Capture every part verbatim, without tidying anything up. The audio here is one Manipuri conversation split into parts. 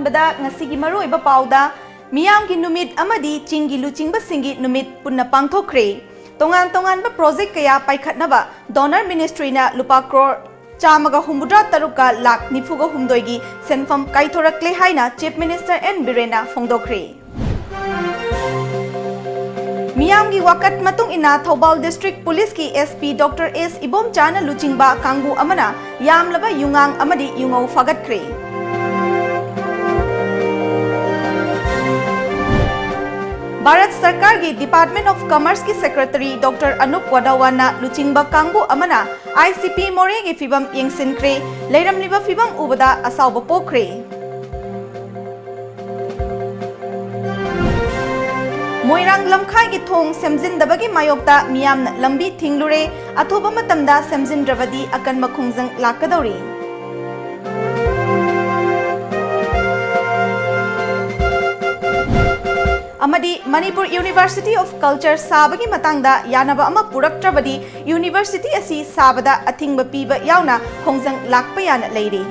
ꯗ ꯉꯁꯤꯒꯤ ꯃꯔꯨꯑꯣꯏꯕ ꯄꯥꯎꯗ, ꯃꯤꯌꯥꯝꯒꯤ ꯅꯨꯃꯤꯠ ꯑꯃꯗꯤ ꯆꯤꯡꯒꯤ ꯂꯨꯆꯤꯡꯕꯁꯤꯡꯒꯤ ꯅꯨꯃꯤꯠ ꯄꯨꯟꯅ ꯄꯥꯡꯊꯣꯛꯈ꯭ꯔꯦ꯫ ꯇꯣꯉꯥꯟ ꯇꯣꯉꯥꯟꯕ ꯄ꯭ꯔꯣꯖꯦꯛ ꯀꯌꯥ ꯄꯥꯏꯈꯠꯅꯕ ꯗꯣꯅꯔ ꯃꯤꯅꯤꯁꯇ꯭ꯔꯤꯅ ꯂꯨꯄꯥ ꯀ꯭ꯔꯣꯔ ꯆꯥꯝꯃꯒ ꯍꯨꯝꯐꯨꯇꯔꯥ ꯇꯔꯨꯛꯀ ꯂꯥꯈ ꯅꯤꯐꯨꯒ ꯍꯨꯝꯗꯣꯏꯒꯤ ꯁꯦꯟꯐꯝ ꯀꯥꯏꯊꯣꯔꯛꯂꯦ ꯍꯥꯏꯅ ꯆꯤꯐ ꯃꯤꯅꯤꯁꯇꯔ ꯑꯦꯟ ꯕꯤꯔꯦꯟꯅ ꯐꯣꯡꯗꯣꯛꯈ꯭ꯔꯦ꯫ ꯃꯤꯌꯥꯝꯒꯤ ꯋꯥꯀꯠ ꯃꯇꯨꯡ ꯏꯟꯅ ꯊꯧꯕꯥꯜ ꯗꯤꯁꯇ꯭ꯔꯤꯛ ꯄꯨꯂꯤꯁꯀꯤ ꯑꯦꯁ ꯄꯤ ꯗꯣꯛꯇꯔ ꯑꯦꯁ ꯏꯕꯣꯝꯆꯥꯅ ꯂꯨꯆꯤꯡꯕ ꯀꯥꯡꯕꯨ ꯑꯃꯅ ꯌꯥꯝꯂꯕ ꯌꯨꯉꯥꯡ ꯑꯃꯗꯤ ꯌꯨꯉꯧ ꯐꯥꯒꯠꯈ꯭ꯔꯦ꯫ ꯚꯥꯔꯠ ꯁꯔꯀꯥꯔꯒꯤ department of ꯀꯃꯔꯁꯀꯤ secretary doctor Anup ꯋꯥꯙꯋꯥꯟꯅ ꯂꯨꯆꯤꯡꯕ ꯀꯥꯡꯕꯨ ꯑꯃꯅ ꯑꯥꯏ ꯁꯤ ꯄꯤ ꯃꯣꯔꯦꯒꯤ ꯐꯤꯕꯝ ꯌꯦꯡꯁꯤꯟꯈ꯭ꯔꯦ꯫ ꯂꯩꯔꯝꯂꯤꯕ ꯐꯤꯕꯝ ꯎꯕꯗ ꯑꯁꯥꯎꯕ ꯄꯣꯛꯈ꯭ꯔꯦ꯫ ꯃꯣꯏꯔꯥꯡ ꯂꯝꯈꯥꯏꯒꯤ ꯊꯣꯡ ꯁꯦꯝꯖꯤꯟꯗꯕꯒꯤ ꯃꯥꯌꯣꯛꯇ ꯃꯤꯌꯥꯝꯅ ꯂꯝꯕꯤ ꯊꯤꯡꯂꯨꯔꯦ꯫ ꯑꯊꯨꯕ ꯃꯇꯝꯗ ꯁꯦꯝꯖꯤꯟꯗ꯭ꯔꯕꯗꯤ ꯑꯀꯟꯕ ꯈꯣꯡꯖꯪ ꯂꯥꯛꯀꯗꯧꯔꯤ꯫ ꯑꯃꯗꯤ ꯃꯅꯤꯄꯨꯔ ꯌꯨꯅꯤꯚꯔꯁꯤꯇꯤ ꯑꯣꯐ ꯀꯜꯆꯔ ꯁꯥꯕꯒꯤ ꯃꯇꯥꯡꯗ ꯌꯥꯅꯕ ꯑꯃ ꯄꯨꯔꯛꯇ꯭ꯔꯕꯗꯤ ꯌꯨꯅꯤꯚꯔꯁꯤꯇꯤ ꯑꯁꯤ ꯁꯥꯕꯗ ꯑꯊꯤꯡꯕ ꯄꯤꯕ ꯌꯥꯎꯅ ꯈꯣꯡꯖꯪ ꯂꯥꯛꯄ ꯌꯥꯅ ꯂꯩꯔꯤ꯫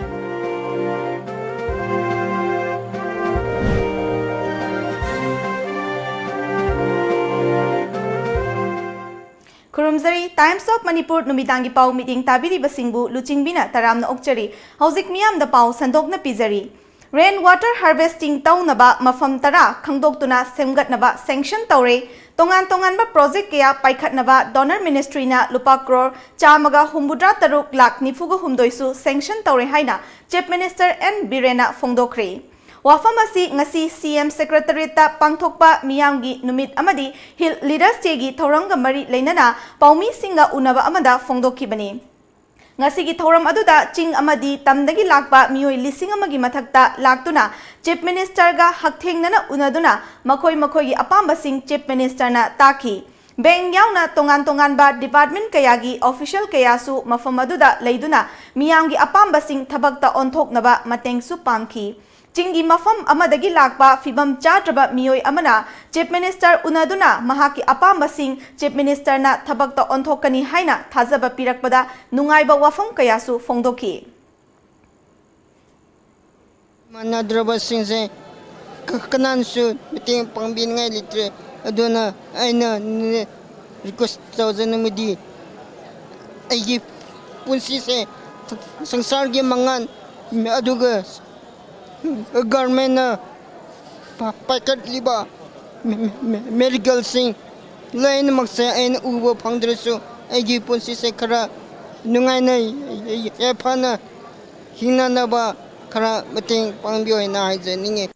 ꯈꯨꯔꯨꯝꯖꯔꯤ꯫ Times of Manipur ꯅꯨꯃꯤꯗꯥꯡꯒꯤ ꯄꯥꯎ ꯃꯤꯠꯌꯦꯡ ꯇꯥꯕꯤꯔꯤꯕꯁꯤꯡꯕꯨ ꯂꯨꯆꯤꯡꯕꯤꯅ ꯇꯔꯥꯝꯅ ꯑꯣꯛꯆꯔꯤ꯫ ꯍꯧꯖꯤꯛ ꯃꯤꯌꯥꯝꯗ ꯄꯥꯎ ꯁꯟꯗꯣꯛꯅ ꯄꯤꯖꯔꯤ꯫ Rain water harvesting ꯇꯧꯅꯕ ꯃꯐꯝ ꯇꯔꯥ ꯈꯪꯗꯣꯛꯇꯨꯅ ꯁꯦꯝꯒꯠꯅꯕ sanction ꯇꯧꯔꯦ꯫ ꯇꯣꯉꯥꯟ ꯇꯣꯉꯥꯟꯕ ꯄ꯭ꯔꯣꯖꯦꯛ ꯀꯌꯥ ꯄꯥꯏꯈꯠꯅꯕ ꯗꯣꯅꯔ ꯃꯤꯅꯤꯁꯇ꯭ꯔꯤꯅ ꯂꯨꯄꯥ ꯀ꯭ꯔꯣꯔ ꯆꯥꯝꯃꯒ ꯍꯨꯝꯐꯨꯇꯔꯥ ꯇꯔꯨꯛ ꯂꯥꯈ ꯅꯤꯐꯨꯒ ꯍꯨꯝꯗꯣꯏꯁꯨ sanction ꯇꯧꯔꯦ ꯍꯥꯏꯅ ꯆꯤꯐ ꯃꯤꯅꯤꯁꯇꯔ ꯑꯦꯟ ꯕꯤꯔꯦꯟꯅ ꯐꯣꯡꯗꯣꯛꯈ꯭ꯔꯦ꯫ ꯋꯥꯐꯝ ꯑꯁꯤ ꯉꯁꯤ ꯁꯤ ꯑꯦꯝ ꯁꯦꯀ꯭ꯔꯦꯇꯔꯤꯌꯦꯠꯇ ꯄꯥꯡꯊꯣꯛꯄ ꯃꯤꯌꯥꯝꯒꯤ ꯅꯨꯃꯤꯠ ꯑꯃꯗꯤ ꯍꯤꯜ ꯂꯤꯗꯔꯁ ꯗꯦꯒꯤ ꯊꯧꯔꯝꯒ ꯃꯔꯤ ꯂꯩꯅꯅ ꯄꯥꯎꯃꯤꯁꯤꯡꯒ ꯎꯅꯕ ꯑꯃꯗ ꯐꯣꯡꯗꯣꯛꯈꯤꯕꯅꯤ꯫ ꯉꯁꯤꯒꯤ ꯊꯧꯔꯝ ꯑꯗꯨꯗ ꯆꯤꯡ ꯑꯃꯗꯤ ꯇꯝꯗꯒꯤ ꯂꯥꯛꯄ ꯃꯤꯑꯣꯏ ꯂꯤꯁꯤꯡ ꯑꯃꯒꯤ ꯃꯊꯛꯇ ꯂꯥꯛꯇꯨꯅ ꯆꯤꯐ ꯃꯤꯅꯤꯁꯇꯔꯒ ꯍꯛꯊꯦꯡꯅꯅ ꯎꯅꯗꯨꯅ ꯃꯈꯣꯏ ꯃꯈꯣꯏꯒꯤ ꯑꯄꯥꯝꯕꯁꯤꯡ ꯆꯤꯐ ꯃꯤꯅꯤꯁꯇꯔꯅ ꯇꯥꯈꯤ꯫ ꯕꯦꯡꯛ ꯌꯥꯎꯅ ꯇꯣꯉꯥꯟ ꯇꯣꯉꯥꯟꯕ ꯗꯤꯄꯥꯔꯠꯃꯦꯟꯠ ꯀꯌꯥꯒꯤ ꯑꯣꯐꯤꯁꯤꯌꯦꯜ ꯀꯌꯥꯁꯨ ꯃꯐꯝ ꯑꯗꯨꯗ ꯂꯩꯗꯨꯅ ꯃꯤꯌꯥꯝꯒꯤ ꯑꯄꯥꯝꯕꯁꯤꯡ ꯊꯕꯛꯇ ꯑꯣꯟꯊꯣꯛꯅꯕ ꯃꯇꯦꯡꯁꯨ ꯄꯥꯡꯈꯤ꯫ ꯆꯤꯡꯒꯤ ꯃꯐꯝ ꯑꯃꯗꯒꯤ ꯂꯥꯛꯄ ꯐꯤꯕꯝ ꯆꯥꯗ꯭ꯔꯕ ꯃꯤꯑꯣꯏ ꯑꯃꯅ ꯆꯤꯐ ꯃꯤꯅꯤꯁꯇꯔ ꯎꯅꯗꯨꯅ ꯃꯍꯥꯛꯀꯤ ꯑꯄꯥꯝꯕꯁꯤꯡ ꯆꯤꯐ ꯃꯤꯅꯤꯁꯇꯔꯅ ꯊꯕꯛꯇ ꯑꯣꯟꯊꯣꯛꯀꯅꯤ ꯍꯥꯏꯅ ꯊꯥꯖꯕ ꯄꯤꯔꯛꯄꯗ ꯅꯨꯡꯉꯥꯏꯕ ꯋꯥꯐꯝ ꯀꯌꯥꯁꯨ ꯐꯣꯡꯗꯣꯛꯈꯤ꯫ ꯃꯥꯟꯅꯗ꯭ꯔꯕꯁꯤꯡꯁꯦ ꯀ- ꯀꯅꯥꯅꯁꯨ ꯃꯇꯦꯡ ꯄꯥꯡꯕꯤꯅꯤꯡꯉꯥꯏ ꯂꯩꯇ꯭ꯔꯦ꯫ ꯑꯗꯨꯅ ꯑꯩꯅ ꯔꯤꯀ꯭ꯋꯦꯁ ꯇꯧꯖꯅꯤꯡꯕꯗꯤ, ꯑꯩꯒꯤ ꯄꯨꯟꯁꯤꯁꯦ ꯁꯪꯁꯥꯔꯒꯤ ꯃꯉꯥꯜ ꯑꯗꯨꯒ ꯒꯚꯔꯟꯃꯦꯟꯅ ꯄ- ꯄꯥꯏꯈꯠꯂꯤꯕ ꯃꯦ- ꯃꯦ- ꯃꯦꯔꯤꯀꯜꯁꯤꯡ ꯂꯣꯏꯅꯃꯛꯁꯦ ꯑꯩꯅ ꯎꯕ ꯐꯪꯗ꯭ꯔꯁꯨ, ꯑꯩꯒꯤ ꯄꯨꯟꯁꯤꯁꯦ ꯈꯔ ꯅꯨꯡꯉꯥꯏꯅ ꯌꯥꯏꯐꯅ ꯍꯤꯡꯅꯅꯕ ꯈꯔ ꯃꯇꯦꯡ ꯄꯥꯡꯕꯤꯌꯣ ꯍꯥꯏꯅ ꯍꯥꯏꯖꯅꯤꯡꯉꯤ꯫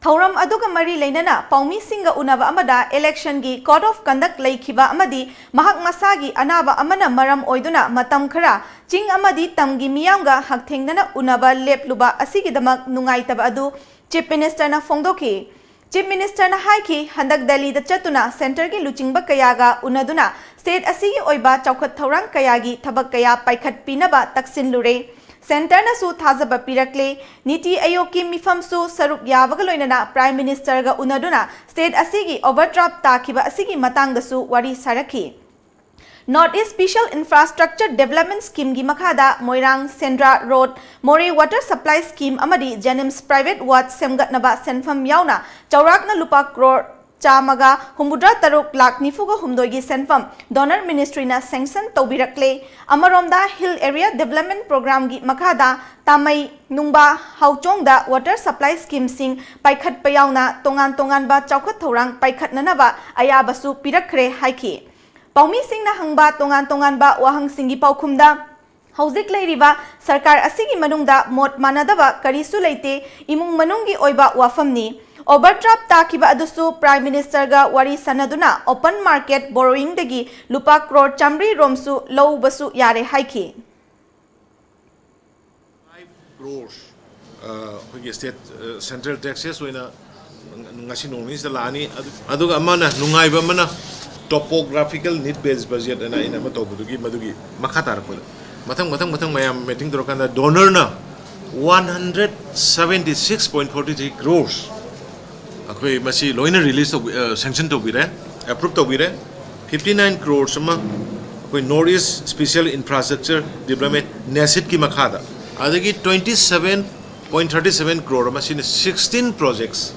ꯊꯧꯔꯝ ꯑꯗꯨꯒ ꯃꯔꯤ ꯂꯩꯅꯅ ꯄꯥꯎꯃꯤꯁꯤꯡꯒ ꯎꯅꯕ ꯑꯃꯗ election ꯒꯤ code of conduct ꯂꯩꯈꯤꯕ ꯑꯃꯗꯤ ꯃꯍꯥꯛ ꯃꯁꯥꯒꯤ ꯑꯅꯥꯕ ꯑꯃꯅ ꯃꯔꯝ ꯑꯣꯏꯗꯨꯅ ꯃꯇꯝ ꯈꯔ ꯆꯤꯡ ꯑꯃꯗꯤ ꯇꯝꯒꯤ ꯃꯤꯌꯥꯝꯒ ꯍꯛꯊꯦꯡꯅꯅ ꯎꯅꯕ ꯂꯦꯞꯂꯨꯕ ꯑꯁꯤꯒꯤꯗꯃꯛ ꯅꯨꯡꯉꯥꯏꯇꯕ ꯑꯗꯨ Chief Minister ꯅ ꯐꯣꯡꯗꯣꯛꯈꯤ꯫ Chief Minister ꯅ ꯍꯥꯏꯈꯤ, ꯍꯟꯗꯛ ꯗꯦꯜꯂꯤꯗ ꯆꯠꯇꯨꯅ centre ꯒꯤ ꯂꯨꯆꯤꯡꯕ ꯀꯌꯥꯒ ꯎꯅꯗꯨꯅ state ꯑꯁꯤꯒꯤ ꯑꯣꯏꯕ ꯆꯥꯎꯈꯠ ꯊꯧꯔꯥꯡ ꯀꯌꯥꯒꯤ ꯊꯕꯛ ꯀꯌꯥ ꯄꯥꯏꯈꯠꯄꯤꯅꯕ ꯇꯛꯁꯤꯟꯂꯨꯔꯦ꯫ Centre ꯅꯁꯨ ꯊꯥꯖꯕ ꯄꯤꯔꯛꯂꯦ꯫ ꯅꯤꯇꯤ ꯑꯌꯣꯒꯀꯤ ꯃꯤꯐꯝꯁꯨ ꯁꯔꯨꯛ ꯌꯥꯕꯒ ꯂꯣꯏꯅꯅ Prime Minister ꯒ ꯎꯅꯗꯨꯅ state ꯑꯁꯤꯒꯤ overdraft ꯇꯥꯈꯤꯕ ꯑꯁꯤꯒꯤ ꯃꯇꯥꯡꯗꯁꯨ ꯋꯥꯔꯤ ꯁꯥꯔꯛꯈꯤ꯫ North East Special Infrastructure Development Scheme ꯒꯤ ꯃꯈꯥꯗ ꯃꯣꯏꯔꯥꯡ ꯁꯦꯟꯗ꯭ꯔꯥ Road, ꯃꯣꯔꯦ Water Supply Scheme ꯑꯃꯗꯤ JNIMS Private Ward ꯁꯦꯝꯒꯠꯅꯕ ꯁꯦꯟꯐꯝ ꯌꯥꯎꯅ ꯆꯥꯎꯔꯥꯛꯅ ꯂꯨꯄꯥ ꯀ꯭ꯔꯣꯔ ꯆꯥꯝꯃꯒ ꯍꯨꯝꯐꯨꯇꯔꯨꯛ ꯂꯥꯈ ꯅꯤꯐꯨꯒ ꯍꯨꯝꯗꯣꯏꯒꯤ ꯁꯦꯟꯐꯝ Donor Ministry ꯅ sanction ꯇꯧꯕꯤꯔꯛꯂꯦ꯫ ꯑꯃꯔꯣꯝꯗ Hill Area Development Program ꯒꯤ ꯃꯈꯥꯗ ꯇꯥꯃꯩ ꯅꯨꯡꯕꯥ ꯍꯥꯎꯆꯣꯡꯗ Water Supply Scheme ꯁꯤꯡ ꯄꯥꯏꯈꯠꯄ ꯌꯥꯎꯅ ꯇꯣꯉꯥꯟ ꯇꯣꯉꯥꯟꯕ ꯆꯥꯎꯈꯠ ꯊꯧꯔꯥꯡ ꯄꯥꯏꯈꯠꯅꯅꯕ ꯑꯌꯥꯕꯁꯨ ꯄꯤꯔꯛꯈ꯭ꯔꯦ ꯍꯥꯏꯈꯤ꯫ ꯄꯥꯎꯃꯤꯁꯤꯡꯅ ꯍꯪꯕ ꯇꯣꯉꯥꯟ ꯇꯣꯉꯥꯟꯕ ꯋꯥꯍꯪꯁꯤꯡꯒꯤ ꯄꯥꯎꯈꯨꯝꯗ, ꯍꯧꯖꯤꯛ ꯂꯩꯔꯤꯕ ꯁꯔꯀꯥꯔ ꯑꯁꯤꯒꯤ ꯃꯅꯨꯡꯗ ꯃꯣꯠ ꯃꯥꯟꯅꯗꯕ ꯀꯔꯤꯁꯨ ꯂꯩꯇꯦ, ꯏꯃꯨꯡ ꯃꯅꯨꯡꯒꯤ ꯑꯣꯏꯕ ꯋꯥꯐꯝꯅꯤ꯫ Overdraft ꯇꯥꯈꯤꯕ ꯑꯗꯨꯁꯨ Prime Minister ꯒ ꯋꯥꯔꯤ ꯁꯥꯟꯅꯗꯨꯅ open market borrowing ꯗꯒꯤ ꯂꯨꯄꯥ ꯀ꯭ꯔꯣꯔ ꯆꯥꯃꯔꯤ ꯔꯣꯝꯁꯨ ꯂꯧꯕꯁꯨ ꯌꯥꯔꯦ ꯍꯥꯏꯈꯤ꯫ Five crores, ꯑ, ꯑꯩꯈꯣꯏꯒꯤ state, ꯑ, central taxes ꯑꯣꯏꯅ ꯉꯁꯤ ꯅꯣꯡ ꯅꯤꯅꯤꯁꯤꯗ ꯂꯥꯛꯑꯅꯤ꯫ ꯑꯗꯨ-, ꯑꯗꯨꯒ ꯑꯃꯅ, ꯅꯨꯡꯉꯥꯏꯕ ꯑꯃꯅ, topographical need based budget ꯑꯅ ꯑꯩꯅ ꯑꯃ ꯇꯧꯕꯗꯨꯒꯤ, ꯃꯗꯨꯒꯤ ꯃꯈꯥ ꯇꯥꯔꯛꯄꯗ ꯃꯊꯪ ꯃꯊꯪ ꯃꯊꯪ ꯃꯌꯥꯝ meeting ꯇꯧꯔꯀꯥꯟꯗ donor ꯅ one hundred seventy six point forty three crores ꯑꯩꯈꯣꯏ ꯃꯁꯤ ꯂꯣꯏꯅ release ꯇꯧꯕꯤ-, ꯑ, sanction ꯇꯧꯕꯤꯔꯦ, approve ꯇꯧꯕꯤꯔꯦ꯫ Fifty nine crores ꯑꯃ ꯑꯩꯈꯣꯏ North East Special Infrastructure Development, NESID ꯀꯤ ꯃꯈꯥꯗ ꯑꯗꯒꯤ twenty seven point thirty seven crore ꯑꯃ, ꯁꯤꯅ sixteen projects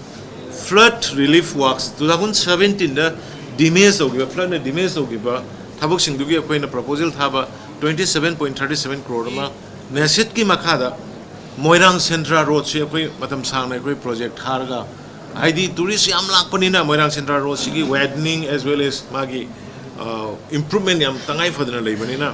flood relief works, two thousand seventeenꯗ damage ꯇꯧꯈꯤꯕ, floodꯅ damage ꯇꯧꯈꯤꯕ ꯊꯕꯛꯁꯤꯡꯗꯨꯒꯤ ꯑꯩꯈꯣꯏꯅ proposal ꯊꯥꯕ twenty seven point thirty seven crore ꯑꯃ, ꯅꯦꯁꯤꯠꯀꯤ ꯃꯈꯥꯗ ꯃꯣꯏꯔꯥꯡ ꯁꯦꯟꯗ꯭ꯔꯥ ꯔꯣꯗꯁꯤ ꯑꯩꯈꯣꯏ ꯃꯇꯝ ꯁꯥꯡꯅ ꯑꯩꯈꯣꯏ project ꯊꯥꯔꯒ, ꯍꯥꯏꯗꯤ tourist ꯌꯥꯝ ꯂꯥꯛꯄꯅꯤꯅ ꯃꯣꯏꯔꯥꯡ ꯁꯦꯟꯗ꯭ꯔꯥ ꯔꯣꯗꯁꯤꯒꯤ widening as well as ꯃꯥꯒꯤ improvement ꯌꯥꯝ ꯇꯉꯥꯏ ꯐꯗꯅ ꯂꯩꯕꯅꯤꯅ,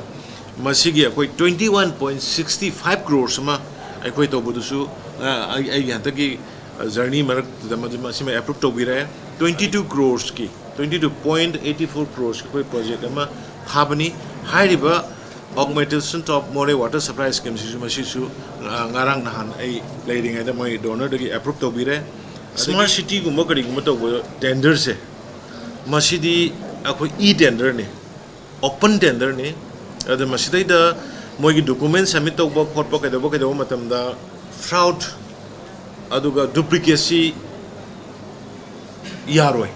ꯃꯁꯤꯒꯤ ꯑꯩꯈꯣꯏ twenty one point sixty five crores ꯑꯃ ꯑꯩꯈꯣꯏ ꯇꯧꯕꯗꯨꯁꯨ, ꯑ, ꯑꯩ-, ꯑꯩꯒꯤ ꯍꯟꯗꯛꯀꯤ, ꯑ, journey ꯃꯔꯛꯇꯨꯗ ꯃꯗꯨ, ꯃꯁꯤꯃ approve ꯇꯧꯕꯤꯔꯦ꯫ Twenty two crores ꯀꯤ, twenty two point eighty four crores ꯑꯩꯈꯣꯏ project ꯑꯃ ꯊꯥꯕꯅꯤ꯫ ꯍꯥꯏꯔꯤꯕ Augmentation of Moreh Water Supply Scheme ꯁꯤꯁꯨ, ꯃꯁꯤꯁꯨ, ꯑ, ꯉꯔꯥꯡ ꯅꯍꯥꯟ ꯑꯩ ꯂꯩꯔꯤꯉꯩꯗ ꯃꯣꯏ donorꯗꯒꯤ approve ꯇꯧꯕꯤꯔꯦ꯫ Smart cityꯒꯨꯝꯕ ꯀꯔꯤꯒꯨꯝꯕ ꯇꯧꯕ tenderꯁꯦ, ꯃꯁꯤꯗꯤ ꯑꯩꯈꯣꯏ e-tenderꯅꯤ, open tenderꯅꯤ꯫ ꯑꯗ ꯃꯁꯤꯗꯩꯗ ꯃꯣꯏꯒꯤ document submit ꯇꯧꯕ ꯈꯣꯠꯄ, ꯀꯩꯗꯧꯕ, ꯀꯩꯗꯧꯕ ꯃꯇꯝꯗ fraud, ꯑꯗꯨꯒ duplicacy ꯌꯥꯔꯣꯏ꯫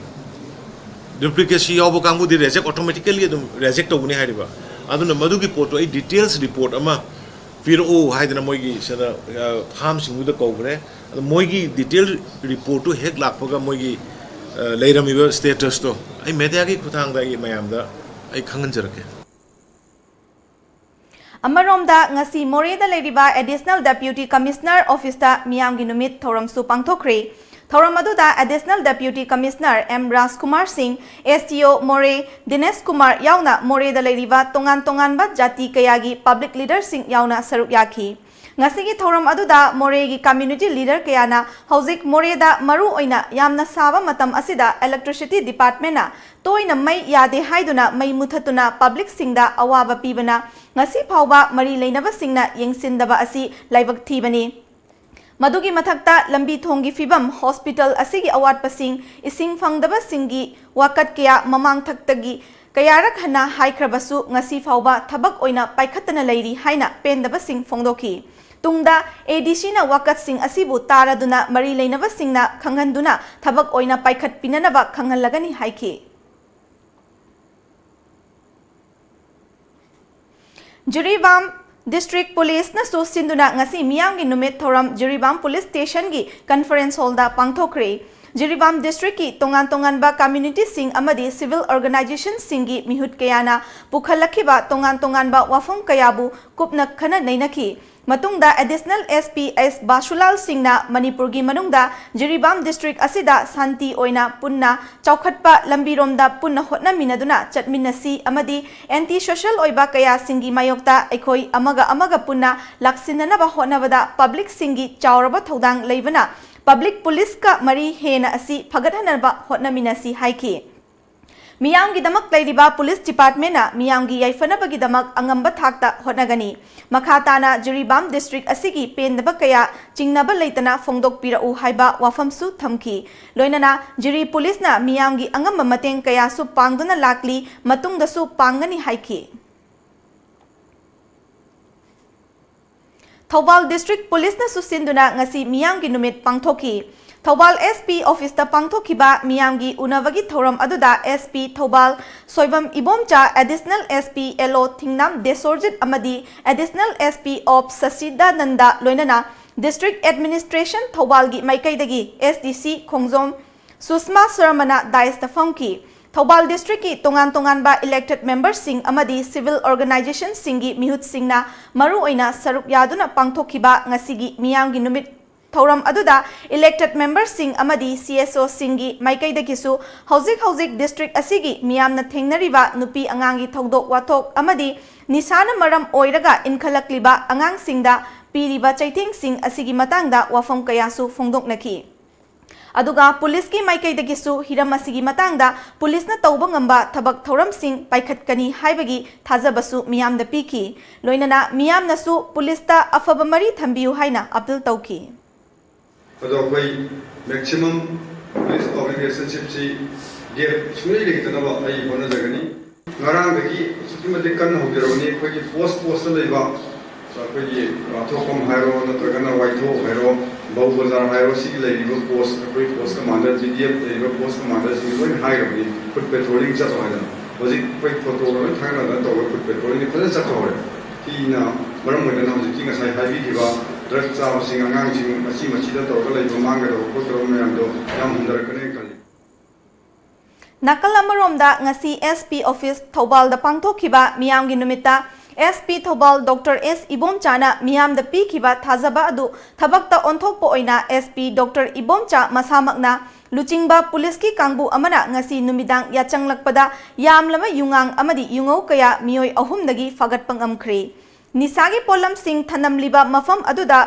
Duplicacy ꯌꯥꯎꯕ ꯀꯥꯡꯕꯨꯗꯤ reject, automatically ꯑꯗꯨꯝ reject ꯇꯧꯒꯅꯤ ꯍꯥꯏꯔꯤꯕ꯫ ꯑꯗꯨꯅ ꯃꯗꯨꯒꯤ ꯄꯣꯠꯇꯣ ꯑꯩ details report ꯑꯃ ꯄꯤꯔꯛꯎ ꯍꯥꯏꯗꯅ ꯃꯣꯏꯒꯤ ꯁꯤꯗ, ꯑ, farmꯁꯤꯡꯗꯨꯗ ꯀꯧꯈ꯭ꯔꯦ꯫ ꯑꯗꯣ ꯃꯣꯏꯒꯤ detail reportꯇꯨ ꯍꯦꯛ ꯂꯥꯛꯄꯒ ꯃꯣꯏꯒꯤ, ꯑ, ꯂꯩꯔꯝꯃꯤꯕ statusꯇꯣ ꯑꯩ mediaꯒꯤ ꯈꯨꯠꯊꯥꯡꯗ ꯑꯩ ꯃꯌꯥꯝꯗ ꯑꯩ ꯈꯪꯍꯟꯖꯔꯛꯀꯦ꯫ ꯑꯃꯔꯣꯝꯗ, ꯉꯁꯤ ꯃꯣꯔꯦꯗ ꯂꯩꯔꯤꯕ Additional Deputy Commissioner officeꯇ ꯃꯤꯌꯥꯝꯒꯤ ꯅꯨꯃꯤꯠ ꯊꯧꯔꯝꯁꯨ ꯄꯥꯡꯊꯣꯛꯈ꯭ꯔꯦ꯫ ꯊꯧꯔꯝ ꯑꯗꯨꯗ Additional Deputy Commissioner ꯑꯦꯝ ꯔꯥꯖꯀꯨꯃꯥꯔ ꯁꯤꯡ, ꯑꯦꯁ ꯗꯤ ꯑꯣ ꯃꯣꯔꯦ ꯗꯤꯅꯦꯁ ꯀꯨꯃꯥꯔ ꯌꯥꯎꯅ ꯃꯣꯔꯦꯗ ꯂꯩꯔꯤꯕ ꯇꯣꯉꯥꯟ ꯇꯣꯉꯥꯟꯕ ꯖꯥꯇꯤ ꯀꯌꯥꯒꯤ public leaderꯁꯤꯡ ꯌꯥꯎꯅ ꯁꯔꯨꯛ ꯌꯥꯈꯤ꯫ ꯉꯁꯤꯒꯤ ꯊꯧꯔꯝ ꯑꯗꯨꯗ ꯃꯣꯔꯦꯒꯤ community leader ꯀꯌꯥꯅ ꯍꯧꯖꯤꯛ ꯃꯣꯔꯦꯗ ꯃꯔꯨ ꯑꯣꯏꯅ ꯌꯥꯝꯅ ꯁꯥꯕ ꯃꯇꯝ ꯑꯁꯤꯗ electricity departmentꯅ ꯇꯣꯏꯅ ꯃꯩ ꯌꯥꯗꯦ ꯍꯥꯏꯗꯨꯅ ꯃꯩ ꯃꯨꯊꯠꯇꯨꯅ publicꯁꯤꯡꯗ ꯑꯋꯥꯕ ꯄꯤꯕꯅ ꯉꯁꯤ ꯐꯥꯎꯕ ꯃꯔꯤ ꯂꯩꯅꯕꯁꯤꯡꯅ ꯌꯦꯡꯁꯤꯟꯗꯕ ꯑꯁꯤ ꯂꯥꯏꯕꯛ ꯊꯤꯕꯅꯤ꯫ ꯃꯗꯨꯒꯤ ꯃꯊꯛꯇ ꯂꯝꯕꯤ ꯊꯣꯡꯒꯤ ꯐꯤꯕꯝ, hospital ꯑꯁꯤꯒꯤ ꯑꯋꯥꯠꯄꯁꯤꯡ, ꯏꯁꯤꯡ ꯐꯪꯗꯕꯁꯤꯡꯒꯤ ꯋꯥꯀꯠ ꯀꯌꯥ ꯃꯃꯥꯡꯊꯛꯇꯒꯤ ꯀꯌꯥꯔꯛ ꯍꯟꯅ ꯍꯥꯏꯈ꯭ꯔꯕꯁꯨ ꯉꯁꯤ ꯐꯥꯎꯕ ꯊꯕꯛ ꯑꯣꯏꯅ ꯄꯥꯏꯈꯠꯇꯅ ꯂꯩꯔꯤ ꯍꯥꯏꯅ ꯄꯦꯟꯗꯕꯁꯤꯡ ꯐꯣꯡꯗꯣꯛꯈꯤ꯫ ꯇꯨꯡꯗ ꯑꯦ ꯗꯤ ꯁꯤꯅ ꯋꯥꯀꯠꯁꯤꯡ ꯑꯁꯤꯕꯨ ꯇꯥꯔꯗꯨꯅ ꯃꯔꯤ ꯂꯩꯅꯕꯁꯤꯡꯅ ꯈꯪꯍꯟꯗꯨꯅ ꯊꯕꯛ ꯑꯣꯏꯅ ꯄꯥꯏꯈꯠꯄꯤꯅꯅꯕ ꯈꯪꯍꯜꯂꯒꯅꯤ ꯍꯥꯏꯈꯤ꯫ ꯖꯤꯔꯤꯕꯥꯝ District Police ꯅꯁꯨ ꯁꯤꯟꯗꯨꯅ ꯉꯁꯤ ꯃꯤꯌꯥꯝꯒꯤ ꯅꯨꯃꯤꯠ ꯊꯧꯔꯝ ꯖꯤꯔꯤꯕꯥꯝ Police Station ꯒꯤ Conference Hall ꯗ ꯄꯥꯡꯊꯣꯛꯈ꯭ꯔꯦ꯫ ꯖꯤꯔꯤꯕꯥꯝ District ꯀꯤ ꯇꯣꯉꯥꯟ ꯇꯣꯉꯥꯟꯕ community ꯁꯤꯡ ꯑꯃꯗꯤ civil organization ꯁꯤꯡꯒꯤ ꯃꯤꯍꯨꯠ ꯀꯌꯥꯅ ꯄꯨꯈꯠꯂꯛꯈꯤꯕ ꯇꯣꯉꯥꯟ ꯇꯣꯉꯥꯟꯕ ꯋꯥꯐꯝ ꯀꯌꯥꯕꯨ ꯀꯨꯞꯅ ꯈꯟꯅ ꯅꯩꯅꯈꯤ꯫ ꯃꯇꯨꯡꯗ Additional S P S ꯕꯥꯁꯨꯂꯥꯜ ꯁꯤꯡꯅ ꯃꯅꯤꯄꯨꯔꯒꯤ ꯃꯅꯨꯡꯗ ꯖꯤꯔꯤꯕꯥꯝ District ꯑꯁꯤꯗ ꯁꯥꯟꯇꯤ ꯑꯣꯏꯅ ꯄꯨꯟꯅ ꯆꯥꯎꯈꯠꯄ ꯂꯝꯕꯤꯔꯣꯝꯗ ꯄꯨꯟꯅ ꯍꯣꯠꯅꯃꯤꯟꯅꯗꯨꯅ ꯆꯠꯃꯤꯟꯅꯁꯤ ꯑꯃꯗꯤ anti social ꯑꯣꯏꯕ ꯀꯌꯥꯁꯤꯡꯒꯤ ꯃꯥꯌꯣꯛꯇ ꯑꯩꯈꯣꯏ ꯑꯃꯒ ꯑꯃꯒ ꯄꯨꯟꯅ ꯂꯥꯛꯁꯤꯟꯅꯅꯕ ꯍꯣꯠꯅꯕꯗ public ꯁꯤꯡꯒꯤ ꯆꯥꯎꯔꯕ ꯊꯧꯗꯥꯡ ꯂꯩꯕꯅ public police ꯀ ꯃꯔꯤ ꯍꯦꯟꯅ ꯑꯁꯤ ꯐꯒꯠꯍꯟꯅꯕ ꯍꯣꯠꯅꯃꯤꯟꯅꯁꯤ ꯍꯥꯏꯈꯤ꯫ ꯃꯤꯌꯥꯝꯒꯤꯗꯃꯛ ꯂꯩꯔꯤꯕ Police Department ꯅ ꯃꯤꯌꯥꯝꯒꯤ ꯌꯥꯏꯐꯅꯕꯒꯤꯗꯃꯛ ꯑꯉꯝꯕ ꯊꯥꯛꯇ ꯍꯣꯠꯅꯒꯅꯤ꯫ ꯃꯈꯥ ꯇꯥꯅ ꯖꯤꯔꯤꯕꯥꯝ District ꯑꯁꯤꯒꯤ ꯄꯦꯟꯗꯕ ꯀꯌꯥ ꯆꯤꯡꯅꯕ ꯂꯩꯇꯅ ꯐꯣꯡꯗꯣꯛꯄꯤꯔꯛꯎ ꯍꯥꯏꯕ ꯋꯥꯐꯝꯁꯨ ꯊꯝꯈꯤ꯫ ꯂꯣꯏꯅꯅ ꯖꯤꯔꯤ Police ꯅ ꯃꯤꯌꯥꯝꯒꯤ ꯑꯉꯝꯕ ꯃꯇꯦꯡ ꯀꯌꯥꯁꯨ ꯄꯥꯡꯗꯨꯅ ꯂꯥꯛꯂꯤ, ꯃꯇꯨꯡꯗꯁꯨ ꯄꯥꯡꯒꯅꯤ ꯍꯥꯏꯈꯤ꯫ ꯊꯧꯕꯥꯜ District Police ꯅꯁꯨ ꯁꯤꯟꯗꯨꯅ ꯉꯁꯤ ꯃꯤꯌꯥꯝꯒꯤ ꯅꯨꯃꯤꯠ ꯄꯥꯡꯊꯣꯛꯈꯤ꯫ ꯊꯧꯕꯥꯜ S P Office ꯇ ꯄꯥꯡꯊꯣꯛꯈꯤꯕ ꯃꯤꯌꯥꯝꯒꯤ ꯎꯅꯕꯒꯤ ꯊꯧꯔꯝ ꯑꯗꯨꯗ S P Thoubal Soibam Ibomcha, Additional S P L O ꯊꯤꯡꯅꯥꯝ ꯗꯦꯁꯣꯔꯖꯤꯠ ꯑꯃꯗꯤ Additional S P of ꯁꯁꯤꯗꯥꯅꯟꯗ ꯂꯣꯏꯅꯅ District Administration ꯊꯧꯕꯥꯜꯒꯤ ꯃꯥꯏꯀꯩꯗꯒꯤ S D C ꯈꯣꯡꯖꯣꯝ ꯁꯨꯁꯃꯥ ꯁꯔꯃꯅ dais ꯇ ꯐꯝꯈꯤ꯫ ꯊꯧꯕꯥꯜ District ꯀꯤ ꯇꯣꯉꯥꯟ ꯇꯣꯉꯥꯟꯕ elected member ꯁꯤꯡ ꯑꯃꯗꯤ civil organization ꯁꯤꯡꯒꯤ ꯃꯤꯍꯨꯠꯁꯤꯡꯅ ꯃꯔꯨꯑꯣꯏꯅ ꯁꯔꯨꯛ ꯌꯥꯗꯨꯅ ꯄꯥꯡꯊꯣꯛꯈꯤꯕ ꯉꯁꯤꯒꯤ ꯃꯤꯌꯥꯝꯒꯤ ꯅꯨꯃꯤꯠ ꯊꯧꯔꯝ ꯑꯗꯨꯗ elected member ꯁꯤꯡ ꯑꯃꯗꯤ C S O ꯁꯤꯡꯒꯤ ꯃꯥꯏꯀꯩꯗꯒꯤꯁꯨ ꯍꯧꯖꯤꯛ ꯍꯧꯖꯤꯛ District ꯑꯁꯤꯒꯤ ꯃꯤꯌꯥꯝꯅ ꯊꯦꯡꯅꯔꯤꯕ ꯅꯨꯄꯤ ꯑꯉꯥꯡꯒꯤ ꯊꯧꯗꯣꯛ ꯋꯥꯊꯣꯛ ꯑꯃꯗꯤ ꯅꯤꯁꯥꯅ ꯃꯔꯝ ꯑꯣꯏꯔꯒ ꯏꯟꯈꯠꯂꯛꯂꯤꯕ ꯑꯉꯥꯡꯁꯤꯡꯗ ꯄꯤꯔꯤꯕ ꯆꯩꯊꯦꯡꯁꯤꯡ ꯑꯁꯤꯒꯤ ꯃꯇꯥꯡꯗ ꯋꯥꯐꯝ ꯀꯌꯥꯁꯨ ꯐꯣꯡꯗꯣꯛꯅꯈꯤ꯫ ꯑꯗꯨꯒ Police ꯀꯤ ꯃꯥꯏꯀꯩꯗꯒꯤꯁꯨ ꯍꯤꯔꯝ ꯑꯁꯤꯒꯤ ꯃꯇꯥꯡꯗ Police ꯅ ꯇꯧꯕ ꯉꯝꯕ ꯊꯕꯛ ꯊꯧꯔꯝꯁꯤꯡ ꯄꯥꯏꯈꯠꯀꯅꯤ ꯍꯥꯏꯕꯒꯤ ꯊꯥꯖꯕꯁꯨ ꯃꯤꯌꯥꯝꯗ ꯄꯤꯈꯤ꯫ ꯂꯣꯏꯅꯅ ꯃꯤꯌꯥꯝꯅꯁꯨ Police ꯇ ꯑꯐꯕ ꯃꯔꯤ ꯊꯝꯕꯤꯌꯨ ꯍꯥꯏꯅ appeal ꯇꯧꯈꯤ꯫ ꯑꯗꯣ ꯑꯩꯈꯣꯏ maximum police public relationship ꯁꯤ gap ꯁꯨꯡꯂꯩ ꯂꯩꯇꯅꯕ ꯑꯩ ꯍꯣꯠꯅꯖꯒꯅꯤ꯫ ꯉꯔꯥꯡꯗꯒꯤ ꯑꯁꯨꯛꯀꯤ ꯃꯇꯤꯛ ꯀꯟꯅ ꯍꯧꯖꯔꯕꯅꯤ꯫ ꯑꯩꯈꯣꯏꯒꯤ post post ꯇ ꯂꯩꯕ ꯑꯩꯈꯣꯏꯒꯤ ꯔꯥꯊꯣꯛꯐꯝ ꯍꯥꯏꯔꯣ, ꯅꯠꯇ꯭ꯔꯒꯅ ꯋꯥꯏꯊꯣꯛ ꯍꯥꯏꯔꯣ, ꯕꯧ ꯕꯖꯥꯔ ꯍꯥꯏꯔꯣ, ꯁꯤꯒꯤ ꯂꯩꯔꯤꯕ post, ꯑꯩꯈꯣꯏ post commander, B D F ꯂꯩꯔꯤꯕ post commander ꯁꯤꯡ ꯂꯣꯏꯅ ꯍꯥꯏꯈ꯭ꯔꯕꯅꯤ, foot patrolling ꯆꯠꯂꯣ ꯍꯥꯏꯗꯅ꯫ ꯍꯧꯖꯤꯛ ꯑꯩꯈꯣꯏ photo ꯂꯣꯏ ꯊꯥꯒꯠꯅꯗꯅ ꯇꯧꯔꯒ foot patrolling ꯐꯖꯅ ꯆꯠꯄ ꯍꯧꯔꯦ꯫ ꯁꯤꯅ ꯃꯔꯝ ꯑꯣꯏꯗꯅ ꯍꯧꯖꯤꯛꯀꯤ ꯉꯁꯥꯏ ꯍꯥꯏꯕꯤꯈꯤꯕ ꯗ꯭ꯔꯒ ꯆꯥꯕꯁꯤꯡ, ꯑꯉꯥꯡꯁꯤꯡ ꯑꯁꯤ ꯃꯁꯤꯗ ꯇꯧꯔꯒ ꯂꯩꯕ ꯃꯥꯡꯒꯗꯕ ꯈꯣꯠꯀꯗꯕ ꯃꯌꯥꯝꯗꯣ ꯌꯥꯝ ꯍꯟꯊꯔꯛꯀꯅꯦꯅ ꯈꯜꯂꯤ꯫ ꯅꯥꯀꯜ ꯑꯃꯔꯣꯝꯗ, ꯉꯁꯤ ꯑꯦꯁ ꯄꯤ ꯑꯣꯐꯤꯁ ꯊꯧꯕꯥꯜꯗ ꯄꯥꯡꯊꯣꯛꯈꯤꯕ ꯃꯤꯌꯥꯝꯒꯤ ꯅꯨꯃꯤꯠꯇ ꯑꯦꯁ ꯄꯤ ꯊꯧꯕꯥꯜ ꯗꯣꯛꯇꯔ ꯑꯦꯁ ꯏꯕꯣꯝꯆꯥꯅ ꯃꯤꯌꯥꯝꯗ ꯄꯤꯈꯤꯕ ꯊꯥꯖꯕ ꯑꯗꯨ ꯊꯕꯛꯇ ꯑꯣꯟꯊꯣꯛꯄ ꯑꯣꯏꯅ ꯑꯦꯁ ꯄꯤ ꯗꯣꯛꯇꯔ ꯏꯕꯣꯝꯆꯥ ꯃꯁꯥꯃꯛꯅ ꯂꯨꯆꯤꯡꯕ ꯄꯨꯂꯤꯁꯀꯤ ꯀꯥꯡꯕꯨ ꯑꯃꯅ ꯉꯁꯤ ꯅꯨꯃꯤꯗꯥꯡ ꯌꯥꯆꯪꯂꯛꯄꯗ ꯌꯥꯝꯂꯕ ꯌꯨꯉꯥꯡ ꯑꯃꯗꯤ ꯌꯨꯉꯧ ꯀꯌꯥ ꯃꯤꯑꯣꯏ ꯑꯍꯨꯝꯗꯒꯤ ꯐꯥꯒꯠꯄ ꯉꯝꯈ꯭ꯔꯦ꯫ ꯅꯤꯁꯥꯒꯤ ꯄꯣꯠꯂꯝꯁꯤꯡ ꯊꯅꯝꯂꯤꯕ ꯃꯐꯝ ꯑꯗꯨꯗ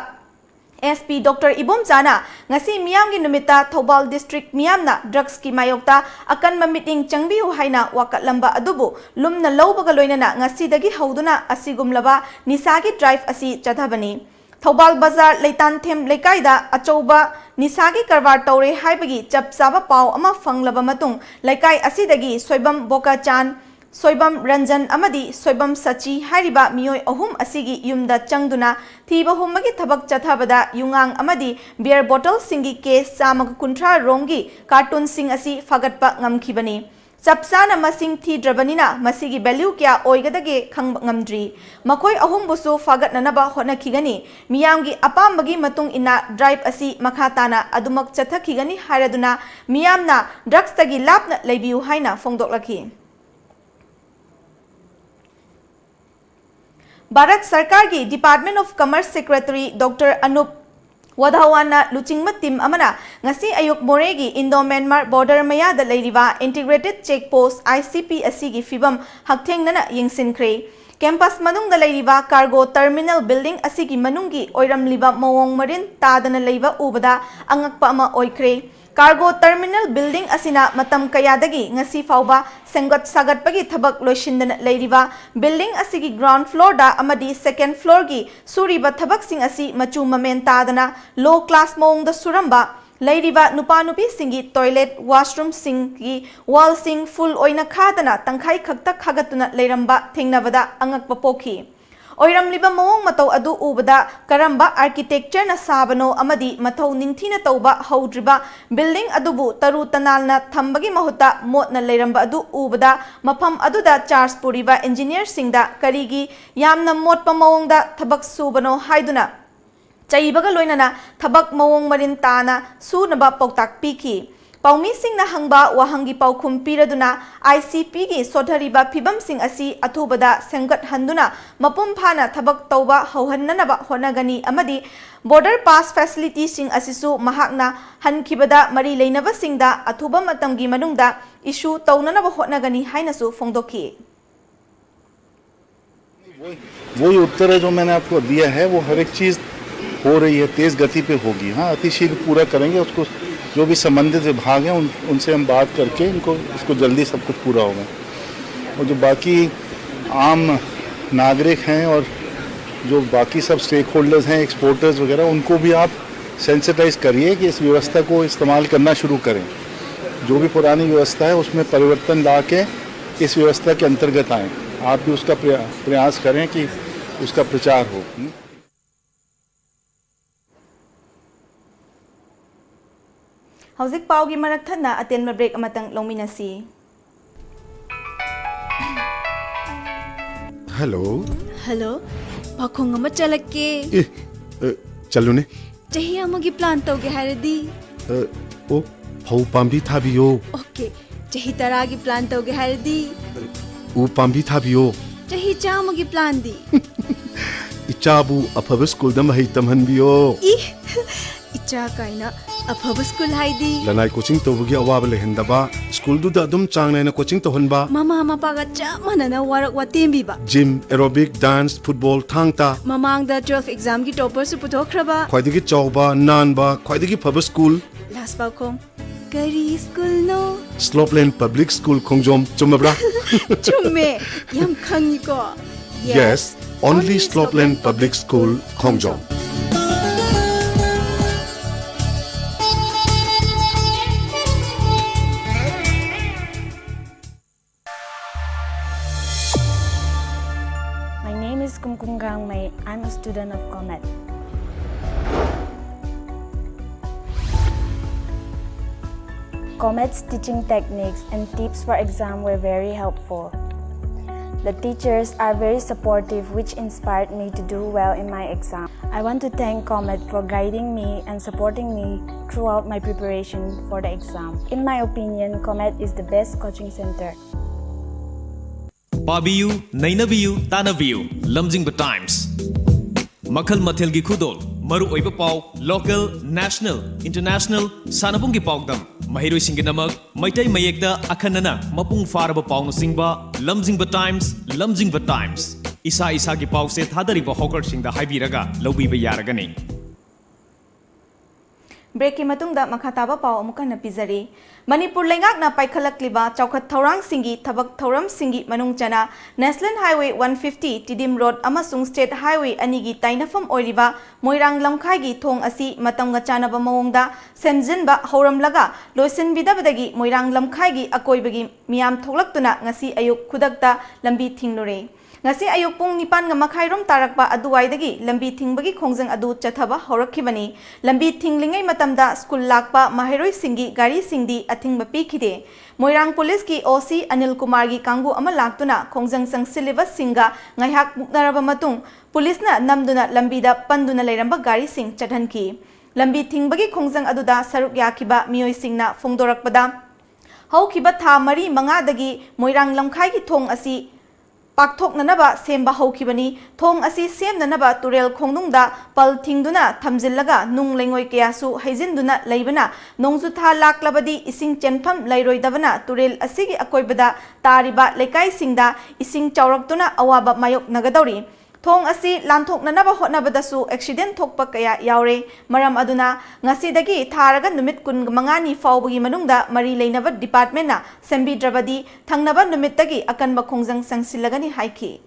ꯑꯦꯁ ꯄꯤ ꯗꯣꯛꯇꯔ ꯏꯕꯣꯝꯆꯥꯅ ꯉꯁꯤ ꯃꯤꯌꯥꯝꯒꯤ ꯅꯨꯃꯤꯠꯇ ꯊꯧꯕꯥꯜ ꯗꯤꯁꯇ꯭ꯔꯤꯛ ꯃꯤꯌꯥꯝꯅ ꯗ꯭ꯔꯒꯁꯀꯤ ꯃꯥꯌꯣꯛꯇ ꯑꯀꯟꯕ ꯃꯤꯠꯌꯦꯡ ꯆꯪꯕꯤꯌꯨ ꯍꯥꯏꯅ ꯋꯥꯀꯠꯂꯝꯕ ꯑꯗꯨꯕꯨ ꯂꯨꯝꯅ ꯂꯧꯕꯒ ꯂꯣꯏꯅꯅ ꯉꯁꯤꯗꯒꯤ ꯍꯧꯗꯨꯅ ꯑꯁꯤꯒꯨꯝꯂꯕ ꯅꯤꯁꯥꯒꯤ ꯗ꯭ꯔꯥꯏꯚ ꯑꯁꯤ ꯆꯠꯊꯕꯅꯤ꯫ ꯊꯧꯕꯥꯜ ꯕꯖꯥꯔ ꯂꯩꯇꯥꯟꯊꯦꯝ ꯂꯩꯀꯥꯏꯗ ꯑꯆꯧꯕ ꯅꯤꯁꯥꯒꯤ ꯀꯔꯕꯥꯔ ꯇꯧꯔꯦ ꯍꯥꯏꯕꯒꯤ ꯆꯞ ꯆꯥꯕ ꯄꯥꯎ ꯑꯃ ꯐꯪꯂꯕ ꯃꯇꯨꯡ, ꯂꯩꯀꯥꯏ ꯑꯁꯤꯗꯒꯤ ꯁꯣꯏꯕꯝ ꯕꯣꯀꯥꯆꯥꯟ, ꯁꯣꯏꯕꯝ ꯔꯟꯖꯟ ꯑꯃꯗꯤ ꯁꯣꯏꯕꯝ ꯁꯆꯤ ꯍꯥꯏꯔꯤꯕ ꯃꯤꯑꯣꯏ ꯑꯍꯨꯝ ꯑꯁꯤꯒꯤ ꯌꯨꯝꯗ ꯆꯪꯗꯨꯅ ꯊꯤꯕ ꯍꯨꯝꯕꯒꯤ ꯊꯕꯛ ꯆꯠꯊꯕꯗ ꯌꯨꯉꯥꯡ ꯑꯃꯗꯤ ꯕꯤꯌꯔ ꯕꯣꯇꯜꯁꯤꯡꯒꯤ ꯀꯦꯁ ꯆꯥꯝꯃꯒ ꯀꯨꯟꯊ꯭ꯔꯥ ꯔꯣꯝꯒꯤ ꯀꯥꯔꯇꯨꯟꯁꯤꯡ ꯑꯁꯤ ꯐꯥꯒꯠꯄ ꯉꯝꯈꯤꯕꯅꯤ꯫ ꯆꯞ ꯆꯥꯅ ꯃꯁꯤꯡ ꯊꯤꯗ꯭ꯔꯕꯅꯤꯅ ꯃꯁꯤꯒꯤ ꯚꯦꯂ꯭ꯌꯨ ꯀꯌꯥ ꯑꯣꯏꯒꯗꯒꯦ ꯈꯪꯕ ꯉꯝꯗ꯭ꯔꯤ꯫ ꯃꯈꯣꯏ ꯑꯍꯨꯝꯕꯨꯁꯨ ꯐꯥꯒꯠꯅꯅꯕ ꯍꯣꯠꯅꯈꯤꯒꯅꯤ꯫ ꯃꯤꯌꯥꯝꯒꯤ ꯑꯄꯥꯝꯕꯒꯤ ꯃꯇꯨꯡ ꯏꯟꯅ ꯗ꯭ꯔꯥꯏꯚ ꯑꯁꯤ ꯃꯈꯥ ꯇꯥꯅ ꯑꯗꯨꯃꯛ ꯆꯠꯊꯈꯤꯒꯅꯤ ꯍꯥꯏꯔꯗꯨꯅ ꯃꯤꯌꯥꯝꯅ ꯗ꯭ꯔꯒꯁꯇꯒꯤ ꯂꯥꯞꯅ ꯂꯩꯕꯤꯌꯨ ꯍꯥꯏꯅ ꯐꯣꯡꯗꯣꯛꯂꯛꯈꯤ꯫ ꯚꯥꯔꯠ ꯁꯔꯀꯥꯔꯒꯤ Department of Commerce Secretary Doctor Anup ꯋꯥꯙꯥꯋꯥꯟꯅ ꯂꯨꯆꯤꯡꯕ ꯇꯤꯝ ꯑꯃꯅ ꯉꯁꯤ ꯑꯌꯨꯛ ꯃꯣꯔꯦꯒꯤ ꯏꯟꯗꯣ ꯃ꯭ꯌꯥꯟꯃꯥꯔ ꯕꯣꯔꯗꯔ ꯃꯌꯥꯗ ꯂꯩꯔꯤꯕ Integrated Check Post, I C P, ꯑꯁꯤꯒꯤ ꯐꯤꯕꯝ ꯍꯛꯊꯦꯡꯅꯅ ꯌꯦꯡꯁꯤꯟꯈ꯭ꯔꯦ꯫ ꯀꯦꯝꯄꯁ ꯃꯅꯨꯡꯗ ꯂꯩꯔꯤꯕ ꯀꯥꯔꯒꯣ ꯇꯔꯃꯤꯅꯦꯜ ꯕꯤꯜꯗꯤꯡ ꯑꯁꯤꯒꯤ ꯃꯅꯨꯡꯒꯤ ꯑꯣꯏꯔꯝꯂꯤꯕ ꯃꯑꯣꯡ ꯃꯔꯤꯟ ꯇꯥꯗꯅ ꯂꯩꯕ ꯎꯕꯗ ꯑꯉꯛꯄ ꯑꯃ ꯑꯣꯏꯈ꯭ꯔꯦ꯫ ꯀꯥꯔꯒꯣ ꯇꯔꯃꯤꯅꯦꯜ ꯕꯤꯜꯗꯤꯡ ꯑꯁꯤꯅ ꯃꯇꯝ ꯀꯌꯥꯗꯒꯤ ꯉꯁꯤ ꯐꯥꯎꯕ ꯁꯦꯝꯒꯠ ꯁꯥꯒꯠꯄꯒꯤ ꯊꯕꯛ ꯂꯣꯏꯁꯤꯟꯗꯅ ꯂꯩꯔꯤꯕ ꯕꯤꯜꯗꯤꯡ ꯑꯁꯤꯒꯤ ꯒ꯭ꯔꯥꯎꯟ ꯐ꯭ꯂꯣꯔꯗ ꯑꯃꯗꯤ ꯁꯦꯀꯦꯟ ꯐ꯭ꯂꯣꯔꯒꯤ ꯁꯨꯔꯤꯕ ꯊꯕꯛꯁꯤꯡ ꯑꯁꯤ ꯃꯆꯨ ꯃꯃꯦꯟ ꯇꯥꯗꯅ ꯂꯣ ꯀ꯭ꯂꯥꯁ ꯃꯑꯣꯡꯗ ꯁꯨꯔꯝꯕ, ꯂꯩꯔꯤꯕ ꯅꯨꯄꯥ ꯅꯨꯄꯤꯁꯤꯡꯒꯤ ꯇꯣꯏꯂꯦꯠ ꯋꯥꯁꯔꯨꯝꯁꯤꯡꯒꯤ ꯋꯥꯜꯁꯤꯡ ꯐꯨꯜ ꯑꯣꯏꯅ ꯈꯥꯗꯅ ꯇꯪꯈꯥꯏ ꯈꯛꯇ ꯈꯥꯒꯠꯇꯨꯅ ꯂꯩꯔꯝꯕ ꯊꯦꯡꯅꯕꯗ ꯑꯉꯛꯄ ꯄꯣꯛꯈꯤ꯫ ꯑꯣꯏꯔꯝꯂꯤꯕ ꯃꯑꯣꯡ ꯃꯇꯧ ꯑꯗꯨ ꯎꯕꯗ ꯀꯔꯝꯕ architectureꯅ ꯁꯥꯕꯅꯣ ꯑꯃꯗꯤ ꯃꯊꯧ ꯅꯤꯡꯊꯤꯅ ꯇꯧꯕ ꯍꯧꯗ꯭ꯔꯤꯕ building ꯑꯗꯨꯕꯨ ꯇꯔꯨ ꯇꯅꯥꯜꯅ ꯊꯝꯕꯒꯤ ꯃꯍꯨꯠꯇ ꯃꯣꯠꯅ ꯂꯩꯔꯝꯕ ꯑꯗꯨ ꯎꯕꯗ ꯃꯐꯝ ꯑꯗꯨꯗ charge ꯄꯨꯔꯤꯕ engineerꯁꯤꯡꯗ ꯀꯔꯤꯒꯤ ꯌꯥꯝꯅ ꯃꯣꯠꯄ ꯃꯑꯣꯡꯗ ꯊꯕꯛ ꯁꯨꯕꯅꯣ ꯍꯥꯏꯗꯨꯅ ꯆꯩꯕꯒ ꯂꯣꯏꯅꯅ ꯊꯕꯛ ꯃꯑꯣꯡ ꯃꯔꯤꯟ ꯇꯥꯅ ꯁꯨꯅꯕ ꯄꯥꯎꯇꯥꯛ ꯄꯤꯈꯤ꯫ ꯄꯥꯎꯃꯤꯁꯤꯡꯅ ꯍꯪꯕ ꯋꯥꯍꯪꯒꯤ ꯄꯥꯎꯈꯨꯝ ꯄꯤꯔꯗꯨꯅ ICPꯒꯤ ꯁꯣꯠꯊꯔꯤꯕ ꯐꯤꯕꯝꯁꯤꯡ ꯑꯁꯤ ꯑꯊꯨꯕꯗ ꯁꯦꯝꯒꯠꯍꯟꯗꯨꯅ ꯃꯄꯨꯡ ꯐꯥꯅ ꯊꯕꯛ ꯇꯧꯕ ꯍꯧꯍꯟꯅꯅꯕ ꯍꯣꯠꯅꯒꯅꯤ ꯑꯃꯗꯤ border pass facilityꯁꯤꯡ ꯑꯁꯤꯁꯨ ꯃꯍꯥꯛꯅ ꯍꯟꯈꯤꯕꯗ ꯃꯔꯤ ꯂꯩꯅꯕꯁꯤꯡꯗ ꯑꯊꯨꯕ ꯃꯇꯝꯒꯤ ꯃꯅꯨꯡꯗ issue ꯇꯧꯅꯅꯕ ꯍꯣꯠꯅꯒꯅꯤ ꯍꯥꯏꯅꯁꯨ ꯐꯣꯡꯗꯣꯛꯈꯤ꯫ वही उत्तर है जो मैंने आपको दिया है। वो हर एक चीज़ हो रही है, तेज़ गति पे होगी। हाँ, अतिशीघ्र पूरा करेंगे उसको। जो भी संबंधित विभाग हैं उन उनसे हम बात करके इनको इसको जल्दी सब कुछ पूरा होगा। और जो बाकी आम नागरिक हैं और जो बाकी सब स्टेक होल्डर्स हैं, एक्सपोर्टर्स वगैरह, उनको भी आप सेंसिटाइज करिए कि इस व्यवस्था को इस्तेमाल करना शुरू करें। जो भी पुरानी व्यवस्था है उसमें परिवर्तन ला के इस व्यवस्था के अंतर्गत आएँ। आप भी उसका प्रया- प्रयास करें कि उसका प्रचार हो। ꯍꯧꯖꯤꯛ ꯄꯥꯎꯒꯤ ꯃꯔꯛ ꯊꯠꯅ ꯑꯇꯦꯟꯕ break ꯑꯃꯇꯪ ꯂꯧꯃꯤꯟꯅꯁꯤ꯫ Hello. Hello. ꯄꯥꯈꯣꯡ ꯑꯃ ꯆꯠꯂꯛꯀꯦ꯫ ꯑꯦ, ꯑ, ꯆꯠꯂꯨꯅꯦ꯫ ꯆꯍꯤ ꯑꯃꯒꯤ plan ꯇꯧꯒꯦ ꯍꯥꯏꯔꯗꯤ? ꯑ, ꯑꯣ, ꯐꯧ ꯄꯥꯝꯕꯤ ꯊꯥꯕꯤꯌꯣ꯫ Okay. ꯆꯍꯤ ꯇꯔꯥꯒꯤ plan ꯇꯧꯒꯦ ꯍꯥꯏꯔꯗꯤ? ꯎ ꯄꯥꯝꯕꯤ ꯊꯥꯕꯤꯌꯣ꯫ ꯆꯍꯤ ꯆꯥꯝꯃꯒꯤ planꯗꯤ? ꯏꯆꯥꯕꯨ ꯑꯐꯕ ꯁ꯭ꯀꯨꯜꯗ ꯃꯍꯩ ꯇꯝꯍꯟꯕꯤꯌꯣ꯫ ꯏ! ꯏꯆꯥ ꯀꯥꯏꯅ ꯑꯐꯕ ꯁ꯭ꯀꯨꯜ ꯍꯥꯏꯗꯤ? ꯂꯅꯥꯏ ꯀꯣꯆꯤꯡ ꯇꯧꯕꯒꯤ ꯑꯋꯥꯕ ꯂꯩꯍꯟꯗꯕ, ꯁ꯭ꯀꯨꯜꯗꯨꯗ ꯑꯗꯨꯝ ꯆꯥꯡ ꯅꯥꯏꯅ ꯀꯣꯆꯤꯡ ꯇꯧꯍꯟꯕ꯫ ꯃꯃꯥ ꯃꯄꯥꯒ ꯆꯞ ꯃꯥꯟꯅꯅ ꯋꯥꯔꯛ ꯋꯥꯇꯦꯝꯕꯤꯕ꯫ ꯖꯤꯝ, ꯑꯦꯔꯣꯕꯤꯛ, ꯗꯥꯟꯁ, ꯐꯨꯠꯕꯣꯜ, ꯊꯥꯡ ꯇꯥ꯫ ꯃꯃꯥꯡꯗ twelve examꯒꯤ topperꯁꯨ ꯄꯨꯊꯣꯛꯈ꯭ꯔꯕ꯫ ꯈ꯭ꯋꯥꯏꯗꯒꯤ ꯆꯥꯎꯕ, ꯅꯥꯟꯕ, ꯈ꯭ꯋꯥꯏꯗꯒꯤ ꯐꯕ ꯁ꯭ꯀꯨꯜ꯫ Last ꯄꯥꯎꯈꯣꯡ꯫ ꯀꯔꯤ ꯁ꯭ꯀꯨꯜꯅꯣ? Slopeland Public School ꯈꯣꯡꯖꯣꯝ, ꯆꯨꯝꯃꯕ꯭ꯔꯥ? ꯆꯨꯝꯃꯦ꯫ ꯌꯥꯝ ꯈꯪꯉꯤꯀꯣ꯫ Yes, only Slopeland Public School Khongjom. My name is Kumkum I'm a student of COMET. COMET's teaching techniques and tips for exam were very helpful. The teachers are very supportive, which inspired me to do well in my exam. I want to thank COMET for guiding me and supporting me throughout my preparation for the exam. In my opinion, COMET is the best coaching center. ꯄꯥꯕꯤꯌꯨ, ꯅꯩꯅꯕꯤꯌꯨ, ꯇꯥꯟꯅꯕꯤꯌꯨ꯫ ꯂꯝꯖꯤꯡꯕ ꯇꯥꯏꯝꯁ꯫ ꯃꯈꯜ ꯃꯊꯦꯜꯒꯤ ꯈꯨꯗꯣꯜ, ꯃꯔꯨꯑꯣꯏꯕ ꯄꯥꯎ, local, national, international, ꯁꯥꯟꯅꯕꯨꯡꯒꯤ ꯄꯥꯎꯗꯝ, ꯃꯍꯩꯔꯣꯏꯁꯤꯡꯒꯤꯗꯃꯛ ꯃꯩꯇꯩ ꯃꯌꯦꯛꯇ ꯑꯈꯟꯅꯅ ꯃꯄꯨꯡ ꯐꯥꯔꯕ ꯄꯥꯎꯅꯆꯤꯡꯕ꯫ ꯂꯝꯖꯤꯡꯕ ꯇꯥꯏꯝꯁ, ꯂꯝꯖꯤꯡꯕ ꯇꯥꯏꯝꯁ꯫ ꯏꯁꯥ ꯏꯁꯥꯒꯤ ꯄꯥꯎꯁꯦ ꯊꯥꯗꯔꯤꯕ ꯍꯣꯀꯔꯁꯤꯡꯗ ꯍꯥꯏꯕꯤꯔꯒ ꯂꯧꯕꯤꯕ ꯌꯥꯔꯒꯅꯤ꯫ ꯕ꯭ꯔꯦꯛꯀꯤ ꯃꯇꯨꯡꯗ ꯃꯈꯥ ꯇꯥꯕ ꯄꯥꯎ ꯑꯃꯨꯛ ꯍꯟꯅ ꯄꯤꯖꯔꯤ꯫ ꯃꯅꯤꯄꯨꯔ ꯂꯩꯉꯥꯛꯅ ꯄꯥꯏꯈꯠꯂꯛꯂꯤꯕ ꯆꯥꯎꯈꯠ ꯊꯧꯔꯥꯡꯁꯤꯡꯒꯤ ꯊꯕꯛ ꯊꯧꯔꯝꯁꯤꯡꯒꯤ ꯃꯅꯨꯡ ꯆꯟꯅ National Highway one fifty, Tiddim road ꯑꯃꯁꯨꯡ State Highway ꯑꯅꯤꯒꯤ ꯇꯥꯏꯅꯐꯝ ꯑꯣꯏꯔꯤꯕ ꯃꯣꯏꯔꯥꯡ ꯂꯝꯈꯥꯏꯒꯤ ꯊꯣꯡ ꯑꯁꯤ ꯃꯇꯝꯒ ꯆꯥꯟꯅꯕ ꯃꯑꯣꯡꯗ ꯁꯦꯝꯖꯤꯟꯕ ꯍꯧꯔꯝꯂꯒ ꯂꯣꯏꯁꯤꯟꯕꯤꯗꯕꯗꯒꯤ ꯃꯣꯏꯔꯥꯡ ꯂꯝꯈꯥꯏꯒꯤ ꯑꯀꯣꯏꯕꯒꯤ ꯃꯤꯌꯥꯝ ꯊꯣꯛꯂꯛꯇꯨꯅ ꯉꯁꯤ ꯑꯌꯨꯛ ꯈꯨꯗꯛꯇ ꯂꯝꯕꯤ ꯊꯤꯡꯂꯨꯔꯦ꯫ ꯉꯁꯤ ꯑꯌꯨꯛ ꯄꯨꯡ ꯅꯤꯄꯥꯟꯒ ꯃꯈꯥꯏꯔꯣꯝ ꯇꯥꯔꯛꯄ ꯑꯗꯨꯋꯥꯏꯗꯒꯤ ꯂꯝꯕꯤ ꯊꯤꯡꯕꯒꯤ ꯈꯣꯡꯖꯪ ꯑꯗꯨ ꯆꯠꯊꯕ ꯍꯧꯔꯛꯈꯤꯕꯅꯤ꯫ ꯂꯝꯕꯤ ꯊꯤꯡꯂꯤꯉꯩ ꯃꯇꯝꯗ ꯁ꯭ꯀꯨꯜ ꯂꯥꯛꯄ ꯃꯍꯩꯔꯣꯏꯁꯤꯡꯒꯤ ꯒꯥꯔꯤꯁꯤꯡꯗꯤ ꯑꯊꯤꯡꯕ ꯄꯤꯈꯤꯗꯦ꯫ ꯃꯣꯏꯔꯥꯡ ꯄꯨꯂꯤꯁꯀꯤ ꯑꯣ ꯁꯤ ꯑꯅꯤꯜ ꯀꯨꯃꯥꯔꯒꯤ ꯀꯥꯡꯕꯨ ꯑꯃ ꯂꯥꯛꯇꯨꯅ ꯈꯣꯡꯖꯪ ꯆꯪꯁꯤꯜꯂꯤꯕꯁꯤꯡꯒ ꯉꯥꯏꯍꯥꯛ ꯃꯨꯛꯅꯔꯕ ꯃꯇꯨꯡ ꯄꯨꯂꯤꯁꯅ ꯅꯝꯗꯨꯅ ꯂꯝꯕꯤꯗ ꯄꯟꯗꯨꯅ ꯂꯩꯔꯝꯕ ꯒꯥꯔꯤꯁꯤꯡ ꯆꯠꯍꯟꯈꯤ꯫ ꯂꯝꯕꯤ ꯊꯤꯡꯕꯒꯤ ꯈꯣꯡꯖꯪ ꯑꯗꯨꯗ ꯁꯔꯨꯛ ꯌꯥꯈꯤꯕ ꯃꯤꯑꯣꯏꯁꯤꯡꯅ ꯐꯣꯡꯗꯣꯔꯛꯄꯗ, ꯍꯧꯈꯤꯕ ꯊꯥ ꯃꯔꯤ ꯃꯉꯥꯗꯒꯤ ꯃꯣꯏꯔꯥꯡ ꯂꯝꯈꯥꯏꯒꯤ ꯊꯣꯡ ꯑꯁꯤ ꯄꯥꯛꯊꯣꯛꯅꯅꯕ ꯁꯦꯝꯕ ꯍꯧꯈꯤꯕꯅꯤ꯫ ꯊꯣꯡ ꯑꯁꯤ ꯁꯦꯝꯅꯅꯕ ꯇꯨꯔꯦꯜ ꯈꯣꯡꯅꯨꯡꯗ ꯄꯜ ꯊꯤꯡꯗꯨꯅ ꯊꯝꯖꯤꯜꯂꯒ ꯅꯨꯡ ꯂꯩꯉꯣꯏ ꯀꯌꯥꯁꯨ ꯍꯩꯖꯤꯟꯗꯨꯅ ꯂꯩꯕꯅ, ꯅꯣꯡꯖꯨꯊꯥ ꯂꯥꯛꯂꯕꯗꯤ ꯏꯁꯤꯡ ꯆꯦꯟꯐꯝ ꯂꯩꯔꯣꯏꯗꯕꯅ ꯇꯨꯔꯦꯜ ꯑꯁꯤꯒꯤ ꯑꯀꯣꯏꯕꯗ ꯇꯥꯔꯤꯕ ꯂꯩꯀꯥꯏꯁꯤꯡꯗ ꯏꯁꯤꯡ ꯆꯥꯎꯔꯛꯇꯨꯅ ꯑꯋꯥꯕ ꯃꯥꯌꯣꯛꯅꯒꯗꯧꯔꯤ꯫ ꯊꯣꯡ ꯑꯁꯤ ꯂꯥꯟꯊꯣꯛꯅꯅꯕ ꯍꯣꯠꯅꯕꯗꯁꯨ ꯑꯦꯛꯁꯤꯗꯦꯟ ꯊꯣꯛꯄ ꯀꯌꯥ ꯌꯥꯎꯔꯦ꯫ ꯃꯔꯝ ꯑꯗꯨꯅ ꯉꯁꯤꯗꯒꯤ ꯊꯥꯔꯒ ꯅꯨꯃꯤꯠ ꯀꯨꯟꯃꯉꯥꯅꯤ ꯐꯥꯎꯕꯒꯤ ꯃꯅꯨꯡꯗ ꯃꯔꯤ ꯂꯩꯅꯕ ꯗꯤꯄꯥꯔꯠꯃꯦꯟꯅ ꯁꯦꯝꯕꯤꯗ꯭ꯔꯕꯗꯤ ꯊꯪꯅꯕ ꯅꯨꯃꯤꯠꯇꯒꯤ ꯑꯀꯟꯕ ꯈꯣꯡꯖꯪ ꯆꯪꯁꯤꯜꯂꯒꯅꯤ ꯍꯥꯏꯈꯤ꯫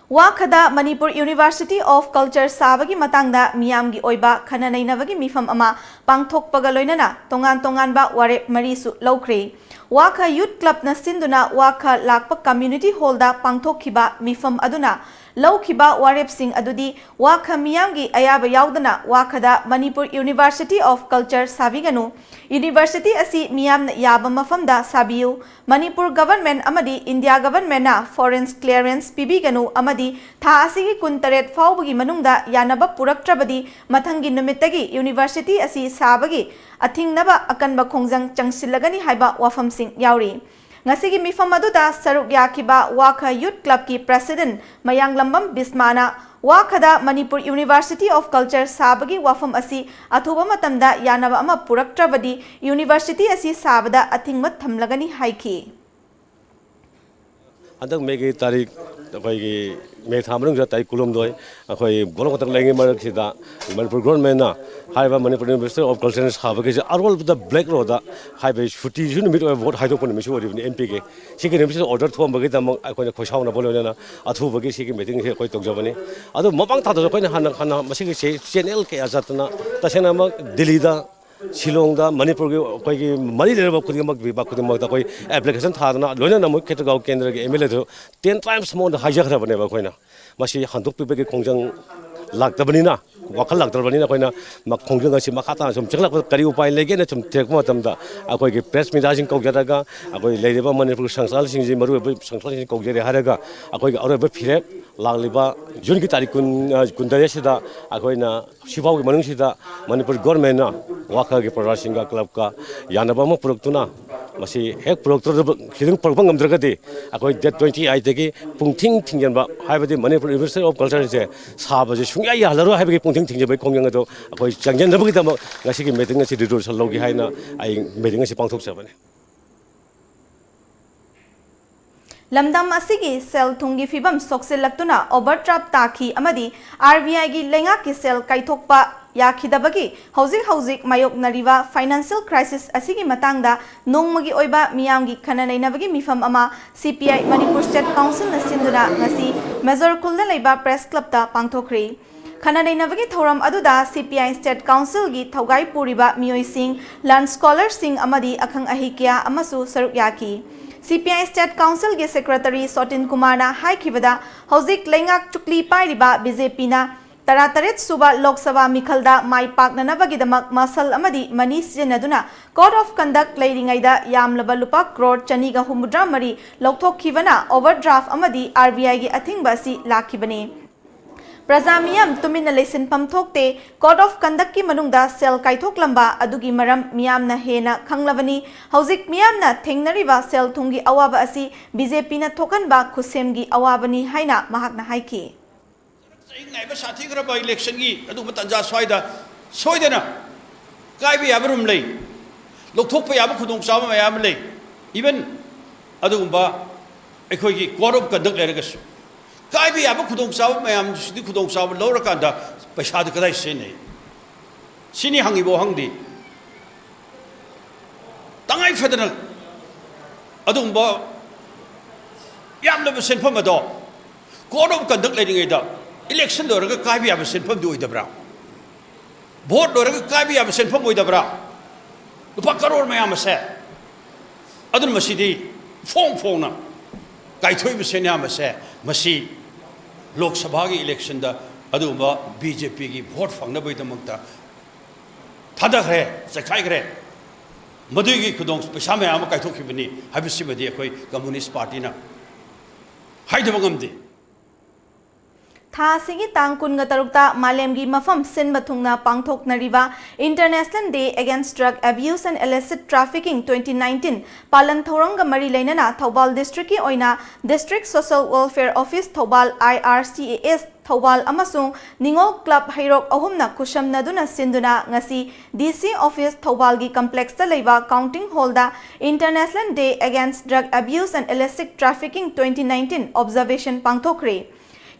ꯋꯥꯈꯗ ꯃꯅꯤꯄꯨꯔ University of Culture ꯁꯥꯕꯒꯤ ꯃꯇꯥꯡꯗ ꯃꯤꯌꯥꯝꯒꯤ ꯑꯣꯏꯕ ꯈꯟꯅ ꯅꯩꯅꯕꯒꯤ ꯃꯤꯐꯝ ꯑꯃ ꯄꯥꯡꯊꯣꯛꯄꯒ ꯂꯣꯏꯅꯅ ꯇꯣꯉꯥꯟ ꯇꯣꯉꯥꯟꯕ ꯋꯥꯔꯦꯞ ꯃꯔꯤꯁꯨ ꯂꯧꯈ꯭ꯔꯦ꯫ ꯋꯥꯈ Youth Clubꯅ ꯁꯤꯟꯗꯨꯅ ꯋꯥꯈ ꯂꯥꯛꯄ Community Hallꯗ ꯄꯥꯡꯊꯣꯛꯈꯤꯕ ꯃꯤꯐꯝ ꯑꯗꯨꯅ ꯂꯧꯈꯤꯕ ꯋꯥꯔꯦꯞꯁꯤꯡ ꯑꯗꯨꯗꯤ ꯋꯥꯈ ꯃꯤꯌꯥꯝꯒꯤ ꯑꯌꯥꯕ ꯌꯥꯎꯗꯅ ꯋꯥꯈꯗ Manipur University of Culture ꯁꯥꯕꯤꯒꯅꯨ, University ꯑꯁꯤ ꯃꯤꯌꯥꯝꯅ ꯌꯥꯕ ꯃꯐꯝꯗ ꯁꯥꯕꯤꯌꯨ, ꯃꯅꯤꯄꯨꯔ Government ꯑꯃꯗꯤ India Governmentꯅ foreign clearance ꯄꯤꯕꯤꯒꯅꯨ ꯑꯃꯗꯤ ꯊꯥ ꯑꯁꯤꯒꯤ ꯀꯨꯟꯇꯔꯦꯠ ꯐꯥꯎꯕꯒꯤ ꯃꯅꯨꯡꯗ ꯌꯥꯅꯕ ꯄꯨꯔꯛꯇ꯭ꯔꯕꯗꯤ ꯃꯊꯪꯒꯤ ꯅꯨꯃꯤꯠꯇꯒꯤ University ꯑꯁꯤ ꯁꯥꯕꯒꯤ ꯑꯊꯤꯡꯅꯕ ꯑꯀꯟꯕ ꯈꯣꯡꯖꯪ ꯆꯪꯁꯤꯜꯂꯒꯅꯤ ꯍꯥꯏꯕ ꯋꯥꯐꯝꯁꯤꯡ ꯌꯥꯎꯔꯤ꯫ ꯉꯁꯤꯒꯤ ꯃꯤꯐꯝ ꯑꯗꯨꯗ ꯁꯔꯨꯛ ꯌꯥꯈꯤꯕ ꯋꯥꯈ Youth Clubꯀꯤ President Mayanglambam ꯕꯤꯁꯃꯥꯅ ꯋꯥꯈꯗ Manipur University of Culture ꯁꯥꯕꯒꯤ ꯋꯥꯐꯝ ꯑꯁꯤ ꯑꯊꯨꯕ ꯃꯇꯝꯗ ꯌꯥꯅꯕ ꯑꯃ ꯄꯨꯔꯛꯇ꯭ꯔꯕꯗꯤ University ꯑꯁꯤ ꯁꯥꯕꯗ ꯑꯊꯤꯡꯕ ꯊꯝꯂꯒꯅꯤ ꯍꯥꯏꯈꯤ꯫ ꯍꯟꯗꯛ ꯃꯦꯒꯤ ꯇꯥꯔꯤꯛ ꯑꯩꯈꯣꯏꯒꯤ ꯃꯦ ꯊꯥ ꯃꯅꯨꯡꯗ ꯇꯥꯔꯤꯛ ꯀꯨꯟꯍꯨꯝꯗꯣꯏ ꯑꯩꯈꯣꯏ ꯒꯣꯂꯣꯛ ꯈꯛꯇꯪ ꯂꯩꯉꯩ ꯃꯔꯛꯁꯤꯗ ꯃꯅꯤꯄꯨꯔ Governmentꯅ ꯍꯥꯏꯔꯤꯕ Manipur University of Culture ꯁꯥꯕꯒꯤꯁꯦ ꯑꯔꯣꯜꯕꯗ black load ꯍꯥꯏꯕ ꯁꯨꯇꯤꯁꯨ ꯅꯨꯃꯤꯠ ꯑꯣꯏꯕ ꯚꯣꯠ ꯍꯥꯏꯗꯣꯛꯄ ꯅꯨꯃꯤꯠꯁꯨ ꯑꯣꯏꯔꯤꯕꯅꯤ ꯑꯦꯝ ꯄꯤꯒꯤ꯫ ꯁꯤꯒꯤ ꯅꯨꯃꯤꯠꯁꯤꯗ order ꯊꯣꯛꯑꯝꯕꯒꯤ ꯗꯃꯛ ꯑꯩꯈꯣꯏꯅ ꯈꯣꯏꯁꯥꯎꯅꯕ ꯂꯣꯏꯅꯅ ꯑꯊꯨꯕꯒꯤ ꯁꯤꯒꯤ meetingꯁꯤ ꯑꯩꯈꯣꯏ ꯇꯧꯖꯕꯅꯤ꯫ ꯑꯗꯨ ꯃꯃꯥꯡ ꯊꯥꯗꯁꯨ ꯑꯩꯈꯣꯏꯅ ꯍꯥꯟꯅ ꯍꯥꯟꯅ ꯃꯁꯤꯒꯤ ꯆꯦ- channel ꯀꯌꯥ ꯆꯠꯇꯅ ꯇꯁꯦꯡꯅꯃꯛ ꯗꯤꯜꯂꯤꯗ ꯁꯤꯂꯣꯡꯗ ꯃꯅꯤꯄꯨꯔꯒꯤ ꯑꯩꯈꯣꯏꯒꯤ ꯃꯔꯤ ꯂꯩꯅꯕ ꯈꯨꯗꯤꯡꯃꯛ ꯕꯤꯚꯥꯒ ꯈꯨꯗꯤꯡꯃꯛꯇ ꯑꯩꯈꯣꯏ application ꯊꯥꯗꯅ ꯂꯣꯏꯅꯅ ꯃꯣꯏ ꯈꯦꯇ꯭ꯔꯒꯥꯎ ꯀꯦꯟꯗ꯭ꯔꯒꯤ ꯑꯦꯝ ꯑꯦꯜ ꯑꯦꯗꯁꯨ ten times ꯃꯉꯣꯟꯗ ꯍꯥꯏꯖꯈ꯭ꯔꯕꯅꯦꯕ ꯑꯩꯈꯣꯏꯅ꯫ ꯃꯁꯤ ꯍꯟꯗꯣꯛꯄꯤꯕꯒꯤ ꯈꯣꯡꯖꯪ ꯂꯥꯛꯇꯕꯅꯤꯅ, ꯋꯥꯈꯜ ꯂꯥꯛꯇ꯭ꯔꯕꯅꯤꯅ ꯑꯩꯈꯣꯏꯅ ꯃ- ꯈꯣꯡꯖꯪ ꯑꯁꯤ ꯃꯈꯥ ꯇꯥꯅ ꯁꯨꯝ ꯆꯦꯜꯂꯛꯄꯗ ꯀꯔꯤ ꯎꯄꯥꯏ ꯂꯩꯒꯦꯅ ꯁꯨꯝ ꯊꯤꯔꯛꯄ ꯃꯇꯝꯗ ꯑꯩꯈꯣꯏꯒꯤ press mediaꯁꯤꯡ ꯀꯧꯖꯔꯒ ꯑꯩꯈꯣꯏ ꯂꯩꯔꯤꯕ ꯃꯅꯤꯄꯨꯔꯒꯤ ꯁꯪꯁꯊꯥꯟꯁꯤꯡꯁꯤ ꯃꯔꯨꯑꯣꯏꯕ ꯁꯪꯁꯊꯥꯟꯁꯤꯡ ꯀꯧꯖꯔꯦ ꯍꯥꯏꯔꯒ ꯑꯩꯈꯣꯏꯒꯤ ꯑꯔꯣꯏꯕ ꯐꯤꯔꯦꯞ ꯂꯥꯛꯂꯤꯕ ꯖꯨꯟꯒꯤ ꯇꯥꯔꯤꯛ ꯀꯨꯟ ꯀꯨꯟꯇꯔꯦꯠꯁꯤꯗ ꯑꯩꯈꯣꯏꯅ ꯁꯤꯐꯥꯎꯒꯤ ꯃꯅꯨꯡꯁꯤꯗ ꯃꯅꯤꯄꯨꯔ Governmentꯅ ꯋꯥꯈꯜꯒꯤ ꯄ꯭ꯔꯖꯥꯁꯤꯡꯒ clubꯀ ꯌꯥꯅꯕ ꯑꯃ ꯄꯨꯔꯛꯇꯨꯅ ꯃꯁꯤ ꯍꯦꯛ ꯄꯨꯔꯛꯇ꯭ꯔꯕ ꯈꯤꯇꯪ ꯄꯨꯔꯛꯄ ꯉꯝꯗ꯭ꯔꯒꯗꯤ ꯑꯩꯈꯣꯏ date twenty eightꯇꯒꯤ ꯄꯨꯡꯊꯤꯡ ꯊꯤꯡꯖꯤꯟꯕ ꯍꯥꯏꯕꯗꯤ ꯃꯅꯤꯄꯨꯔ University of Cultureꯁꯦ ꯁꯥꯕꯁꯦ ꯁꯨꯡꯌꯥ ꯌꯥꯍꯜꯂꯔꯣꯏ ꯍꯥꯏꯕꯒꯤ ꯄꯨꯡꯊꯤꯡ ꯊꯤꯡꯖꯤꯟꯕꯒꯤ ꯈꯣꯡꯖꯪ ꯑꯗꯣ ꯑꯩꯈꯣꯏ ꯆꯪꯁꯤꯟꯅꯕꯒꯤꯗꯃꯛ ꯉꯁꯤꯒꯤ meeting ꯑꯁꯤ resolution ꯂꯧꯒꯦ ꯍꯥꯏꯅ ꯑꯩ meeting ꯑꯁꯤ ꯄꯥꯡꯊꯣꯛꯆꯕꯅꯤ꯫ ꯂꯝꯗꯝ ꯑꯁꯤꯒꯤ ꯁꯦꯜ ꯊꯨꯝꯒꯤ ꯐꯤꯕꯝ ꯁꯣꯛꯆꯤꯜꯂꯛꯇꯨꯅ overdraft ꯇꯥꯈꯤ ꯑꯃꯗꯤ ꯑꯥꯔ ꯕꯤ ꯑꯥꯏꯒꯤ ꯂꯩꯉꯥꯛꯀꯤ ꯁꯦꯜ ꯀꯥꯏꯊꯣꯛꯄ ꯌꯥꯈꯤꯗꯕꯒꯤ ꯍꯧꯖꯤꯛ ꯍꯧꯖꯤꯛ ꯃꯥꯌꯣꯛꯅꯔꯤꯕ financial crisis ꯑꯁꯤꯒꯤ ꯃꯇꯥꯡꯗ ꯅꯣꯡꯃꯒꯤ ꯑꯣꯏꯕ ꯃꯤꯌꯥꯝꯒꯤ ꯈꯟꯅ ꯅꯩꯅꯕꯒꯤ ꯃꯤꯐꯝ ꯑꯃ ꯁꯤ ꯄꯤ ꯑꯥꯏ ꯃꯅꯤꯄꯨꯔ State Councilꯅ ꯁꯤꯟꯗꯨꯅ ꯉꯁꯤ ꯃꯦꯖꯣꯔ ꯈꯨꯜꯗ ꯂꯩꯕ ꯄ꯭ꯔꯦꯁ ꯀ꯭ꯂꯕꯇ ꯄꯥꯡꯊꯣꯛꯈ꯭ꯔꯤ꯫ ꯈꯟꯅ ꯅꯩꯅꯕꯒꯤ ꯊꯧꯔꯝ ꯑꯗꯨꯗ ꯁꯤ ꯄꯤ ꯑꯥꯏ ꯁ꯭ꯇꯦꯠ ꯀꯥꯎꯟꯁꯤꯜꯒꯤ ꯊꯧꯒꯥꯏ ꯄꯨꯔꯤꯕ ꯃꯤꯑꯣꯏꯁꯤꯡ, ꯂꯟ ꯁ꯭ꯀꯣꯂꯔꯁꯤꯡ ꯑꯃꯗꯤ ꯑꯈꯪ ꯑꯍꯩ ꯀꯌꯥ ꯑꯃꯁꯨ ꯁꯔꯨꯛ ꯌꯥꯈꯤ꯫ ꯁꯤ ꯄꯤ ꯑꯥꯏ ꯁ꯭ꯇꯦꯠ ꯀꯥꯎꯟꯁꯤꯜꯒꯤ ꯁꯦꯀ꯭ꯔꯦꯇꯔꯤ ꯁꯣꯇꯤꯟ ꯀꯨꯃꯥꯔꯅ ꯍꯥꯏꯈꯤꯕꯗ, ꯍꯧꯖꯤꯛ ꯂꯩꯉꯥꯛ ꯆꯨꯛꯂꯤ ꯄꯥꯏꯔꯤꯕ ꯕꯤ ꯖꯦ ꯄꯤꯅ ꯇꯔꯥꯇꯔꯦꯠ ꯁꯨꯕ ꯂꯣꯛ ꯁꯚꯥ ꯃꯤꯈꯜꯗ ꯃꯥꯏ ꯄꯥꯛꯅꯅꯕꯒꯤꯗꯃꯛ ꯃꯁꯜ ꯑꯃꯗꯤ ꯃꯅꯤ ꯁꯤꯖꯤꯟꯅꯗꯨꯅ Code of Conduct ꯂꯩꯔꯤꯉꯩꯗ ꯌꯥꯝꯂꯕ ꯂꯨꯄꯥ ꯀ꯭ꯔꯣꯔ ꯆꯅꯤꯒ ꯍꯨꯝꯐꯨꯇꯔꯥ ꯃꯔꯤ ꯂꯧꯊꯣꯛꯈꯤꯕꯅ ꯑꯣꯚꯔꯗ꯭ꯔꯥꯐ ꯑꯃꯗꯤ ꯑꯥꯔ ꯕꯤ ꯑꯥꯏꯒꯤ ꯑꯊꯤꯡꯕ ꯑꯁꯤ ꯂꯥꯛꯈꯤꯕꯅꯤ꯫ ꯄ꯭ꯔꯖꯥ ꯃꯤꯌꯥꯝ ꯇꯨꯃꯤꯟꯅ ꯂꯩꯁꯤꯟꯐꯝ ꯊꯣꯛꯇꯦ꯫ Code of Conductꯀꯤ ꯃꯅꯨꯡꯗ ꯁꯦꯜ ꯀꯥꯏꯊꯣꯛꯂꯝꯕ ꯑꯗꯨꯒꯤ ꯃꯔꯝ ꯃꯤꯌꯥꯝꯅ ꯍꯦꯟꯅ ꯈꯪꯂꯕꯅꯤ꯫ ꯍꯧꯖꯤꯛ ꯃꯤꯌꯥꯝꯅ ꯊꯦꯡꯅꯔꯤꯕ ꯁꯦꯜ ꯊꯨꯝꯒꯤ ꯑꯋꯥꯕ ꯑꯁꯤ ꯕꯤ ꯖꯦ ꯄꯤꯅ ꯊꯣꯛꯍꯟꯕ ꯈꯨꯠꯁꯦꯝꯒꯤ ꯑꯋꯥꯕꯅꯤ ꯍꯥꯏꯅ ꯃꯍꯥꯛꯅ ꯍꯥꯏꯈꯤ꯫ ꯆꯍꯤꯡ ꯅꯥꯏꯕ ꯁꯥꯊꯤꯈ꯭ꯔꯕ ꯏꯂꯦꯛꯁꯟꯒꯤ ꯑꯗꯨꯒꯨꯝꯕ ꯇꯥꯟꯖꯥ ꯁ꯭ꯋꯥꯏꯗ ꯁꯣꯏꯗꯅ ꯀꯥꯏꯕ ꯌꯥꯕ ꯔꯨꯝ ꯂꯩ, ꯂꯧꯊꯣꯛꯄ ꯌꯥꯕ ꯈꯨꯗꯣꯡꯆꯥꯕ ꯃꯌꯥꯝ ꯑꯃ ꯂꯩ꯫ Even ꯑꯗꯨꯒꯨꯝꯕ ꯑꯩꯈꯣꯏꯒꯤ Code of Conduct ꯂꯩꯔꯒꯁꯨ, ꯀꯥꯏꯕ ꯌꯥꯕ ꯈꯨꯗꯣꯡꯆꯥꯕ ꯃꯌꯥꯝꯁꯤꯗꯤ ꯈꯨꯗꯣꯡꯆꯥꯕ ꯂꯧꯔꯀꯥꯟꯗ ꯄꯩꯁꯥꯗꯨ ꯀꯗꯥꯏ ꯁꯤꯖꯤꯟꯅꯩ? ꯁꯤꯅꯤ ꯍꯪꯉꯤꯕ ꯋꯥꯍꯪꯗꯤ꯫ ꯇꯉꯥꯏ ꯐꯗꯅ ꯑꯗꯨꯒꯨꯝꯕ ꯌꯥꯝꯂꯕ ꯁꯦꯟꯐꯝ ꯑꯗꯣ Code of Conduct ꯂꯩꯔꯤꯉꯩꯗ ꯏꯂꯦꯛꯁꯟ ꯂꯣꯏꯔꯒ ꯀꯥꯏꯕ ꯌꯥꯕ ꯁꯦꯟꯐꯝꯗꯤ ꯑꯣꯏꯗꯕ꯭ꯔꯥ? ꯚꯣꯠ ꯂꯣꯏꯔꯒ ꯀꯥꯏꯕ ꯌꯥꯕ ꯁꯦꯟꯐꯝ ꯑꯣꯏꯗꯕ꯭ꯔꯥ? ꯂꯨꯄꯥ ꯀꯔꯣꯔ ꯃꯌꯥꯝ ꯑꯁꯦ꯫ ꯑꯗꯨꯅ ꯃꯁꯤꯗꯤ ꯐꯣꯡ ꯐꯣꯡꯅ ꯀꯥꯏꯊꯣꯛꯏꯕ ꯁꯦꯟꯌꯥꯝ ꯑꯁꯦ, ꯃꯁꯤ ꯂꯣꯛ ꯁꯚꯥꯒꯤ ꯏꯂꯦꯛꯁꯟꯗ ꯑꯗꯨꯒꯨꯝꯕ ꯕꯤ ꯖꯦ ꯄꯤꯒꯤ ꯚꯣꯠ ꯐꯪꯅꯕꯒꯤꯗꯃꯛꯇ ꯊꯥꯗꯈ꯭ꯔꯦ, ꯆꯥꯏꯈꯥꯏꯈ꯭ꯔꯦ꯫ ꯃꯗꯨꯒꯤ ꯈꯨꯗꯣꯡ ꯄꯩꯁꯥ ꯃꯌꯥꯝ ꯑꯃ ꯀꯥꯏꯊꯣꯛꯈꯤꯕꯅꯤ ꯍꯥꯏꯕꯁꯤꯃꯗꯤ ꯑꯩꯈꯣꯏ ꯀꯝꯃꯨꯅꯤꯁ ꯄꯥꯔꯇꯤꯅ ꯍꯥꯏꯗꯕ ꯉꯝꯗꯦ꯫ ꯊꯥ ꯑꯁꯤꯒꯤ ꯇꯥꯡ ꯀꯨꯟꯒ ꯇꯔꯨꯛꯇ ꯃꯥꯂꯦꯝꯒꯤ ꯃꯐꯝ ꯁꯤꯟꯕ ꯊꯨꯡꯅ ꯄꯥꯡꯊꯣꯛꯅꯔꯤꯕ International Day Against Drug Abuse and Illicit Trafficking twenty nineteen ꯄꯥꯂꯟ ꯊꯧꯔꯝꯒ ꯃꯔꯤ ꯂꯩꯅꯅ ꯊꯧꯕꯥꯜ ꯗꯤꯁꯇ꯭ꯔꯤꯛꯀꯤ ꯑꯣꯏꯅ District Social Welfare Office Thoubal, I R C A S Thoubal ꯑꯃꯁꯨꯡ ꯅꯤꯉꯣꯜ ꯀ꯭ꯂꯕ ꯍꯩꯔꯣꯛ ꯑꯍꯨꯝꯅ ꯈꯨꯠꯁꯝꯅꯗꯨꯅ ꯁꯤꯟꯗꯨꯅ ꯉꯁꯤ ꯗꯤ ꯁꯤ ꯑꯣꯐꯤꯁ ꯊꯧꯕꯥꯜꯒꯤ ꯀꯝꯄ꯭ꯂꯦꯛꯁꯇ ꯂꯩꯕ ꯀꯥꯎꯟꯇꯤꯡ ꯍꯣꯜꯗ International Day Against Drug Abuse and Illicit Trafficking twenty nineteen observation ꯄꯥꯡꯊꯣꯛꯈ꯭ꯔꯦ꯫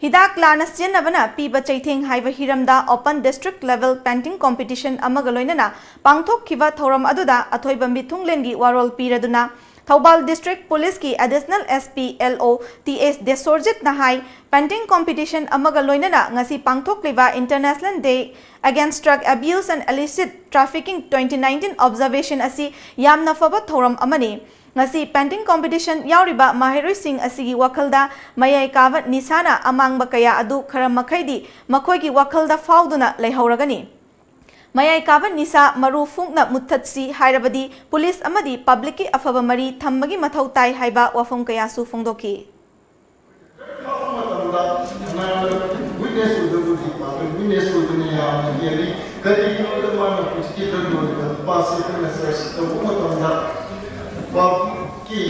ꯍꯤꯗꯥꯛ ꯂꯥꯟꯅ ꯁꯤꯖꯤꯟꯅꯕꯅ ꯄꯤꯕ ꯆꯩꯊꯦꯡ ꯍꯥꯏꯕ ꯍꯤꯔꯝꯗ Open District Level Painting Competition ꯑꯃꯒ ꯂꯣꯏꯅꯅ ꯄꯥꯡꯊꯣꯛꯈꯤꯕ ꯊꯧꯔꯝ ꯑꯗꯨꯗ ꯑꯊꯣꯏꯕ ꯃꯤꯊꯨꯡꯂꯦꯟꯒꯤ ꯋꯥꯔꯣꯜ ꯄꯤꯔꯗꯨꯅ ꯊꯧꯕꯥꯜ District Police ꯀꯤ Additional S P L O T S ꯗꯦꯁꯣꯔꯖꯤꯠꯅ ꯍꯥꯏ, painting competition ꯑꯃꯒ ꯂꯣꯏꯅꯅ ꯉꯁꯤ ꯄꯥꯡꯊꯣꯛꯂꯤꯕ International Day Against Drug Abuse and Illicit Trafficking twenty nineteen observation ꯑꯁꯤ ꯌꯥꯝꯅ ꯐꯕ ꯊꯧꯔꯝ ꯑꯃꯅꯤ꯫ ꯉꯁꯤ painting competition ꯌꯥꯎꯔꯤꯕ ꯃꯍꯩꯔꯣꯏꯁꯤꯡ ꯑꯁꯤꯒꯤ ꯋꯥꯈꯜꯗ ꯃꯌꯥꯏ ꯀꯥꯕ ꯅꯤꯁꯥꯅ ꯑꯃꯥꯡꯕ ꯀꯌꯥ ꯑꯗꯨ ꯈꯔ ꯃꯈꯩꯗꯤ ꯃꯈꯣꯏꯒꯤ ꯋꯥꯈꯜꯗ ꯐꯥꯎꯗꯨꯅ ꯂꯩꯍꯧꯔꯒꯅꯤ꯫ ꯃꯌꯥꯏ ꯀꯥꯕ ꯅꯤꯁꯥ ꯃꯔꯨ ꯐꯨꯡꯅ ꯃꯨꯠꯊꯠꯁꯤ ꯍꯥꯏꯔꯕꯗꯤ police ꯑꯃꯗꯤ public ꯀꯤ ꯑꯐꯕ ꯃꯔꯤ ꯊꯝꯕꯒꯤ ꯃꯊꯧ ꯇꯥꯏ ꯍꯥꯏꯕ ꯋꯥꯐꯝ ꯀꯌꯥꯁꯨ ꯐꯣꯡꯗꯣꯛꯈꯤ꯫ ꯃꯇꯝꯗ ꯃꯌꯥꯝꯅ witness ꯑꯣꯏꯕꯕꯨꯗꯤ ꯄꯥꯝꯃꯤ, witness ꯑꯣꯏꯕꯅ ꯌꯥꯝꯅ ꯍꯦꯜꯂꯤ꯫ ꯀꯔꯤꯒꯤꯅꯣꯗ ꯃꯥꯅ ꯍꯧꯖꯤꯛꯀꯤ drug ꯌꯣꯜꯂꯤꯕ ꯅꯨꯄꯥꯁꯤ ꯑꯩꯈꯣꯏꯅ search ꯇꯧꯕ ꯃꯇꯝꯗ ꯅꯨꯄꯥꯒꯤ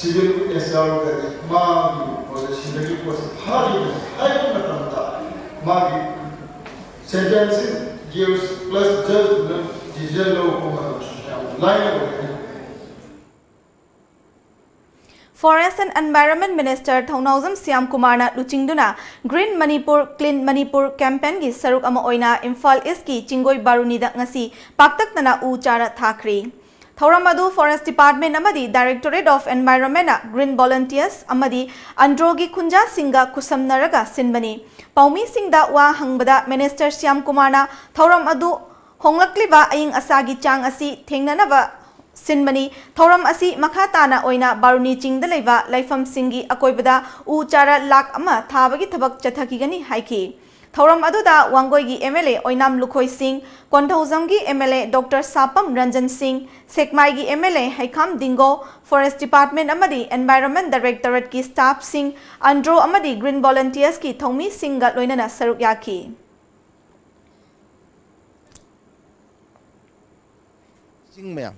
civil witness ꯌꯥꯎꯔꯒꯗꯤ ꯃꯥꯒꯤ ꯄꯣꯠꯁꯦ ꯁꯤꯗꯒꯤ ꯄꯣꯠꯁꯦ ꯐꯥꯈꯤꯕꯅꯤ ꯍꯥꯏꯕ ꯃꯇꯝꯗ ꯃꯥꯒꯤ sentencing years plus judge decision ꯂꯧꯔꯛꯄ ꯃꯇꯝꯁꯨ ꯌꯥꯝ ꯂꯥꯏꯅ ꯑꯣꯏꯒꯅꯤ꯫ Forest and Environment Minister ꯊꯧꯅꯥꯎꯖꯝ ꯁ꯭ꯌꯥꯝ ꯀꯨꯃꯥꯔꯅ ꯂꯨꯆꯤꯡꯗꯨꯅ Green Manipur, Clean Manipur campaign ꯒꯤ ꯁꯔꯨꯛ ꯑꯃ ꯑꯣꯏꯅ ꯏꯝꯐꯥꯜ East ꯀꯤ ꯆꯤꯡꯒꯣꯏ ꯕꯥꯔꯨꯅꯤꯗ ꯉꯁꯤ ꯄꯥꯛꯇꯛꯅꯅ ꯎ ꯆꯥꯔ ꯊꯥꯈ꯭ꯔꯤ꯫ ꯊꯧꯔꯝ ꯑꯗꯨ Forest Department ꯑꯃꯗꯤ Directorate of Environment ꯅ Green Volunteers ꯑꯃꯗꯤ ꯑꯟꯗ꯭ꯔꯣꯒꯤ ꯈꯨꯟꯖꯥꯁꯤꯡꯒ ꯈꯨꯠꯁꯝꯅꯔꯒ ꯁꯤꯟꯕꯅꯤ꯫ ꯄꯥꯎꯃꯤꯁꯤꯡꯗ ꯋꯥ ꯍꯪꯕꯗ Minister ꯁ꯭ꯌꯥꯝ ꯀꯨꯃꯥꯔꯅ ꯊꯧꯔꯝ ꯑꯗꯨ ꯍꯣꯡꯂꯛꯂꯤꯕ ꯑꯏꯪ ꯑꯁꯥꯒꯤ ꯆꯥꯡ ꯑꯁꯤ ꯊꯦꯡꯅꯅꯕ ꯁꯤꯟꯕꯅꯤ꯫ ꯊꯧꯔꯝ ꯑꯁꯤ ꯃꯈꯥ ꯇꯥꯅ ꯑꯣꯏꯅ ꯕꯥꯔꯨꯅꯤ ꯆꯤꯡꯗ ꯂꯩꯕ ꯂꯩꯐꯝꯁꯤꯡꯒꯤ ꯑꯀꯣꯏꯕꯗ ꯎ ꯆꯥꯔ ꯂꯥꯈ ꯑꯃ ꯊꯥꯕꯒꯤ ꯊꯕꯛ ꯆꯠꯊꯈꯤꯒꯅꯤ ꯍꯥꯏꯈꯤ꯫ ꯊꯧꯔꯝ ꯑꯗꯨꯗ ꯋꯥꯡꯒꯣꯏꯒꯤ M L A ꯑꯣꯏꯅꯥꯝ ꯂꯨꯈꯣꯏ ꯁꯤꯡ, ꯀꯣꯟꯊꯧꯖꯝꯒꯤ M L A Doctor ꯁꯥꯄꯝ Ranjan ꯁꯤꯡ, ꯁꯦꯛꯃꯥꯏꯒꯤ M L A ꯍꯩꯈꯥꯝ ꯗꯤꯡꯒꯣ, Forest Department ꯑꯃꯗꯤ Environment Directorate ꯀꯤ staff ꯁꯤꯡ, ꯑꯟꯗ꯭ꯔꯣ ꯑꯃꯗꯤ Green Volunteers ꯀꯤ ꯊꯧꯃꯤꯁꯤꯡꯒ ꯂꯣꯏꯅꯅ ꯁꯔꯨꯛ ꯌꯥꯈꯤ꯫ ꯆꯤꯡ ꯃꯌꯥꯝ,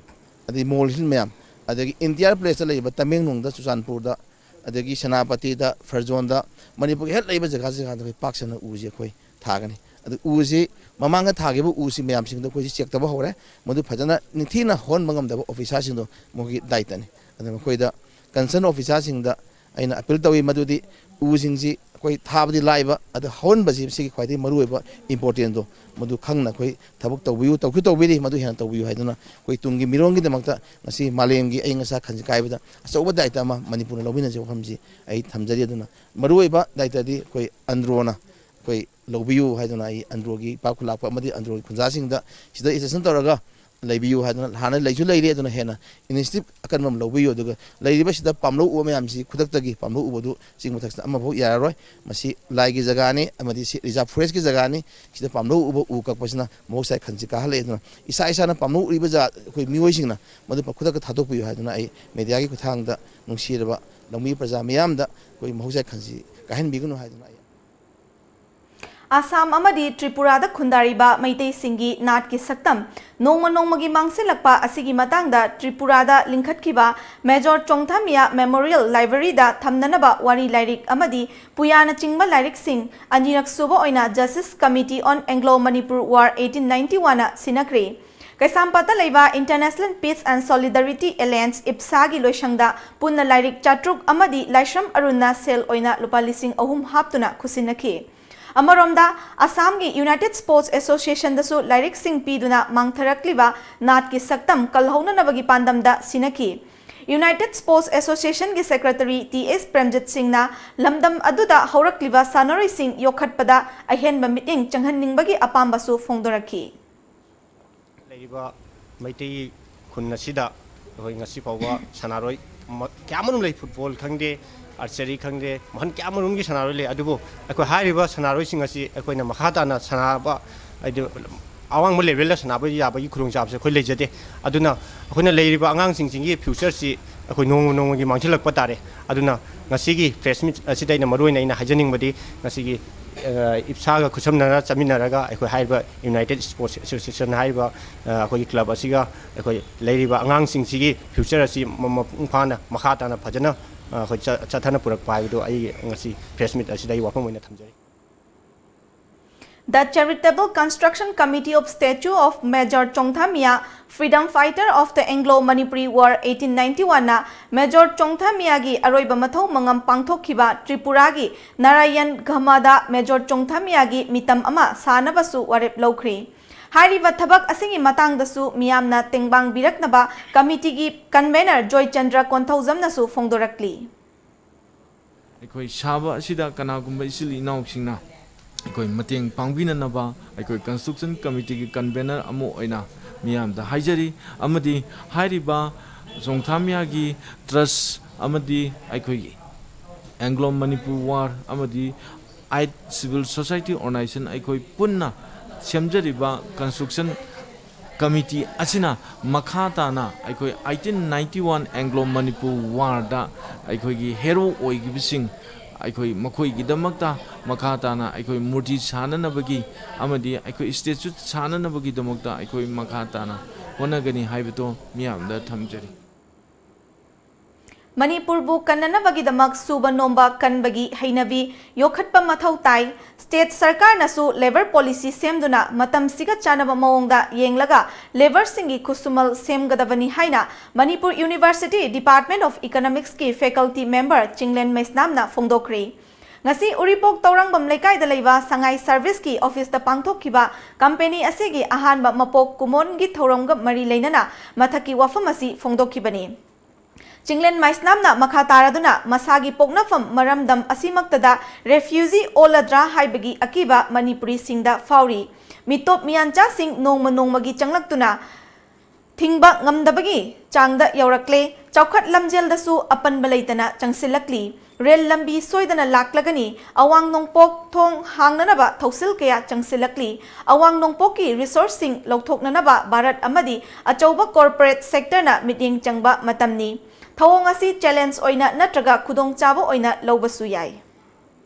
ꯑꯗꯩ ꯃꯣꯜ ꯍꯤꯜ ꯃꯌꯥꯝ, ꯑꯗꯒꯤ entire place ꯇ ꯂꯩꯔꯤꯕ ꯇꯃꯦꯡꯂꯣꯡꯗ, ꯆꯨꯔꯆꯥꯟꯄꯨꯔꯗ, ꯑꯗꯒꯤ ꯁꯦꯅꯥꯄꯇꯤꯗ, ꯐꯔꯖꯣꯟꯗ, ꯃꯅꯤꯄꯨꯔꯒꯤ ꯍꯦꯛ ꯂꯩꯕ ꯖꯒꯥ ꯖꯒꯥꯗ ꯑꯩꯈꯣꯏ ꯄꯥꯛ ꯁꯟꯅ ꯎꯁꯦ ꯑꯩꯈꯣꯏ ꯊꯥꯒꯅꯤ꯫ ꯑꯗꯨ ꯎꯁꯤ ꯃꯃꯥꯡꯗ ꯊꯥꯈꯤꯕ ꯎꯁꯤ ꯃꯌꯥꯝꯁꯤꯡꯗꯣ ꯑꯩꯈꯣꯏꯁꯤ check ꯇꯧꯕ ꯍꯧꯔꯦ꯫ ꯃꯗꯨ ꯐꯖꯅ ꯅꯤꯡꯊꯤꯅ ꯍꯣꯟꯕ ꯉꯝꯗꯕ officer ꯁꯤꯡꯗꯣ ꯃꯈꯣꯏꯒꯤ ꯗꯥꯏꯇꯅꯤ꯫ ꯑꯗꯨꯅ ꯃꯈꯣꯏꯗ concern officer ꯁꯤꯡꯗ ꯑꯩꯅ appeal ꯇꯧꯏ, ꯃꯗꯨꯗꯤ ꯎꯁꯤꯡꯁꯤ ꯑꯩꯈꯣꯏ ꯊꯥꯕꯗꯤ ꯂꯥꯏꯕ, ꯑꯗꯨ ꯍꯧꯍꯟꯕꯁꯤ ꯁꯤꯒꯤ ꯈ꯭ꯋꯥꯏꯗꯒꯤ ꯃꯔꯨꯑꯣꯏꯕ importantꯗꯣ, ꯃꯗꯨ ꯈꯪꯅ ꯑꯩꯈꯣꯏ ꯊꯕꯛ ꯇꯧꯕꯤꯌꯨ, ꯇꯧꯁꯨ ꯇꯧꯕꯤꯔꯤ, ꯃꯗꯨ ꯍꯦꯟꯅ ꯇꯧꯕꯤꯌꯨ ꯍꯥꯏꯗꯨꯅ ꯑꯩꯈꯣꯏ ꯇꯨꯡꯒꯤ ꯃꯤꯔꯣꯟꯒꯤꯗꯃꯛꯇ ꯉꯁꯤ ꯃꯥꯂꯦꯝꯒꯤ ꯑꯏꯪ ꯑꯁꯥ ꯈꯟꯁꯤ ꯀꯥꯏꯕꯗ ꯑꯆꯧꯕ ꯗꯥꯏꯇ ꯑꯃ ꯃꯅꯤꯄꯨꯔꯅ ꯂꯧꯃꯤꯟꯅꯁꯤ ꯋꯥꯐꯝꯁꯤ ꯑꯩ ꯊꯝꯖꯔꯤ꯫ ꯑꯗꯨꯅ ꯃꯔꯨꯑꯣꯏꯕ ꯗꯥꯏꯇꯗꯤ ꯑꯩꯈꯣꯏ ꯑꯟꯗ꯭ꯔꯣꯅ ꯑꯩꯈꯣꯏ ꯂꯧꯕꯤꯌꯨ ꯍꯥꯏꯗꯨꯅ ꯑꯩ ꯑꯟꯗ꯭ꯔꯣꯒꯤ ꯏꯄꯥꯛ ꯈꯨꯂꯥꯛꯄ ꯑꯃꯗꯤ ꯑꯟꯗ꯭ꯔꯣꯒꯤ ꯈꯨꯟꯖꯥꯁꯤꯡꯗ ꯁꯤꯗ instruction ꯇꯧꯔꯒ ꯂꯩꯕꯤꯌꯨ ꯍꯥꯏꯗꯨꯅ ꯍꯥꯟꯅ ꯂꯩꯁꯨ ꯂꯩꯔꯤ, ꯑꯗꯨꯅ ꯍꯦꯟꯅ initiative ꯑꯀꯟꯕ ꯑꯃ ꯂꯧꯕꯤꯌꯨ꯫ ꯑꯗꯗꯨꯒ ꯂꯩꯔꯤꯕꯁꯤꯗ ꯄꯥꯝꯂꯧ ꯎꯕ ꯃꯌꯥꯝꯁꯤ ꯈꯨꯗꯛꯇꯒꯤ ꯄꯥꯝꯂꯧ ꯎꯕꯗꯨ ꯆꯤꯡ ꯃꯊꯛꯁꯤꯗ ꯑꯃꯐꯥꯎ ꯌꯥꯔꯔꯣꯏ꯫ ꯃꯁꯤ ꯂꯥꯏꯒꯤ ꯖꯒꯥꯅꯤ ꯑꯃꯗꯤ ꯁꯤ reserve forestꯀꯤ ꯖꯒꯥꯅꯤ꯫ ꯁꯤꯗ ꯄꯥꯝꯂꯧ ꯎꯕ ꯎ ꯀꯛꯄꯁꯤꯅ ꯃꯍꯧꯁꯥꯒꯤ ꯈꯟꯁꯤ ꯀꯥꯍꯜꯂꯛꯑꯦ꯫ ꯑꯗꯨꯅ ꯏꯁꯥ ꯏꯁꯥꯅ ꯄꯥꯝꯂꯧ ꯎꯔꯤꯕ ꯖꯥ-, ꯑꯩꯈꯣꯏ ꯃꯤꯑꯣꯏꯁꯤꯡꯅ ꯃꯗꯨ ꯈꯨꯗꯛꯇ ꯊꯥꯗꯣꯛꯄꯤꯌꯨ ꯍꯥꯏꯗꯨꯅ ꯑꯩ mediaꯒꯤ ꯈꯨꯠꯊꯥꯡꯗ ꯅꯨꯡꯁꯤꯔꯕ ꯂꯧꯃꯤ ꯄ꯭ꯔꯖꯥ ꯃꯤꯌꯥꯝꯗ ꯑꯩꯈꯣꯏ ꯃꯍꯧꯁꯥꯒꯤ ꯈꯟꯁꯤ ꯀꯥꯏꯍꯟꯕꯤꯒꯅꯨ ꯍꯥꯏꯗꯨꯅ ꯑꯩ ꯑꯁꯥꯝ ꯑꯃꯗꯤ ꯇ꯭ꯔꯤꯄꯨꯔꯥꯗ ꯈꯨꯟꯗꯥꯔꯤꯕ ꯃꯩꯇꯩꯁꯤꯡꯒꯤ ꯅꯥꯠꯀꯤ ꯁꯛꯇꯝ ꯅꯣꯡꯃ ꯅꯣꯡꯃꯒꯤ ꯃꯥꯡꯁꯤꯜꯂꯛꯄ ꯑꯁꯤꯒꯤ ꯃꯇꯥꯡꯗ ꯇ꯭ꯔꯤꯄꯨꯔꯥꯗ ꯂꯤꯡꯈꯠꯈꯤꯕ ꯃꯦꯖꯣꯔ ꯆꯣꯡꯊꯥꯃꯤꯌꯥ ꯃꯦꯃꯣꯔꯤꯌꯦꯜ ꯂꯥꯏꯕ꯭ꯔꯦꯔꯤꯗ ꯊꯝꯅꯅꯕ ꯋꯥꯔꯤ ꯂꯥꯏꯔꯤꯛ ꯑꯃꯗꯤ ꯄꯨꯌꯥꯅꯆꯤꯡꯕ ꯂꯥꯏꯔꯤꯛꯁꯤꯡ ꯑꯅꯤꯔꯛ ꯁꯨꯕ ꯑꯣꯏꯅ Justice Committee on Anglo Manipur War eighteen ninety-oneꯅ ꯁꯤꯟꯅꯈ꯭ꯔꯦ꯫ ꯀꯩꯁꯥꯝꯄꯥꯠꯇ ꯂꯩꯕ International Peace and Solidarity Alliance, ꯏꯞꯁꯥꯒꯤ ꯂꯣꯏꯁꯪꯗ ꯄꯨꯟꯅ ꯂꯥꯏꯔꯤꯛ ꯆꯥꯇ꯭ꯔꯨꯛ ꯑꯃꯗꯤ ꯂꯥꯏꯁ꯭ꯔꯝ ꯑꯔꯨꯟꯅ ꯁꯦꯜ ꯑꯣꯏꯅ ꯂꯨꯄꯥ ꯂꯤꯁꯤꯡ ꯑꯍꯨꯝ ꯍꯥꯞꯇꯨꯅ ꯈꯨꯠꯁꯤꯟꯅꯈꯤ꯫ ꯑꯃꯔꯣꯝꯗ, ꯑꯁꯥꯝꯒꯤ United Sports Associationꯗꯁꯨ ꯂꯥꯏꯔꯤꯛꯁꯤꯡ ꯄꯤꯗꯨꯅ ꯃꯥꯡꯊꯔꯛꯂꯤꯕ ꯅꯥꯠꯀꯤ ꯁꯛꯇꯝ ꯀꯜꯍꯧꯅꯅꯕꯒꯤ ꯄꯥꯟꯗꯝꯗ ꯁꯤꯟꯅꯈꯤ꯫ United Sports Associationꯒꯤ Secretary ꯇꯤ ꯑꯦꯁ ꯄ꯭ꯔꯦꯝꯖꯤꯠ ꯁꯤꯡꯅ ꯂꯝꯗꯝ ꯑꯗꯨꯗ ꯍꯧꯔꯛꯂꯤꯕ ꯁꯥꯟꯅꯔꯣꯏꯁꯤꯡ ꯌꯣꯛꯈꯠꯄꯗ ꯑꯍꯦꯟꯕ ꯃꯤꯠꯌꯦꯡ ꯆꯪꯍꯟꯅꯤꯡꯕꯒꯤ ꯑꯄꯥꯝꯕꯁꯨ ꯐꯣꯡꯗꯣꯔꯛꯈꯤ꯫ ꯂꯩꯔꯤꯕ ꯃꯩꯇꯩ ꯈꯨꯟ ꯑꯁꯤꯗ ꯑꯩꯈꯣꯏ ꯉꯁꯤ ꯐꯥꯎꯕ ꯁꯥꯟꯅꯔꯣꯏ ꯃ-, ꯀꯌꯥꯃꯔꯨꯝ ꯂꯩ꯫ Football ꯈꯪꯗꯦ, archery ꯈꯪꯗꯦ, ꯃꯈꯜ ꯀꯌꯥꯃꯔꯨꯝꯒꯤ ꯁꯥꯟꯅꯔꯣꯏ ꯂꯩ꯫ ꯑꯗꯨꯕꯨ ꯑꯩꯈꯣꯏ ꯍꯥꯏꯔꯤꯕ ꯁꯥꯟꯅꯔꯣꯏꯁꯤꯡ ꯑꯁꯤ ꯑꯩꯈꯣꯏꯅ ꯃꯈꯥ ꯇꯥꯅ ꯁꯥꯟꯅꯕ, ꯍꯥꯏꯗꯤ, ꯑꯋꯥꯡꯕ levelꯗ ꯁꯥꯟꯅꯕ ꯌꯥꯕꯒꯤ ꯈꯨꯗꯣꯡꯆꯥꯕꯁꯦ ꯑꯩꯈꯣꯏ ꯂꯩꯖꯗꯦ꯫ ꯑꯗꯨꯅ ꯑꯩꯈꯣꯏꯅ ꯂꯩꯔꯤꯕ ꯑꯉꯥꯡꯁꯤꯡꯁꯤꯒꯤ futureꯁꯤ ꯑꯩꯈꯣꯏ ꯅꯣꯡꯃ ꯅꯣꯡꯃꯒꯤ ꯃꯥꯡꯁꯤꯜꯂꯛꯄ ꯇꯥꯔꯦ꯫ ꯑꯗꯨꯅ ꯉꯁꯤꯒꯤ press meet ꯑꯁꯤꯗ ꯑꯩꯅ ꯃꯔꯨꯑꯣꯏꯅ ꯑꯩꯅ ꯍꯥꯏꯖꯅꯤꯡꯕꯗꯤ, ꯉꯁꯤꯒꯤ, ꯑ, ꯏꯞꯁꯥꯒ ꯈꯨꯠꯁꯝꯅꯔ ꯆꯠꯃꯤꯟꯅꯔꯒ ꯑꯩꯈꯣꯏ ꯍꯥꯏꯔꯤꯕ United Sports Association ꯍꯥꯏꯔꯤꯕ, ꯑ, ꯑꯩꯈꯣꯏꯒꯤ club ꯑꯁꯤꯒ ꯑꯩꯈꯣꯏ ꯂꯩꯔꯤꯕ ꯑꯉꯥꯡꯁꯤꯡꯁꯤꯒꯤ future ꯑꯁꯤ ꯃ-, ꯃꯄꯨꯡ ꯐꯥꯅ ꯃꯈꯥ ꯇꯥꯅ ꯐꯖꯅ, ꯑ, ꯑꯩꯈꯣꯏ ꯆ-, ꯆꯠꯊꯅ ꯄꯨꯔꯛꯄ ꯍꯥꯏꯕꯗꯨ ꯑꯩ ꯉꯁꯤ press meet ꯑꯁꯤꯗ ꯑꯩ ꯋꯥꯐꯝ ꯑꯣꯏꯅ ꯊꯝꯖꯔꯤ꯫ The Charitable Construction Committee of Statue of Major Chongthamia, Freedom Fighter of the Anglo-Manipuri War eighteen ninety-one ꯅ Major ꯆꯣꯡꯊꯥꯃꯤꯌꯥꯒꯤ ꯑꯔꯣꯏꯕ ꯃꯊꯧ ꯃꯉꯝ ꯄꯥꯡꯊꯣꯛꯈꯤꯕ ꯇ꯭ꯔꯤꯄꯨꯔꯥꯒꯤ ꯅꯥꯔꯥꯌꯟ ꯒꯍꯃꯥꯗ Major ꯆꯣꯡꯊꯥꯃꯤꯌꯥꯒꯤ ꯃꯤꯇꯝ ꯑꯃ ꯁꯥꯅꯕꯁꯨ ꯋꯥꯔꯦꯞ ꯂꯧꯈ꯭ꯔꯤ꯫ ꯍꯥꯏꯔꯤꯕ ꯊꯕꯛ ꯑꯁꯤꯒꯤ ꯃꯇꯥꯡꯗꯁꯨ ꯃꯤꯌꯥꯝꯅ ꯇꯦꯡꯕꯥꯡꯕꯤꯔꯛꯅꯕ ꯀꯃꯤꯇꯤꯒꯤ convener ꯖꯣꯏꯆꯟꯗ꯭ꯔ ꯀꯣꯟꯊꯧꯖꯝꯅꯁꯨ ꯐꯣꯡꯗꯣꯔꯛꯂꯤ꯫ ꯑꯩꯈꯣꯏ ꯁꯥꯕ ꯑꯁꯤꯗ ꯀꯅꯥꯒꯨꯝꯕ ꯏꯆꯤꯜ ꯏꯅꯥꯎꯁꯤꯡꯅ ꯑꯩꯈꯣꯏ ꯃꯇꯦꯡ ꯄꯥꯡꯕꯤꯅꯅꯕ ꯑꯩꯈꯣꯏ construction committee ꯒꯤ convener ꯑꯃ ꯑꯣꯏꯅ ꯃꯤꯌꯥꯝꯗ ꯍꯥꯏꯖꯔꯤ꯫ ꯑꯃꯗꯤ ꯍꯥꯏꯔꯤꯕ ꯆꯣꯡꯊꯥꯃꯤꯌꯥꯒꯤ trust ꯑꯃꯗꯤ ꯑꯩꯈꯣꯏꯒꯤ Anglo Manipur War ꯑꯃꯗꯤ eight civil society organization ꯑꯩꯈꯣꯏ ꯄꯨꯟꯅ ꯁꯦꯝꯖꯔꯤꯕ construction committee ꯑꯁꯤꯅ ꯃꯈꯥ ꯇꯥꯅ ꯑꯩꯈꯣꯏ eighteen ninety-one Anglo Manipur War ꯗ ꯑꯩꯈꯣꯏꯒꯤ hero ꯑꯣꯏꯈꯤꯕꯁꯤꯡ ꯑꯩꯈꯣꯏ ꯃꯈꯣꯏꯒꯤꯗꯃꯛꯇ ꯃꯈꯥ ꯇꯥꯅ ꯑꯩꯈꯣꯏ ꯃꯨꯔꯇꯤ ꯁꯥꯅꯅꯕꯒꯤ ꯑꯃꯗꯤ ꯑꯩꯈꯣꯏ statue ꯁꯥꯅꯅꯕꯒꯤꯗꯃꯛꯇ ꯑꯩꯈꯣꯏ ꯃꯈꯥ ꯇꯥꯅ ꯍꯣꯠꯅꯒꯅꯤ ꯍꯥꯏꯕꯗꯣ ꯃꯤꯌꯥꯝꯗ ꯊꯝꯖꯔꯤ꯫ ꯃꯅꯤꯄꯨꯔꯕꯨ ꯀꯟꯅꯅꯕꯒꯤꯗꯃꯛ ꯁꯨꯕ ꯅꯣꯝꯕ ꯀꯟꯕꯒꯤ ꯍꯩꯅꯕꯤ ꯌꯣꯛꯈꯠꯄ ꯃꯊꯧ ꯇꯥꯏ꯫ State ꯁꯔꯀꯥꯔꯅꯁꯨ labour policy ꯁꯦꯝꯗꯨꯅ ꯃꯇꯝꯁꯤꯒ ꯆꯥꯟꯅꯕ ꯃꯑꯣꯡꯗ ꯌꯦꯡꯂꯒ labour ꯁꯤꯡꯒꯤ ꯈꯨꯠꯁꯨꯃꯜ ꯁꯦꯝꯒꯗꯕꯅꯤ ꯍꯥꯏꯅ Manipur University Department of Economics ꯀꯤ faculty member ꯆꯤꯡꯂꯦꯟ ꯃꯩꯁꯅꯥꯝꯅ ꯐꯣꯡꯗꯣꯛꯈ꯭ꯔꯤ꯫ ꯉꯁꯤ ꯎꯔꯤꯄꯣꯛ ꯇꯧꯔꯥꯡꯕꯝ ꯂꯩꯀꯥꯏꯗ ꯂꯩꯕ ꯁꯉꯥꯏ Service ꯀꯤ office ꯇ ꯄꯥꯡꯊꯣꯛꯈꯤꯕ company ꯑꯁꯤꯒꯤ ꯑꯍꯥꯟꯕ ꯃꯄꯣꯛ ꯀꯨꯝꯑꯣꯟꯒꯤ ꯊꯧꯔꯝꯒ ꯃꯔꯤ ꯂꯩꯅꯅ ꯃꯊꯛꯀꯤ ꯋꯥꯐꯝ ꯑꯁꯤ ꯐꯣꯡꯗꯣꯛꯈꯤꯕꯅꯤ꯫ ꯆꯤꯡꯂꯦꯟ ꯃꯩꯁꯅꯥꯝꯅ ꯃꯈꯥ ꯇꯥꯔꯗꯨꯅ ꯃꯁꯥꯒꯤ ꯄꯣꯛꯅꯐꯝ ꯃꯔꯝꯗꯝ ꯑꯁꯤꯃꯛꯇꯗ refugee ꯑꯣꯜꯂꯗ꯭ꯔꯥ ꯍꯥꯏꯕꯒꯤ ꯑꯀꯤꯕ ꯃꯅꯤꯄꯨꯔꯤꯁꯤꯡꯗ ꯐꯥꯎꯔꯤ꯫ ꯃꯤꯇꯣꯞ ꯃꯤꯌꯥꯟꯆꯥꯁꯤꯡ ꯅꯣꯡꯃ ꯅꯣꯡꯃꯒꯤ ꯆꯪꯂꯛꯇꯨꯅ ꯊꯤꯡꯕ ꯉꯝꯗꯕꯒꯤ ꯆꯥꯡꯗ ꯌꯧꯔꯛꯂꯦ꯫ ꯆꯥꯎꯈꯠ ꯂꯝꯖꯦꯜꯗꯁꯨ ꯑꯄꯟꯕ ꯂꯩꯇꯅ ꯆꯪꯁꯤꯜꯂꯛꯂꯤ꯫ ꯔꯦꯜ ꯂꯝꯕꯤ ꯁꯣꯏꯗꯅ ꯂꯥꯛꯂꯒꯅꯤ꯫ ꯑꯋꯥꯡ ꯅꯣꯡꯄꯣꯛ ꯊꯣꯡ ꯍꯥꯡꯅꯅꯕ ꯊꯧꯁꯤꯜ ꯀꯌꯥ ꯆꯪꯁꯤꯜꯂꯛꯂꯤ꯫ ꯑꯋꯥꯡ ꯅꯣꯡꯄꯣꯛꯀꯤ resource ꯁꯤꯡ ꯂꯧꯊꯣꯛꯅꯅꯕ ꯚꯥꯔꯠ ꯑꯃꯗꯤ ꯑꯆꯧꯕ corporate sector ꯅ ꯃꯤꯠꯌꯦꯡ ꯆꯪꯕ ꯃꯇꯝꯅꯤ꯫ ꯊꯧꯑꯣꯡ ꯑꯁꯤ challenge ꯑꯣꯏꯅ ꯅꯠꯇ꯭ꯔꯒ ꯈꯨꯗꯣꯡꯆꯥꯕ ꯑꯣꯏꯅ ꯂꯧꯕꯁꯨ ꯌꯥꯏ꯫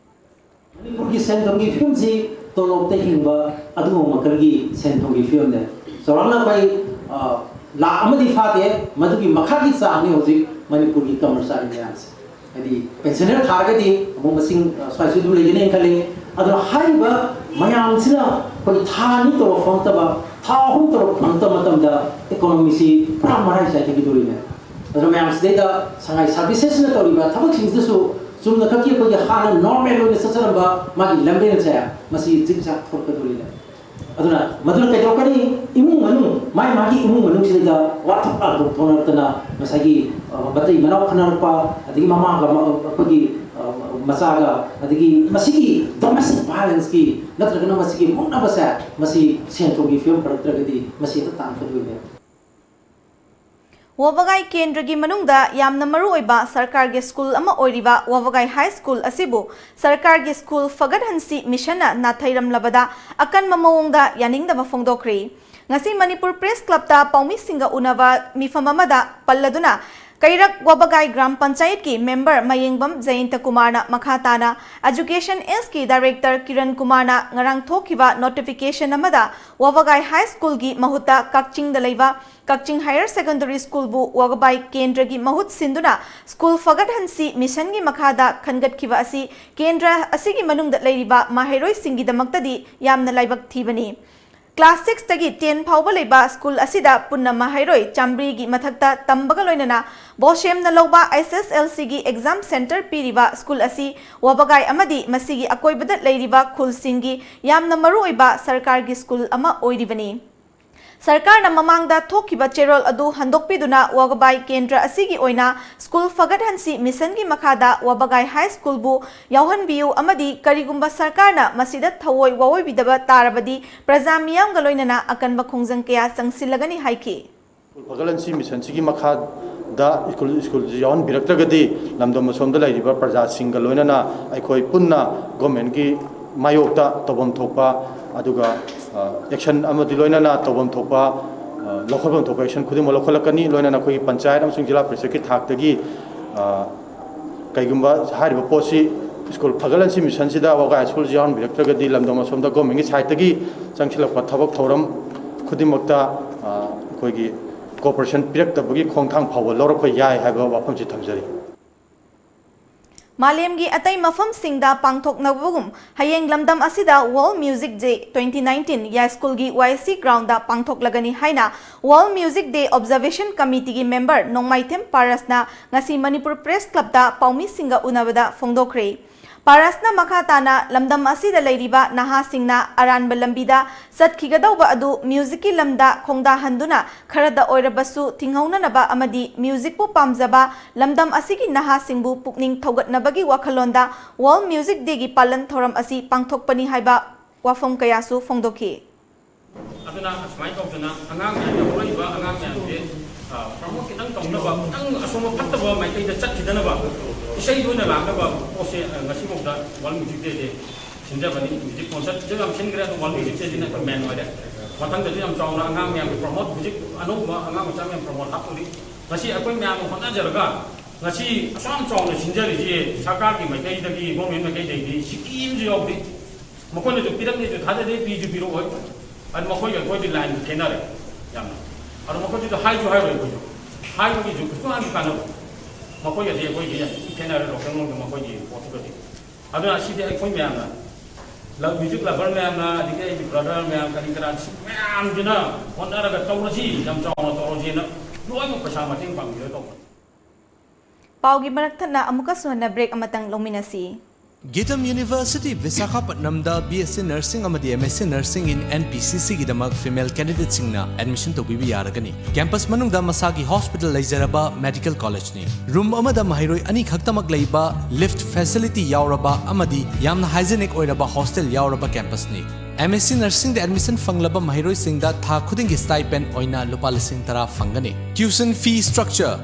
ꯃꯅꯤꯄꯨꯔꯒꯤ ꯁꯦꯟ ꯊꯨꯝꯒꯤ ꯐꯤꯕꯝꯁꯤ ꯇꯣꯂꯣꯞꯇ ꯍꯤꯡꯕ ꯑꯗꯨꯒꯨꯝꯕ ꯃꯈꯜꯒꯤ ꯁꯦꯟ ꯊꯨꯝꯒꯤ ꯐꯤꯕꯝꯅꯦ꯫ ꯆꯥꯎꯔꯥꯛꯅ ꯑꯩꯈꯣꯏ, ꯑ, ꯂꯥꯈ ꯑꯃꯗꯤ ꯐꯥꯗꯦ, ꯃꯗꯨꯒꯤ ꯃꯈꯥꯒꯤ ꯆꯥꯡꯅꯤ ꯍꯧꯖꯤꯛ ꯃꯅꯤꯄꯨꯔꯒꯤ ꯀꯔꯃꯆꯥꯔꯤ ꯃꯌꯥꯝꯁꯦ꯫ ꯍꯥꯏꯗꯤ pensioner ꯊꯥꯔꯒꯗꯤ ꯑꯃꯨꯛ ꯃꯁꯤꯡ, ꯑ, ꯁ꯭ꯋꯥꯏꯁꯨ ꯑꯗꯨꯝ ꯂꯩꯒꯅꯤ ꯈꯜꯂꯤ꯫ ꯑꯗꯨꯅ ꯍꯥꯏꯔꯤꯕ ꯃꯌꯥꯝꯁꯤꯅ ꯑꯩꯈꯣꯏ ꯊꯥ ꯑꯅꯤ ꯇꯧꯔ ꯐꯪꯉꯛꯇꯕ, ꯊꯥ ꯑꯍꯨꯝ ꯇꯧꯔ ꯐꯪꯉꯛꯇꯕ ꯃꯇꯝꯗ ꯏꯀꯣꯅꯣꯃꯤꯁꯤ ꯄꯨꯔꯥ ꯃꯔꯥꯏ ꯆꯥꯏꯊꯈꯤꯗꯣꯔꯤꯅꯦ꯫ ꯑꯗꯨꯅ ꯃꯌꯥꯝꯁꯤꯗꯩꯗ ꯁꯉꯥꯏ ꯁꯥꯔꯚꯤꯁꯦꯁꯅ ꯇꯧꯔꯤꯕ ꯊꯕꯛꯁꯤꯡꯁꯤꯗꯁꯨ ꯆꯨꯝꯅ ꯈꯛꯀꯤ ꯑꯩꯈꯣꯏꯒꯤ ꯍꯥꯟꯅ ꯅꯣꯔꯃꯦꯜ ꯑꯣꯏꯅ ꯆꯠꯆꯔꯝꯕ ꯃꯥꯒꯤ ꯂꯝꯕꯦꯜꯁꯦ ꯃꯁꯤ ꯖꯤꯛ ꯖꯥꯛ ꯊꯣꯛꯂꯛꯀꯗꯣꯔꯤꯅꯦ꯫ ꯑꯗꯨꯅ ꯃꯗꯨꯅ ꯀꯩꯗꯧꯔꯛꯀꯅꯤ? ꯏꯃꯨꯡ ꯃꯅꯨꯡ, ꯃꯥꯏ ꯃꯥꯒꯤ ꯏꯃꯨꯡ ꯃꯅꯨꯡꯁꯤꯗꯩꯗ ꯋꯥꯊꯣꯛ ꯂꯥꯟꯊꯣꯛ ꯊꯣꯛꯅꯔꯛꯇꯅ ꯉꯁꯥꯏꯒꯤ, ꯑ, ꯃꯇꯩ ꯃꯅꯥꯎ ꯈꯠꯅꯔꯛꯄ, ꯑꯗꯒꯤ ꯃꯃꯥꯒ ꯃ-, ꯑꯩꯈꯣꯏꯒꯤ, ꯑ, ꯃꯆꯥꯒ, ꯑꯗꯒꯤ ꯃꯁꯤꯒꯤ ꯗꯣꯃꯦꯁꯇꯤꯛ ꯚꯥꯏꯂꯦꯟꯁꯀꯤ ꯅꯠꯇ꯭ꯔꯒꯅ ꯃꯁꯤꯒꯤ ꯃꯨꯛꯅꯕꯁꯦ, ꯃꯁꯤ ꯁꯦꯟ ꯊꯨꯝꯒꯤ ꯐꯤꯕꯝ ꯐꯔꯛꯇ꯭ꯔꯒꯗꯤ ꯃꯁꯤ ꯍꯦꯛꯇ ꯇꯥꯟꯅꯒꯗꯣꯏꯅꯦ꯫ ꯋꯥꯕꯒꯥꯏ ꯀꯦꯟꯗ꯭ꯔꯒꯤ ꯃꯅꯨꯡꯗ ꯌꯥꯝꯅ ꯃꯔꯨꯑꯣꯏꯕ ꯁꯔꯀꯥꯔꯒꯤ ꯁ꯭ꯀꯨꯜ ꯑꯃ ꯑꯣꯏꯔꯤꯕ ꯋꯥꯕꯒꯥꯏ ꯍꯥꯏ ꯁ꯭ꯀꯨꯜ ꯑꯁꯤꯕꯨ ꯁꯔꯀꯥꯔꯒꯤ ꯁ꯭ꯀꯨꯜ ꯐꯒꯠꯍꯟꯁꯤ ꯃꯤꯁꯟꯅ ꯅꯥꯊꯩꯔꯝꯂꯕꯗ ꯑꯀꯟꯕ ꯃꯑꯣꯡꯗ ꯌꯥꯅꯤꯡꯗꯕ ꯐꯣꯡꯗꯣꯛꯈ꯭ꯔꯤ꯫ ꯉꯁꯤ ꯃꯅꯤꯄꯨꯔ ꯄ꯭ꯔꯦꯁ ꯀ꯭ꯂꯕꯇ ꯄꯥꯎꯃꯤꯁꯤꯡꯒ ꯎꯅꯕ ꯃꯤꯐꯝ ꯑꯃꯗ ꯄꯜꯂꯗꯨꯅ ꯀꯩꯔꯛ ꯋꯥꯕꯒꯥꯏ ꯒ꯭ꯔꯥꯝ ꯄꯟꯆꯥꯌꯠꯀꯤ ꯃꯦꯝꯕꯔ ꯃꯌꯦꯡꯕꯝ ꯖꯌꯟꯇ ꯀꯨꯃꯥꯔꯅ ꯃꯈꯥ ꯇꯥꯅ ꯑꯦꯖꯨꯀꯦꯁꯟ ꯑꯦꯁꯀꯤ ꯗꯥꯏꯔꯦꯛꯇꯔ ꯀꯤꯔꯟ ꯀꯨꯃꯥꯔꯅ ꯉꯔꯥꯡ ꯊꯣꯛꯈꯤꯕ ꯅꯣꯇꯤꯐꯤꯀꯦꯁꯟ ꯑꯃꯗ ꯋꯥꯕꯒꯥꯏ ꯍꯥꯏ ꯁ꯭ꯀꯨꯜꯒꯤ ꯃꯍꯨꯠꯇ ꯀꯛꯆꯤꯡꯗ ꯂꯩꯕ ꯀꯛꯆꯤꯡ ꯍꯥꯌꯔ ꯁꯦꯀꯦꯟꯗꯔꯤ ꯁ꯭ꯀꯨꯜꯕꯨ ꯋꯥꯕꯒꯥꯏ ꯀꯦꯟꯗ꯭ꯔꯒꯤ ꯃꯍꯨꯠ ꯁꯤꯟꯗꯨꯅ ꯁ꯭ꯀꯨꯜ ꯐꯒꯠꯍꯟꯁꯤ ꯃꯤꯁꯟꯒꯤ ꯃꯈꯥꯗ ꯈꯟꯒꯠꯈꯤꯕ ꯑꯁꯤ ꯀꯦꯟꯗ꯭ꯔ ꯑꯁꯤꯒꯤ ꯃꯅꯨꯡꯗ ꯂꯩꯔꯤꯕ ꯃꯍꯩꯔꯣꯏꯁꯤꯡꯒꯤꯗꯃꯛꯇꯗꯤ ꯌꯥꯝꯅ ꯂꯥꯏꯕꯛ ꯊꯤꯕꯅꯤ꯫ ꯀ꯭ꯂꯥꯁ ꯁꯤꯛꯁꯇꯒꯤ ꯇꯦꯟ ꯐꯥꯎꯕ ꯂꯩꯕ ꯁ꯭ꯀꯨꯜ ꯑꯁꯤꯗ ꯄꯨꯟꯅ ꯃꯍꯩꯔꯣꯏ ꯆꯥꯃꯔꯤꯒꯤ ꯃꯊꯛꯇ ꯇꯝꯕꯒ ꯂꯣꯏꯅꯅ ꯕꯣꯁꯦꯝꯅ ꯂꯧꯕ ꯑꯦꯁ ꯑꯦꯁ ꯑꯦꯜ ꯁꯤꯒꯤ ꯑꯦꯛꯖꯥꯝ ꯁꯦꯟꯇꯔ ꯄꯤꯔꯤꯕ ꯁ꯭ꯀꯨꯜ ꯑꯁꯤ ꯋꯥꯕꯒꯥꯏ ꯑꯃꯗꯤ ꯃꯁꯤꯒꯤ ꯑꯀꯣꯏꯕꯗ ꯂꯩꯔꯤꯕ ꯈꯨꯜꯁꯤꯡꯒꯤ ꯌꯥꯝꯅ ꯃꯔꯨꯑꯣꯏꯕ ꯁꯔꯀꯥꯔꯒꯤ ꯁ꯭ꯀꯨꯜ ꯑꯃ ꯑꯣꯏꯔꯤꯕꯅꯤ꯫ ꯁꯔꯀꯥꯔꯅ ꯃꯃꯥꯡꯗ ꯊꯣꯛꯈꯤꯕ ꯆꯦꯔꯣꯜ ꯑꯗꯨ ꯍꯟꯗꯣꯛꯄꯤꯗꯨꯅ ꯋꯥꯒꯕꯥꯏ ꯀꯦꯟꯗ꯭ꯔ ꯑꯁꯤꯒꯤ ꯑꯣꯏꯅ ꯁ꯭ꯀꯨꯜ ꯐꯒꯠꯍꯟꯁꯤ ꯃꯤꯁꯟꯒꯤ ꯃꯈꯥꯗ ꯋꯥꯕꯒꯥꯏ ꯍꯥꯏ ꯁ꯭ꯀꯨꯜꯕꯨ ꯌꯥꯎꯍꯟꯕꯤꯌꯨ ꯑꯃꯗꯤ ꯀꯔꯤꯒꯨꯝꯕ ꯁꯔꯀꯥꯔꯅ ꯃꯁꯤꯗ ꯊꯑꯣꯏ ꯋꯥꯑꯣꯏꯕꯤꯗꯕ ꯇꯥꯔꯕꯗꯤ ꯄ꯭ꯔꯖꯥ ꯃꯤꯌꯥꯝꯒ ꯂꯣꯏꯅꯅ ꯑꯀꯟꯕ ꯈꯣꯡꯖꯪ ꯀꯌꯥ ꯆꯪꯁꯤꯜꯂꯒꯅꯤ ꯍꯥꯏꯈꯤ꯫ ꯁ꯭ꯀꯨꯜ ꯐꯒꯠꯍꯟꯁꯤ ꯃꯤꯁꯟꯁꯤꯒꯤ ꯃꯈꯥꯗ ꯁ꯭ꯀꯨꯜ, ꯁ꯭ꯀꯨꯜꯁꯤ ꯌꯥꯎꯍꯟꯕꯤꯔꯛꯇ꯭ꯔꯒꯗꯤ ꯂꯝꯗꯝ ꯑꯁꯣꯝꯗ ꯂꯩꯔꯤꯕ ꯄ꯭ꯔꯖꯥꯁꯤꯡꯒ ꯂꯣꯏꯅꯅ ꯑꯩꯈꯣꯏ ꯄꯨꯟꯅ ꯒꯣꯔꯃꯦꯟꯒꯤ ꯃꯥꯌꯣꯛꯇ ꯇꯧꯐꯝ ꯊꯣꯛꯄ, ꯑꯗꯨꯒ, ꯑ, ꯑꯦꯛꯁꯟ ꯑꯃꯗꯤ ꯂꯣꯏꯅꯅ ꯇꯧꯐꯝ ꯊꯣꯛꯄ, ꯑ, ꯂꯧꯈꯠꯐꯝ ꯊꯣꯛꯄ ꯑꯦꯛꯁꯟ ꯈꯨꯗꯤꯡꯃꯛ ꯂꯧꯈꯠꯂꯛꯀꯅꯤ꯫ ꯂꯣꯏꯅꯅ ꯑꯩꯈꯣꯏꯒꯤ ꯄꯟꯆꯥꯌꯠ ꯑꯃꯁꯨꯡ ꯖꯤꯂꯥ ꯄꯔꯤꯁꯠꯀꯤ ꯊꯥꯛꯇꯒꯤ, ꯑ, ꯀꯩꯒꯨꯝꯕ ꯍꯥꯏꯔꯤꯕ ꯄꯣꯠꯁꯤ ꯁ꯭ꯀꯨꯜ ꯐꯒꯠꯍꯟꯁꯤ ꯃꯤꯁꯟꯁꯤꯗ ꯋꯥꯒꯥꯏ ꯁ꯭ꯀꯨꯜꯁꯤ ꯌꯥꯎꯍꯟꯕꯤꯔꯛꯇ꯭ꯔꯒꯗꯤ ꯂꯝꯗꯝ ꯑꯁꯣꯝꯗ ꯒꯣꯔꯃꯦꯟꯒꯤ ꯁꯥꯏꯠꯇꯒꯤ ꯆꯪꯁꯤꯜꯂꯛꯄ ꯊꯕꯛ ꯊꯧꯔꯝ ꯈꯨꯗꯤꯡꯃꯛꯇ, ꯑ, ꯑꯩꯈꯣꯏꯒꯤ ꯀꯣꯑꯣꯄꯔꯦꯁꯟ ꯄꯤꯔꯛꯇꯕꯒꯤ ꯈꯣꯡꯊꯥꯡ ꯐꯥꯎꯕ ꯂꯧꯔꯛꯄ ꯌꯥꯏ ꯍꯥꯏꯕ ꯋꯥꯐꯝꯁꯤ ꯊꯝꯖꯔꯤ꯫ ꯃꯥꯂꯦꯝꯒꯤ ꯑꯇꯩ ꯃꯐꯝꯁꯤꯡꯗ ꯄꯥꯡꯊꯣꯛꯅꯕꯒꯨꯝ ꯍꯌꯦꯡ ꯂꯝꯗꯝ ꯑꯁꯤꯗ World Music Day twenty nineteen ꯌꯥꯏꯁ꯭ꯀꯨꯜꯒꯤ Y C ground ꯗ ꯄꯥꯡꯊꯣꯛꯂꯒꯅꯤ ꯍꯥꯏꯅ World Music Day Observation Committee ꯒꯤ member ꯅꯣꯡꯃꯥꯏꯊꯦꯝ ꯄꯥꯔꯁꯅ ꯉꯁꯤ ꯃꯅꯤꯄꯨꯔ Press Club ꯇ ꯄꯥꯎꯃꯤꯁꯤꯡꯒ ꯎꯅꯕꯗ ꯐꯣꯡꯗꯣꯛꯈ꯭ꯔꯦ꯫ ꯄꯥꯔꯁꯅ ꯃꯈꯥ ꯇꯥꯅ ꯂꯝꯗꯝ ꯑꯁꯤꯗ ꯂꯩꯔꯤꯕ ꯅꯍꯥꯁꯤꯡꯅ ꯑꯔꯥꯟꯕ ꯂꯝꯕꯤꯗ ꯆꯠꯈꯤꯒꯗꯧꯕ ꯑꯗꯨ music ꯀꯤ ꯂꯝꯗ ꯈꯣꯡꯗꯥꯍꯟꯗꯨꯅ ꯈꯔꯗ ꯑꯣꯏꯔꯕꯁꯨ ꯊꯤꯡꯍꯧꯅꯅꯕ ꯑꯃꯗꯤ music ꯄꯨ ꯄꯥꯝꯖꯕ ꯂꯝꯗꯝ ꯑꯁꯤꯒꯤ ꯅꯍꯥꯁꯤꯡꯕꯨ ꯄꯨꯛꯅꯤꯡ ꯊꯧꯒꯠꯅꯕꯒꯤ ꯋꯥꯈꯜꯂꯣꯟꯗ World Music Day ꯒꯤ ꯄꯥꯂꯟ ꯊꯧꯔꯝ ꯑꯁꯤ ꯄꯥꯡꯊꯣꯛꯄꯅꯤ ꯍꯥꯏꯕ ꯋꯥꯐꯝ ꯀꯌꯥꯁꯨ ꯐꯣꯡꯗꯣꯛꯈꯤ꯫ ꯑꯗꯨꯅ ꯑꯁꯨꯃꯥꯏꯅ ꯇꯧꯗꯅ ꯑꯉꯥꯡ ꯃꯌꯥꯝꯅ ꯍꯧꯔꯛꯏꯕ ꯑꯉꯥꯡ ꯃꯌꯥꯝꯁꯦ, ꯑ, promote ꯈꯤꯇꯪ ꯇꯧꯅꯕ, ꯈꯤꯇꯪ ꯑꯁꯣꯝꯕ ꯐꯠꯇꯕ ꯃꯥꯏꯀꯩꯗ ꯆꯠꯈꯤꯗꯅꯕ, ꯏꯁꯩꯗ ꯑꯣꯏꯅ ꯂꯥꯛꯅꯕ ꯄꯣꯠꯁꯦ, ꯑ, ꯉꯁꯤꯐꯥꯎꯗ World Music Day ꯁꯦ ꯁꯤꯟꯖꯕꯅꯤ꯫ Music concert ꯁꯨ ꯌꯥꯝ ꯁꯤꯟꯈ꯭ꯔꯦ, ꯑꯗꯣ World Music Day ꯁꯤꯅ ꯑꯩꯈꯣꯏ main ꯑꯣꯏꯔꯦ꯫ ꯃꯊꯪꯗꯁꯨ ꯌꯥꯝ ꯆꯥꯎꯅ ꯑꯉꯥꯡ ꯃꯌꯥꯝꯒꯤ promote, ꯍꯧꯖꯤꯛ ꯑꯅꯧꯕ ꯑꯉꯥꯡ ꯃꯆꯥ ꯃꯌꯥꯝ promote ꯍꯥꯞꯇꯧꯔꯤ꯫ ꯉꯁꯤ ꯑꯩꯈꯣꯏ ꯃꯌꯥꯝꯅ ꯍꯣꯠꯅꯖꯔꯒ ꯉꯁꯤ ꯑꯁꯨꯛ ꯌꯥꯝ ꯆꯥꯎꯅ ꯁꯤꯟꯖꯔꯤꯁꯤ ꯁꯔꯀꯥꯔꯒꯤ ꯃꯥꯏꯀꯩꯗꯒꯤ, government ꯃꯥꯏꯀꯩꯗꯒꯤ ꯁꯤꯀꯤ ꯑꯃꯁꯨ ꯌꯥꯎꯗꯦ꯫ ꯃꯈꯣꯏꯅꯁꯨ ꯄꯤꯔꯛꯅꯤꯁꯨ ꯊꯥꯖꯗꯦ, ꯄꯤꯁꯨ ꯄꯤꯔꯛꯑꯣꯏ꯫ ꯑꯗꯨ ꯃꯈꯣꯏꯒ ꯑꯩꯈꯣꯏꯗꯤ line ꯗꯨ ꯈꯦꯠꯅꯔꯦ ꯌꯥꯝꯅ꯫ ꯑꯗꯣ ꯃꯈꯣꯏꯗꯁꯨ ꯍꯥꯏꯁꯨ ꯍꯥꯏꯔꯣꯏ ꯑꯩꯈꯣꯏꯁꯨ꯫ ꯍꯥꯏꯕꯒꯤꯁꯨ ꯀꯩꯁꯨ ꯍꯥꯟꯅ ꯀꯥꯟꯅꯕ꯫ ꯃꯈꯣꯏꯒꯗꯤ ꯑꯩꯈꯣꯏꯗꯤ ꯌꯥꯝ ꯊꯤ ꯈꯦꯠꯅꯔꯦ local ꯂꯣꯟꯒ ꯃꯈꯣꯏꯒꯤ ꯄꯣꯠꯇꯨꯒꯗꯤ꯫ ꯑꯗꯨꯅ ꯑꯁꯤꯗꯤ ꯑꯩꯈꯣꯏ ꯃꯌꯥꯝꯅ, ꯂ-, music lover ꯃꯌꯥꯝꯅ, ꯑꯗꯒꯤ ꯑꯩꯒꯤ brother ꯃꯌꯥꯝ, ꯀꯔꯤ ꯀꯔꯥ ꯁꯤ ꯃꯌꯥꯝꯁꯤꯅ ꯍꯣꯠꯅꯔꯒ ꯇꯧꯔꯁꯤ, ꯌꯥꯝ ꯆꯥꯎꯅ ꯇꯧꯔꯁꯤꯅ ꯂꯣꯏꯅꯃꯛ ꯄꯩꯁꯥ ꯃꯇꯦꯡ ꯄꯥꯡꯕꯤꯔ ꯇꯧꯕꯅꯤ꯫ ꯄꯥꯎꯒꯤ ꯃꯔꯛ ꯊꯠꯅ ꯑꯃꯨꯛꯀꯁꯨ ꯍꯟꯅ break ꯑꯃꯇꯪ ꯂꯧꯃꯤꯟꯅꯁꯤ꯫ ꯒꯤꯇꯝ University ꯕꯤꯁꯥꯈꯥꯄꯠꯅꯝꯗ B S C Nursing ꯑꯃꯗꯤ M S C Nursing in N P C C ꯒꯤꯗꯃꯛ female candidate ꯁꯤꯡꯅ admission ꯇꯧꯕꯤꯕ ꯌꯥꯔꯒꯅꯤ꯫ Campus ꯃꯅꯨꯡꯗ ꯃꯁꯥꯒꯤ hospital ꯂꯩꯖꯔꯕ medical college ꯅꯤ꯫ Room ꯑꯃꯗ ꯃꯍꯩꯔꯣꯏ ꯑꯅꯤ ꯈꯛꯇꯃꯛ ꯂꯩꯕ, lift facility ꯌꯥꯎꯔꯕ ꯑꯃꯗꯤ ꯌꯥꯝꯅ hygienic ꯑꯣꯏꯔꯕ hostel ꯌꯥꯎꯔꯕ campus ꯅꯤ꯫ M S C Nursing ꯗ admission ꯐꯪꯂꯕ ꯃꯍꯩꯔꯣꯏꯁꯤꯡꯗ ꯊꯥ ꯈꯨꯗꯤꯡꯒꯤ stipend ꯑꯣꯏꯅ ꯂꯨꯄꯥ ꯂꯤꯁꯤꯡ ꯇꯔꯥ ꯐꯪꯒꯅꯤ꯫ Tuition fee structure: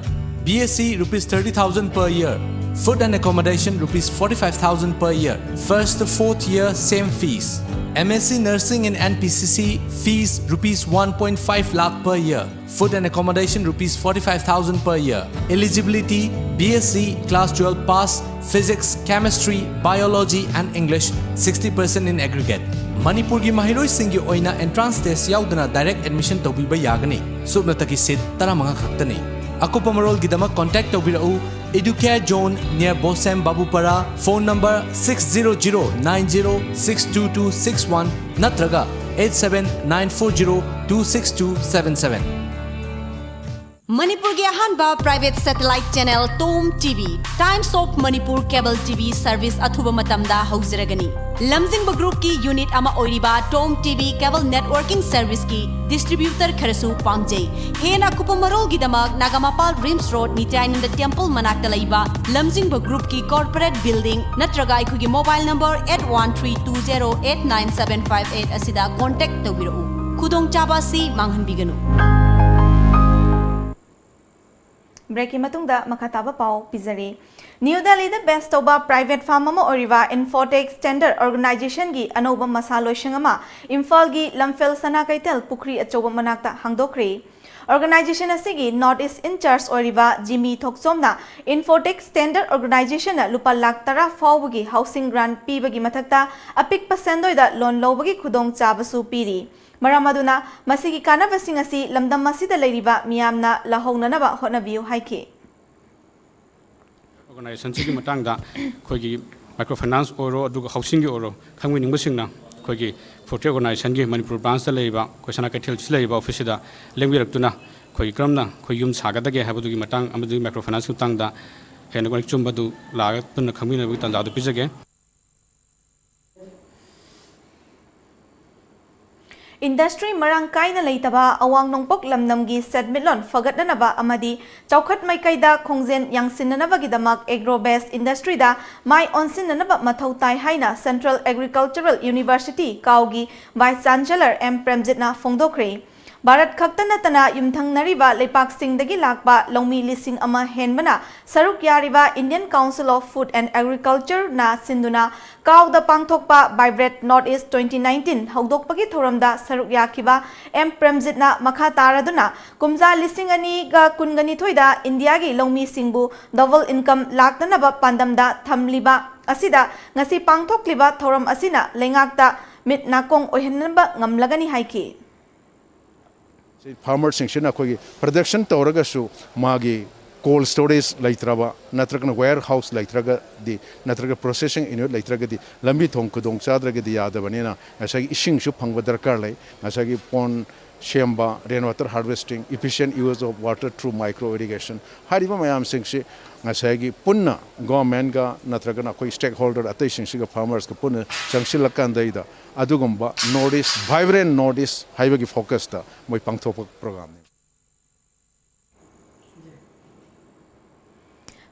B S C rupees thirty thousand per year, food and accommodation rupees forty-five thousand per year, first to fourth year same fees. M S C Nursing in N P C C fees rupees one point five lakh per year, food and accommodation rupees forty-five thousand per year. Eligibility: B S C, class twelve pass, physics, chemistry, biology and English, sixty percent in aggregate. ꯃꯅꯤꯄꯨꯔꯒꯤ ꯃꯍꯩꯔꯣꯏꯁꯤꯡꯒꯤ ꯑꯣꯏꯅ entrance test ꯌꯥꯎꯗꯅ direct admission ꯇꯧꯕꯤꯕ ꯌꯥꯒꯅꯤ꯫ ꯁꯨꯞꯅꯇꯒꯤ seat ꯇꯔꯥꯃꯉꯥ ꯈꯛꯇꯅꯤ꯫ ꯑꯀꯨꯞꯄ ꯃꯔꯣꯜꯒꯤꯗꯃꯛ contact ꯇꯧꯕꯤꯔꯛꯎ, Educare Zone near Bosem Babupara, phone number six zero zero nine zero six two two six one ꯅꯠꯇ꯭ꯔꯒ eight seven nine four zero two six two seven seven꯫ ꯃꯅꯤꯄꯨꯔꯒꯤ ꯑꯍꯥꯟꯕ private satellite channel TOM TV, Times of Manipur cable TV service ꯑꯊꯨꯕ ꯃꯇꯝꯗ ꯍꯧꯖꯔꯒꯅꯤ꯫ ꯂꯝꯖꯤꯡꯕ groupꯀꯤ unit ꯑꯃ ꯑꯣꯏꯔꯤꯕ TOM TV cable networking serviceꯀꯤ distributor ꯈꯔꯁꯨ ꯄꯥꯝꯖꯩ꯫ ꯍꯦꯟꯅ ꯑꯀꯨꯞꯄ ꯃꯔꯣꯜꯒꯤꯗꯃꯛ ꯅꯥꯒꯥꯃꯄꯥꯜ RIMS Road, ꯅꯤꯇ꯭ꯌꯥꯅꯟꯗ temple ꯃꯅꯥꯛꯇ ꯂꯩꯕ ꯂꯝꯖꯤꯡꯕ groupꯀꯤ corporate building ꯅꯠꯇ꯭ꯔꯒ ꯑꯩꯈꯣꯏꯒꯤ mobile number eight one three two zero eight nine seven five eight ꯑꯁꯤꯗ contact ꯇꯧꯕꯤꯔꯛꯎ꯫ ꯈꯨꯗꯣꯡꯆꯥꯕ ꯑꯁꯤ ꯃꯥꯡꯍꯟꯕꯤꯒꯅꯨ꯫ Breakꯀꯤ ꯃꯇꯨꯡꯗ ꯃꯈꯥ ꯇꯥꯕ ꯄꯥꯎ ꯄꯤꯖꯔꯤ꯫ ꯅ꯭ꯌꯨ ꯗꯦꯜꯂꯤꯗ base ꯇꯧꯕ private firm ꯑꯃ ꯑꯣꯏꯔꯤꯕ Infotech Standard Organizationꯒꯤ ꯑꯅꯧꯕ ꯃꯁꯥ ꯂꯣꯏꯁꯪ ꯑꯃ ꯏꯝꯐꯥꯜꯒꯤ ꯂꯝꯐꯦꯜ ꯁꯅꯥ ꯀꯩꯊꯦꯜ ꯄꯨꯈ꯭ꯔꯤ ꯑꯆꯧꯕ ꯃꯅꯥꯛꯇ ꯍꯥꯡꯗꯣꯛꯈ꯭ꯔꯦ꯫ Organization ꯑꯁꯤꯒꯤ North East in charge ꯑꯣꯏꯔꯤꯕ ꯖꯤꯃꯤ ꯊꯣꯛꯆꯣꯝꯅ Infotech Standard Organizationꯅ ꯂꯨꯄꯥ ꯂꯥꯈ ꯇꯔꯥ ꯐꯥꯎꯕꯒꯤ housing grant ꯄꯤꯕꯒꯤ ꯃꯊꯛꯇ ꯑꯄꯤꯛꯄ ꯁꯦꯟꯗꯣꯏꯗ loan ꯂꯧꯕꯒꯤ ꯈꯨꯗꯣꯡꯆꯥꯕꯁꯨ ꯄꯤꯔꯤ꯫ ꯃꯔꯝ ꯑꯗꯨꯅ ꯃꯁꯤꯒꯤ ꯀꯥꯟꯅꯕꯁꯤꯡ ꯑꯁꯤ ꯂꯝꯗꯝ ꯑꯁꯤꯗ ꯂꯩꯔꯤꯕ ꯃꯤꯌꯥꯝꯅ ꯂꯧꯍꯧꯅꯅꯕ ꯍꯣꯠꯅꯕꯤꯌꯨ ꯍꯥꯏꯈꯤ꯫ Organizationꯁꯤꯒꯤ ꯃꯇꯥꯡꯗ ꯑꯩꯈꯣꯏꯒꯤ microfinance ꯑꯣꯏꯔꯣ, ꯑꯗꯨꯒ housingꯒꯤ ꯑꯣꯏꯔꯣ, ꯈꯪꯕꯤꯅꯤꯡꯕꯁꯤꯡꯅ ꯑꯩꯈꯣꯏꯒꯤ Infotech Organizationꯒꯤ ꯃꯅꯤꯄꯨꯔ branchꯇ ꯂꯩꯔꯤꯕ, ꯑꯩꯈꯣꯏ ꯁꯅꯥ ꯀꯩꯊꯦꯜꯁꯤ ꯂꯩꯔꯤꯕ officeꯁꯤꯗ ꯂꯦꯡꯕꯤꯔꯛꯇꯨꯅ ꯑꯩꯈꯣꯏꯒꯤ ꯀꯔꯝꯅ ꯑꯩꯈꯣꯏ ꯌꯨꯝ ꯁꯥꯒꯗꯒꯦ ꯍꯥꯏꯕꯗꯨꯒꯤ ꯃꯇꯥꯡ ꯑꯃꯗꯤ microfinanceꯀꯤ ꯃꯇꯥꯡꯗ ꯍꯦꯟꯅ ꯃꯔꯤꯛ ꯆꯨꯝꯕꯗꯨ ꯂꯥꯛꯑꯒ ꯄꯨꯟꯅ ꯈꯪꯃꯤꯟꯅꯕꯒꯤ ꯇꯥꯟꯖꯥꯗꯨ ꯄꯤꯖꯒꯦ꯫ Industry ꯃꯔꯥꯡ ꯀꯥꯏꯅ ꯂꯩꯇꯕ ꯑꯋꯥꯡ ꯅꯣꯡꯄꯣꯛ ꯂꯝꯗꯝꯒꯤ ꯁꯦꯟꯃꯤꯠꯂꯣꯟ ꯐꯒꯠꯅꯅꯕ ꯑꯃꯗꯤ ꯆꯥꯎꯈꯠ ꯃꯥꯏꯀꯩꯗ ꯈꯣꯡꯖꯦꯜ ꯌꯥꯡꯁꯤꯟꯅꯅꯕꯒꯤꯗꯃꯛ agro based industryꯗ ꯃꯥꯏ ꯑꯣꯟꯁꯤꯟꯅꯅꯕ ꯃꯊꯧ ꯇꯥꯏ ꯍꯥꯏꯅ Central Agricultural University, ꯀꯥꯎꯒꯤ Vice Chancellor ꯑꯦꯝ ꯄ꯭ꯔꯦꯝꯖꯤꯠꯅ ꯐꯣꯡꯗꯣꯛꯈ꯭ꯔꯦ꯫ ꯚꯥꯔꯠ ꯈꯛꯇ ꯅꯠꯇꯅ ꯌꯨꯝꯊꯪꯅꯔꯤꯕ ꯂꯩꯄꯥꯛꯁꯤꯡꯗꯒꯤ ꯂꯥꯛꯄ ꯂꯧꯃꯤ ꯂꯤꯁꯤꯡ ꯑꯃ ꯍꯦꯟꯕꯅ ꯁꯔꯨꯛ ꯌꯥꯔꯤꯕ Indian Council of Food and Agricultureꯅ ꯁꯤꯟꯗꯨꯅ ꯀꯥꯎꯗ ꯄꯥꯡꯊꯣꯛꯄ Vibrate North East twenty nineteen ꯍꯧꯗꯣꯛꯄꯒꯤ ꯊꯧꯔꯝꯗ ꯁꯔꯨꯛ ꯌꯥꯈꯤꯕ ꯑꯦꯝ ꯄ꯭ꯔꯦꯝꯖꯤꯠꯅ ꯃꯈꯥ ꯇꯥꯔꯗꯨꯅ, ꯀꯨꯝꯖꯥ ꯂꯤꯁꯤꯡ ꯑꯅꯤꯒ ꯀꯨꯟꯒ ꯅꯤꯊꯣꯏꯗ ꯏꯟꯗꯤꯌꯥꯒꯤ ꯂꯧꯃꯤꯁꯤꯡꯕꯨ double income ꯂꯥꯛꯅꯅꯕ ꯄꯥꯟꯗꯝꯗ ꯊꯝꯂꯤꯕ ꯑꯁꯤꯗ ꯉꯁꯤ ꯄꯥꯡꯊꯣꯛꯂꯤꯕ ꯊꯧꯔꯝ ꯑꯁꯤꯅ ꯂꯩꯉꯥꯛꯇ ꯃꯤꯠ ꯅꯥꯀꯣꯡ ꯑꯣꯏꯍꯟꯅꯕ ꯉꯝꯂꯒꯅꯤ ꯍꯥꯏꯈꯤ꯫ ꯐꯥꯔꯃꯔꯁꯤꯡꯁꯤꯅ ꯑꯩꯈꯣꯏꯒꯤ ꯄ꯭ꯔꯗꯛꯁꯟ ꯇꯧꯔꯒꯁꯨ ꯃꯥꯒꯤ ꯀꯣꯜ ꯁ꯭ꯇꯣꯔꯦꯖ ꯂꯩꯇ꯭ꯔꯕ, ꯅꯠꯇ꯭ꯔꯒꯅ ꯋꯦꯌꯔ ꯍꯥꯎꯁ ꯂꯩꯇ꯭ꯔꯒꯗꯤ, ꯅꯠꯇ꯭ꯔꯒ ꯄ꯭ꯔꯣꯁꯦꯁꯤꯡ ꯌꯨꯅꯤꯠ ꯂꯩꯇ꯭ꯔꯒꯗꯤ, ꯂꯝꯕꯤ ꯊꯣꯡ ꯈꯨꯗꯣꯡ ꯆꯥꯗ꯭ꯔꯒꯗꯤ ꯌꯥꯗꯕꯅꯤꯅ, ꯉꯁꯥꯏꯒꯤ ꯏꯁꯤꯡꯁꯨ ꯐꯪꯕ ꯗꯔꯀꯥꯔ ꯂꯩ꯫ ꯉꯁꯥꯏꯒꯤ ꯄꯣꯟ ꯁꯦꯝꯕ, rain water harvesting, efficient use of water through micro irrigation ꯍꯥꯏꯔꯤꯕ ꯃꯌꯥꯝꯁꯤꯡꯁꯤ ꯉꯁꯥꯏꯒꯤ ꯄꯨꯟꯅ ꯒꯣꯔꯃꯦꯟꯒ ꯅꯠꯇ꯭ꯔꯒꯅ ꯑꯩꯈꯣꯏ ꯁ꯭ꯇꯦꯛ ꯍꯣꯜꯗꯔ ꯑꯇꯩꯁꯤꯡꯁꯤꯒ, ꯐꯥꯔꯃꯔꯁꯀ ꯄꯨꯟꯅ ꯆꯪꯁꯤꯜꯂꯀꯥꯟꯗꯩꯗ ꯑꯗꯨꯒꯨꯝꯕ North East, vibrant North East ꯍꯥꯏꯕꯒꯤ ꯐꯣꯀꯁꯇ ꯃꯣꯏ ꯄꯥꯡꯊꯣꯛꯄ ꯄ꯭ꯔꯣꯒ꯭ꯔꯥꯝꯅꯤ꯫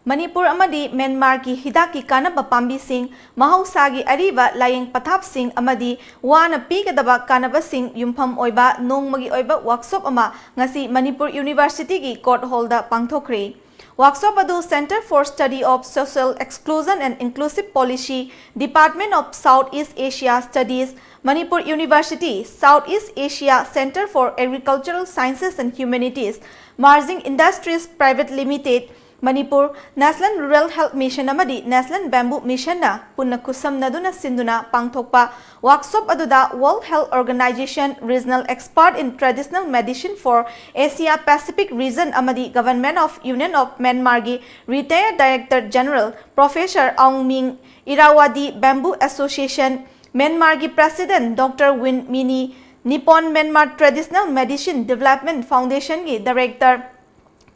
ꯃꯅꯤꯄꯨꯔ ꯑꯃꯗꯤ ꯃ꯭ꯌꯥꯟꯃꯥꯔꯒꯤ ꯍꯤꯗꯥꯛꯀꯤ ꯀꯥꯟꯅꯕ ꯄꯥꯝꯕꯤꯁꯤꯡ, ꯃꯍꯧꯁꯥꯒꯤ ꯑꯔꯤꯕ ꯂꯥꯏꯌꯦꯡ ꯄꯊꯥꯞꯁꯤꯡ ꯑꯃꯗꯤ ꯋꯥꯅ ꯄꯤꯒꯗꯕ ꯀꯥꯟꯅꯕꯁꯤꯡ ꯌꯨꯝꯐꯝ ꯑꯣꯏꯕ ꯅꯣꯡꯃꯒꯤ ꯑꯣꯏꯕ ꯋꯥꯛꯁꯣꯞ ꯑꯃ ꯉꯁꯤ ꯃꯅꯤꯄꯨꯔ ꯌꯨꯅꯤꯚꯔꯁꯤꯇꯤꯒꯤ ꯀꯣꯔꯠ ꯍꯣꯜꯗ ꯄꯥꯡꯊꯣꯛꯈ꯭ꯔꯦ꯫ ꯋꯥꯛꯁꯣꯞ ꯑꯗꯨ Centre for Study of Social Exclusion and Inclusive Policy, Department of South East Asia Studies, Manipur University, South East Asia Centre for Agricultural Sciences and Humanities, Marjing Industries Private Limited, Manipur, National Rural Health Mission ꯑꯃꯗꯤ National Bamboo Missionꯅ ꯄꯨꯟꯅ ꯈꯨꯠꯁꯝꯅꯗꯨꯅ ꯁꯤꯟꯗꯨꯅ ꯄꯥꯡꯊꯣꯛꯄ ꯋꯥꯛꯁꯣꯞ ꯑꯗꯨꯗ World Health Organization Regional Expert in Traditional Medicine for Asia Pacific Region ꯑꯃꯗꯤ Government of Union of Myanmarꯒꯤ Retired Director General Professor Aung Ming, Irrawaddy Bamboo Association Myanmarꯒꯤ President Doctor Win Myini, Nippon Myanmar Traditional Medicine Development Foundationꯒꯤ Director